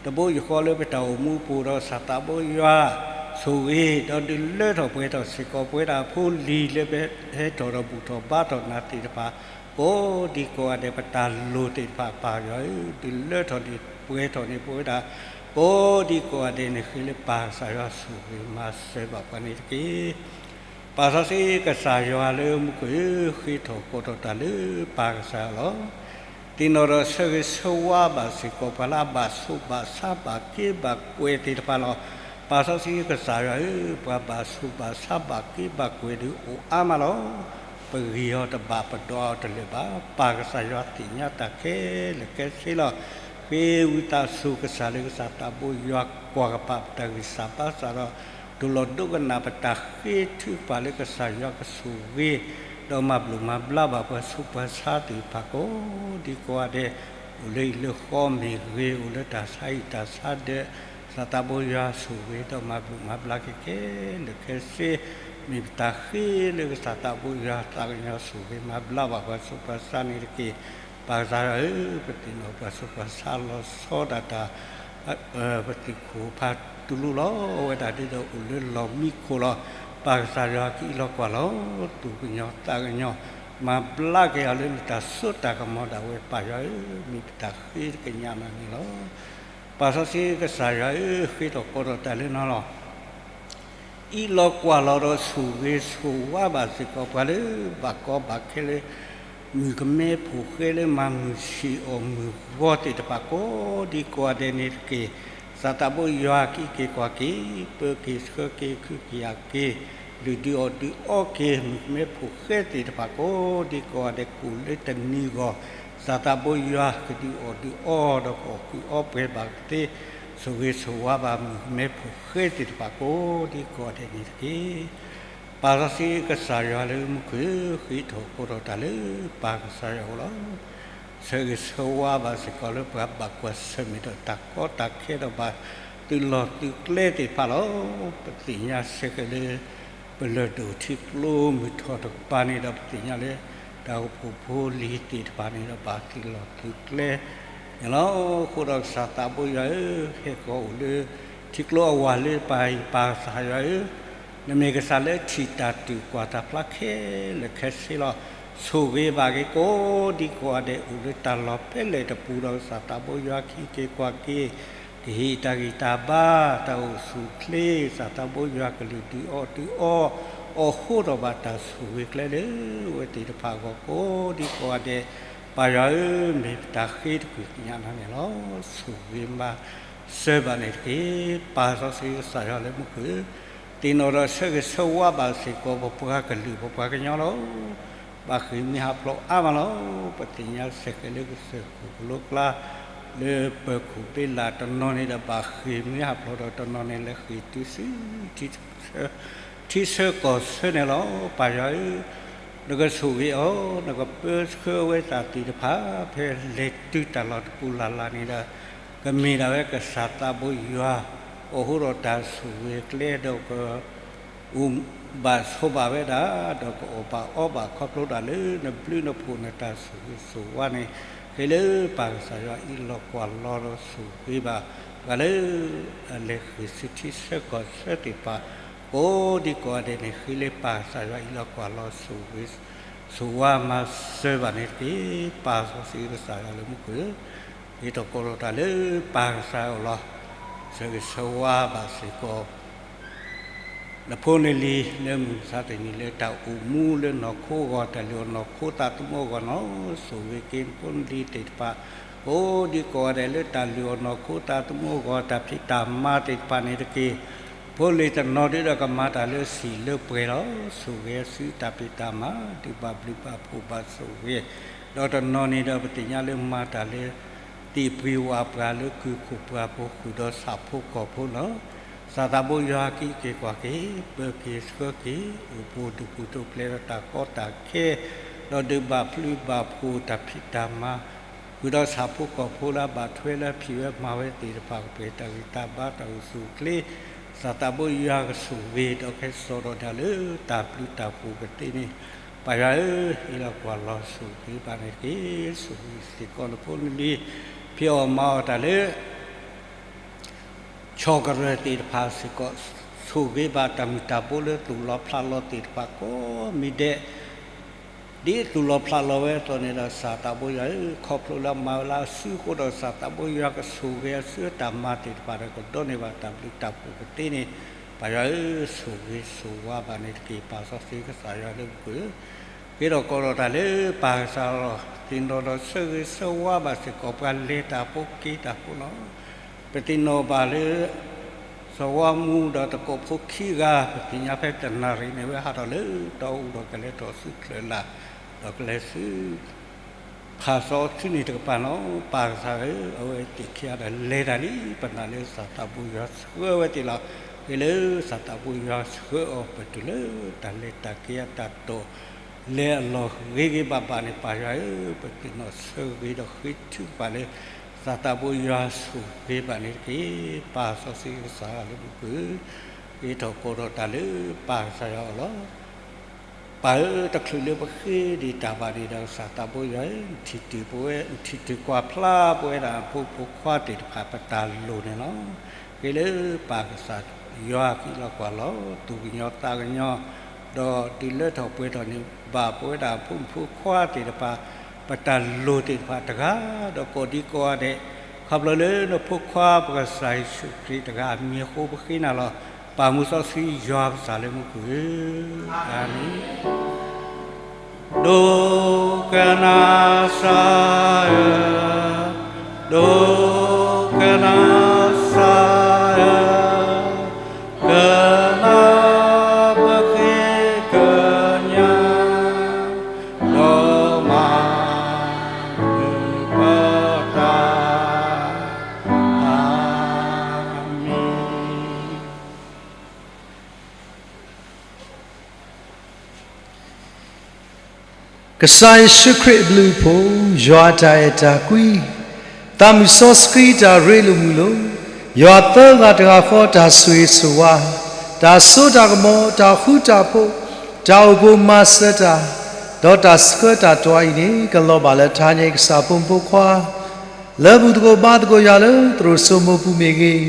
တဘိယူၢ်ဃီလၢပတၢ်အိၣ်မူအပူၤဒီး စးသးဘိယွၤ ဆိၣ်ဂ့ၤဒီးဒုးလၢထီၣ်ပှဲၤထီၣ်စ့ၢ်ကီးပဝဲဒၣ်ဖိလံၤလၢပဟဲထီၣ်ဒီးဘူၣ်ထီၣ်ဘါထီၣ်နၤသ့ၣ်တဖၣ် ကိးဒံကိးဂၤဒဲး ပတၢ်လိၣ်သ့ၣ်တဖၣ် ပၢ်ယွၤဧၢ, ဒုးလၢထီၣ်န့ၢ်ပှဲၤထီၣ်န့ၢ်ပဝဲဒၣ် ကိးဒံကိးဂၤဒဲးန့ၣ် ဃ့လၢပၢ်ကစၢ်ယွၤဆိၣ်ဂ့ၤမၤစၢၤဘၣ်ပှၤန့ၣ်တက့ၢ်. ပၢ်စီဆှံကစၢ်ယွၤလၢမူခိၣ်ဧၢ, ဃ့ထီၣ်ကိးထီၣ်တၢ်လၢပၢ်ကစၢ်ယွၤလီၤ. သ့ၣ်နီၣ်ဒီးဆၢဂ့ၤဆၢဝါဘၣ်စ့ၢ်ကီးပှၤလၢအဘၣ်ဆိၣ်ဘၣ်ဆါဘၣ်က့ဘၣ်ကွဲၤသ့ၣ်တဖၣ်လီၤ. ပၢ်စီဆှံကစၢ်ယွၤဧၢ, ပှၤဘၣ်ဆိၣ်ဘၣ်ဆါဘၣ်က့ဘၣ်ကွဲၤဒုးအိၣ်အါမးလီၤ. ပဂံၢ်အီၤတဘၣ် ပဒွးအီၤတလၢာ်ဘၣ်. ပၢ်ကစၢ်ယွၤသ့ၣ်ညါတၢ်ခဲလၢာ်ခဲဆ့လီၤ. ဃ့ဝံသးစူၤကစၢ်လၢကစၢ်သးဘိယွၤကွၢ်ကပၤပတၢ်ဂံၢ်စၢ်ဘါစၢ်ဒီး တူၢ်လိာ်ဒိကနၣ်ပတၢ်ဃ့ထုကဖၣ်လၢကစၢ်ယွၤကဆိၣ်ဂ့ၤ ဒီးမၤဘျုးမၤဘျါဘၣ်ပှၤဆိၣ်ပှၤဆါသ့ၣ်တဖၣ်ကိးဒံကိးဂၤဒဲး, အိၣ်လၢဟံၣ်လၢဃီမ့ၢ်ဂ့ၤ, အိၣ်လၢတၢ်ဆါဟံၣ်တၢ်ဆါဒၢး, ကစၢ်သးဘိယွၤဆိၣ်ဂ့ၤဒီးမၤဘျုးမၤဘျါက့ၤခဲလၢာ်ခဲဆ့, မ့ၢ်ပတၢ်ဃ့လၢကစၢ်သးဘိယွၤသးကညီၤဆိၣ်ဂ့ၤမၤဘျါဘၣ်ပှၤဆိၣ်ပှၤဆါန့ၣ်တက့ၢ်. ပၢ်ကစၢ်ယွၤဧၢ, ပသ့ၣ်နီၣ်ပှၤဆိၣ်ပှၤဆါလီၤဆီဒၣ်တၢ် ပသုးခိၣ်ဖးတူလူလီၤ. အဝဲဒၣ်ဒ်သိးအိၣ်လၢလီၢ်မံခိၣ်လီၤ. ပၢ်ကစၢ်ယွၤကအံးလီၤကွၢ်လီၤ, သူၣ်ကညီၤသးကညီၤ မၤဘျါက့ၤအီၤလၢနတၢ်စိတၢ်ကမီၤဒၣ်ဝဲပၢ်ယွၤဧၢ, မ့ၢ်ပတၢ်ဃ့တကညးနၤန့ၣ်လီၤ. ပၢ်စီဆှံကစၢ်ယွၤဧၢ, ဃ့ထီၣ်ကိးထီၣ်တၢ်လၢနၤလီၤ. အံးလီၤကွၢ်လီၤဒီးဆိၣ်ဂ့ၤဆိၣ်ဝါဘၣ်စ့ၢ်ကီးပှၤလၢဘၣ်ကီဘၣ်ခဲလၢ မုၣ်ကမဲဖိဃဲလၢမၤမုၢ်ဆံးအီၣ်မုၢ်ဂီၤသ့ၣ်တဖၣ် ကိးဒံကိးဂၤဒဲးန့ၣ်တက့ၢ်. ကစၢ်သးဘိယွၤကအံးက့ၤကွၢ်က့ၤ, ပၢက့ၤဆှၢက့ၤ ခုက့ၤယာ်က့ၤ, လုၢ်ဒုးအီၣ်ဒုးအီက့ၤ မုၣ်ကမဲဖိဃဲသ့ၣ်တဖၣ် ကိးဒံကိးဂၤဒဲး ကိၣ်လၢတနံၤဂီၢ်, ကစၢ်သးဘိယွၤကဒုးအီၣ်ဒုးအီဒီးကအီၣ်ကုးအီပှဲၤဘၣ်ကသ့, ဆိၣ်ဂ့ၤဆိၣ်ဝါဘၣ်မုၣ်ကမဲဖိဃဲသ့ၣ်တဖၣ် ကိးဒံကိးဂၤဒဲးန့ၣ်တက့ၢ်. ပၢ်စီဆှံကစၢ်ယွၤလၢမူခိၣ်ဧၢ, ဃ့ထီၣ်ကိးထီၣ်တၢ်လၢပၢ်ကစၢ်ယွၤအအိၣ်လီၤ. ဆၢဂ့ၤဆၢဝါဘၣ်စ့ၢ်ကီးလၢပှၤဘၣ်ကွၢ်ဆၢၣ်မဲာ်ဒီးတၢ်ကီတၢ်ခဲဒီးဘၣ်သုးလီၢ်သုးကျဲသ့ၣ်တဖၣ်လီၤ. ပသ့ၣ်ညါဆဲးဃဲးလၢ ပလၢၢ်ဒိၣ်ထံကျိမုၢ်ထီၣ်တကပၤန့ၣ်ဒီး ပသ့ၣ်ညါလၢ တၢ်အိၣ်ဖှိၣ်ဖိလံၤသ့ၣ်တဖၣ်န့ၣ်ဒီး ဘၣ်သုးလီၢ်သုးကျဲန့ၣ်လီၤ. အဃိဒီးကစၢ်သးဘိယွၤဧၢ, ဟဲဃီၤအိၣ်လၢထံကျိအဝၤလၢပၢ်အံၤပၢ်ကစၢ်ယွၤဧၢ, နမ့ၢ်ကစၢ်လၢထံၣ်တၢ်တုၤကွၢ်တၢ်ဖျါခဲလၢာ်ခဲဆ့လီၤ. ဆိၣ်ဂ့ၤဘၣ်က့ၤကိးဒံကိးဂၤဒဲး အိၣ်လၢတၢ်လီၢ်ဖဲလဲၣ်တပူၤဒီး ကစၢ်သးဘိယွၤကအံးက့ၤကွၢ်က့ၤ ကဟ့ၣ်တၢ်ဂံၢ်တၢ်ဘါ တၢ်အိၣ်ဆူၣ်အိၣ်ချ့ ကစၢ်သးဘိယွၤကလုၢ်ဒုးအီၣ်ဒုးအီ အိၣ်ဃိထီၣ်ဘၣ်တၢ်ဆိၣ်ဂ့ၤကျဲလၢဝဲသ့ၣ်တဖၣ်အဂီၢ်ကိးဒံကိးဂၤဒဲး, ပၢ်ယွၤဧၢ, မ့ၢ်ပတၢ်ဃ့တကွံာ်ကညးနၤန့ၣ်လီၤ. ဆိၣ်ဂ့ၤမၤစၢၤဘၣ်န့ၣ်တက့ၢ်. ပၢ်စီဆှံကစၢ်ယွၤလၢမူခိၣ်ဧၢ, သ့ၣ်နီၣ်ဒီးဆၢဂ့ၤဆၢဝါဘၣ်စ့ၢ်ကီး ပပှၤကလုာ်ပပှၤကညီလီၤ. ဘၣ်ဃ့ၢ်မှံဟးဖျိးအါမးလီၤ. ပသ့ၣ်ညါဆဲးဃဲးလၢကစၢၢ်ခိၣ်ကလိကျါ လၢပၢၤခိၣ်ဘ့လးတနီၤန့ၣ်ဒီး ဘၣ်ဃ့ၢ်မှံဟးဖျိးဒီးတနီၤန့ၣ် လဲၤဃ့ၢ်တုၤဆူ ထံဆၢကီၢ်ဆၢန့ၣ်လီၤ. ပၢ်ယွၤဧၢ, နကဆိၣ်ဂ့ၤအီၤ, နကပၢဆှၢဝဲသးသ့ၣ်တဖၣ် ဖဲလဲၤတုၤတၢ်လီၢ်တပူၤလၢ်လၢ်န့ၣ်ဒီး ကမ့ၢ်ဒၣ်ဝဲကစၢ်သးဘိယွၤ အိၣ်ဃိဒီးတၢ်ဆိၣ်ဂ့ၤကျဲဒီးက အိၣ်ဘၣ်ဆိးဘၣ်ဝဲဒၣ် ဒီးကအီၣ်ဘၣ်အီဘၣ်ခီဖျိဒၣ်လၢနဘျုးနဖှိၣ်နတၢ်ဆိၣ်ဂ့ၤဆိၣ်ဝါန့ၣ်, ဃ့လၢပၢ်ကစၢ်ယွၤအံးလီၤကွၢ်လီၤဒီးဆိၣ်ဂ့ၤဘၣ် ပှၤလၢ အလဲၤဃ့ၢ်ဆူထံဆၢကီၢ်ဆၢသ့ၣ်တဖၣ် ကိးဒံကိးဂၤဒဲးန့ၣ် ဃ့လၢပၢ်ကစၢ်ယွၤအံးလီၤကွၢ်လီၤဆိၣ်ဂ့ၤ ဆိၣ်ဝါမၤစၢၤဘၣ်န့ၣ်တက့ၢ်. ပၢ်စီဆှံကစၢ်ယွၤလၢမူခိၣ်ဧၢ, ဃ့ထီၣ်ကိးထီၣ်တၢ်လၢပၢ်ကစၢ်ယွၤအအိၣ်လီၤ. ဆၢဂ့ၤဆၢဝါဘၣ်စ့ၢ်ကီး နဖိနလံၤလၢမုၢ်မဆါတနံၤလၢတၢ်အိၣ်မူလၢနီၢ်ခိအဂီၢ် တၢ်လုၢ်အီၣ်နီၢ်ခိသးသမူအဂီၢ်န့ၣ်လီၤ. ဆိၣ်ဂ့ၤက့ၤနဖိနလံၤသ့ၣ်တဖၣ် ကိးဒံကိးဂၤဒဲးလၢတၢ်လုၢ်အီၣ်နီၢ်ခိသးသမူအဂီၢ် တၢ်ဖံးတၢ်မၤသ့ၣ်တဖၣ်န့ၣ်တက့ၢ်. ဖိလံၤတနီၤဒုးဒီးကမၤတၢ်လၢစံာ်လၢပှဲၤလီၤ. ဆိၣ်ဂ့ၤဆူတၢ်ဖံးတၢ်မၤ ဒုးဘၣ်ဘျုးဘၣ်ဖှိၣ်ဘၣ်ဆိၣ်ဂ့ၤ ဒီးတနီၤန့ၣ်ဒီးပသ့ၣ်ညါလၢမၤတၢ်လၢ သ့ၣ်ပှ့ၤဝးပှၤလၢကုၢ်ခိၣ်ပှၢ်ဖိ ဃုာ်ဒီးဆၣ်ဖိကီၢ်ဖိလီၤ. ကစၢ်သးဘိယွၤကအံးက့ၤကွၢ်က့ၤ ပၢက့ၤဆှၢက့ၤ အိၣ်ဖှိၣ်ဒူၣ်ဖှိၣ်ထူၣ်ဖျဲးဒီးတၢ်ကီတၢ်ခဲ ဒီးဒုးဘၣ်ဘျုးဘၣ်ဖှိၣ်တၢ်ဖံးတၢ်မၤ ဃုာ်ဒီးဆၣ်ဖိကီၢ်ဖိလၢအဘၣ်ထွဲလၢဖံးဝဲမၤဝဲသ့ၣ်တဖၣ် ကပှဲၤတၢ်ဂံၢ်တၢ်ဘါတၢ်အိၣ်ဆူၣ်အိၣ်ချ့ ကစၢ်သးဘိယွၤကဆိၣ်ဂ့ၤဒီးကဟဲစိာ်ထီၣ်တၢ်လၢတၢ်ဘျုးတၢ်ဖှိၣ်ကသ့န့ၣ် ပၢ်ယွၤဧၢ, ဟ့ၣ်လီၤကွၢ်လီၤဆိၣ်ဂ့ၤဘၣ်န့ၣ်တက့ၢ်. ဆိၣ်ဂ့ၤစ့ၢ်ကီးနဖိနလံၤ ဖံးအီၣ်မၤအီၣ်တၢ်လၢ ဆီၣ်ကရၢၢ်သ့ၣ်တဖၣ်စ့ၢ်ကီး, ဆိၣ်ဂ့ၤဘၣ်တၢ်မုၢ်တၢ်ဘိလၢသူၣ်လီၤဖျးလီၤသ့ၣ်တဖၣ်ကိးမံၤဒဲး, ဒ်သိးလီၤဖျးလီၤဝဲအသိးန့ၣ်ဒီး စၢ်သးဘိယွၤဧၢ, ခီဖျိလၢအမၤဝဲလၢအစုအဃိဒီး စၢ်သးဘိယွၤကဆိၣ်ဂ့ၤအစုအတၢ်မၤသ့ၣ်တဖၣ်ဒီး ကဒိးန့ၢ်ဘၣ်တၢ်ဘျုးတၢ်ဖှိၣ်ကသ့န့ၣ်, ပၢ်ယွၤဧၢ, ဆိၣ်ဂ့ၤဆိၣ်ဝါဘၣ်န့ၣ်တက့ၢ်. ပၢ်စီဆှံကစၢ်ယွၤလၢမူခိၣ်ဧၢ, ဃ့ထီၣ်ကိးထီၣ်တၢ်လၢပၢ်ကစၢ်လီၤ. သ့ၣ်နီၣ်ဒီးဆၢဂ့ၤဆၢဝါဘၣ်စ့ၢ်ကီးပှၤလဲၤတၢ်ဖိက့ၤတၢ်ဖိလီၤ. ပသ့ၣ်နီၣ်ဘၣ်လၢ စီၤဝါမူဒီးသကိးဖိခံဂၤ, ပသ့ၣ်ညါဖဲတနၣ်ရံၣ်န့ၣ် ဝဲဟးထီၣ်လၢတီအူဒီးကလဲၤထီၣ်ဆူချၢၣ်လၢ်, ဒီးကလဲၤဆူ ဖးစီဆှံန့ၣ်တကပၤလီၤ. ပၢ်ကစၢ်ဧၢ, အဝဲသ့ၣ်ခံဂၤဒီးလဲၤတၢ်လံ, ပနာ်လၢစၢ်သးဘိယွၤဆှၢဝဲသ့ၣ်လီၤ. ဃ့လၢစၢ်သးဘိယွၤဆှၢအီၤ ပတုၤလၢတၢ်လဲၤတၢ်က့ၤအတၢ်တိာ် လဲၤအလီၢ်ဂ့ၤဂ့ၤဘၣ်ဘၣ်န့ၣ် ပၢ်ယွၤဧၢ, ပသ့ၣ်နီၣ်ဆၢဂ့ၤဒီးဃ့ထုကဖၣ်လၢ စၢ်သးဘိယွၤဆိၣ်ဂ့ၤဘၣ်န့ၣ်တက့ၢ်. ပၢ်စီဆှံကစၢ်လၢမူခိၣ်ဧၢ, ဃ့ထီၣ်ကိးထီၣ်တၢ်လၢပၢ်ကစၢ်ယွၤအအိၣ်လီၤ. ပၢ်ဧၢ, တချုးလၢပဃ့ဒံးတၢ်ဘၣ်န့ၣ်ဒီး စၢ်သးဘိယွၤဧၢ, နထံၣ်တုၤပဝဲ, နထံၣ်တုၤကွၢ်ဖျါပဝဲဒၣ်အဖိမုၣ်ဖိခွါသ့ၣ်တဖၣ်ပတၢ်လိၣ်န့ၣ်လီၤ. ဃ့လၢပၢ်ကစၢ်ယွၤအခံလီၤကွၢ်လီၤ, သူၣ်ကညီၤသးကညီၤ, ဒီးဒုးလၢထီၣ်ပှဲၤထီၣ်န့ၢ်ဘၣ်ပဝဲဒၣ်အဖိမုၣ်ဖိခွါသ့ၣ်တဖၣ် ပတၢ်လိၣ်သ့ၣ်တဖၣ်တဂၤ, ဒီးကိးဒံကိးဂၤဒဲး, ခီဖျိလၢနဖိခွါပကစၢ်ယ့ၣ်ၡူးခရံာ်တဂၤအမံၤအဃိ ပဃ့နၤလီၤ. ပၢ်မုၢ်စီဆှံယွၤပကစၢ်လၢမူခိၣ်ဧၢ, အၤမ့ၣ်. ဒိကနၣ်စၢ်ဧၢ, ဒိကနၣ်စၢ်ဧၢ, ကနၣ်ပဃ့ကညး, ဒီးမၤပတၢ်, အၤမ့ၣ်. ကစၢ်ယ့ၣ်ၡူးခရံာ်အဘျုးအဖှိၣ်, ယွၤအတၢ်အဲၣ်တၢ်ကွံ, သးမုၢ်စီဆှံတၢ်ရ့လိာ်မုာ်လိာ်, ယွၤသၢဂၤတဂၤဃီတၢ်ဆိၣ်ဂ့ၤဆိၣ်ဝါ, တၢ်စိတၢ်ကမီၤ, တၢ်ဃူတၢ်ဖိး, တၢ်အိၣ်ဖှိၣ်မၤစၢၤတၢ်, ဒီးတၢ်ဆှၢတၢ်တွၤအံၤန့ၣ် ကလီၤဘၣ်လၢထါညါကစၢ်ဖိမုၣ်ဖိခွါ လၢဘူၣ်သကိးဘါသကိးယွၤလၢသရိာ်စိမိၤပူၤမ့ၢ်ဂ့ၤ,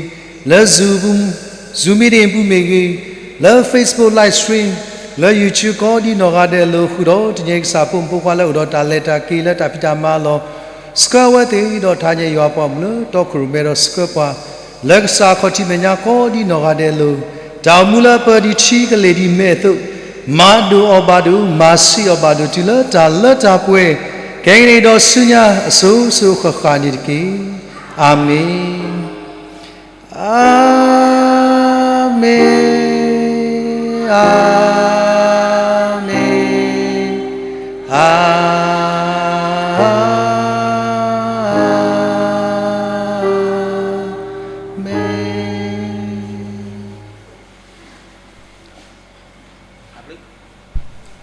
လၢ Zoom, Zoom meeting ပူၤမ့ၢ်ဂ့ၤ, လၢ Facebook live stream, လၢ YouTube ကိးဒံနီၢ်ဂၤဒဲးအလိၤ ဃုာ်ဒီးတနံၤညါကစၢ်ဖိမုၣ်ဖိခွါလၢအိၣ်ဒီးတၢ်လဲၤတၢ်က့ၤလၢတၢ်ဖံးတၢ်မၤအလီၢ်, ဆှၢဝဲသ့ၣ်ဒီးထါညါယွၤပှၤမုၣ်လၢတီခိၣ်ရိၣ်မဲဒီးဆှၢပှၤ လၢကစၢ်ခီၣ်ထံးမဲာ်ညါကိးဒံနီၢ်ဂၤဒဲးအလိၤ, တၢ်အိၣ်မူလၢအပၢၢ်ဒံးထံကလ့ၢ်ဒံးမဲာ်အသိး, မၤဒိၣ်အီၤဘၣ်ဒိၣ်, မၤဆံးအီၤဘၣ်ဒိၣ် တုၤလၢတၢ်လၢတၢ်ပှဲၤ, ခဲကနံၣ်အံၤဒီးဆူညါအစိၤစိၤဃၣ်ဃၣ်န့ၣ်တက့ၢ်. အၤမ့ၣ်, အၤမ့ၣ်, အၤမ့ၣ်, အၤမ့ၣ်.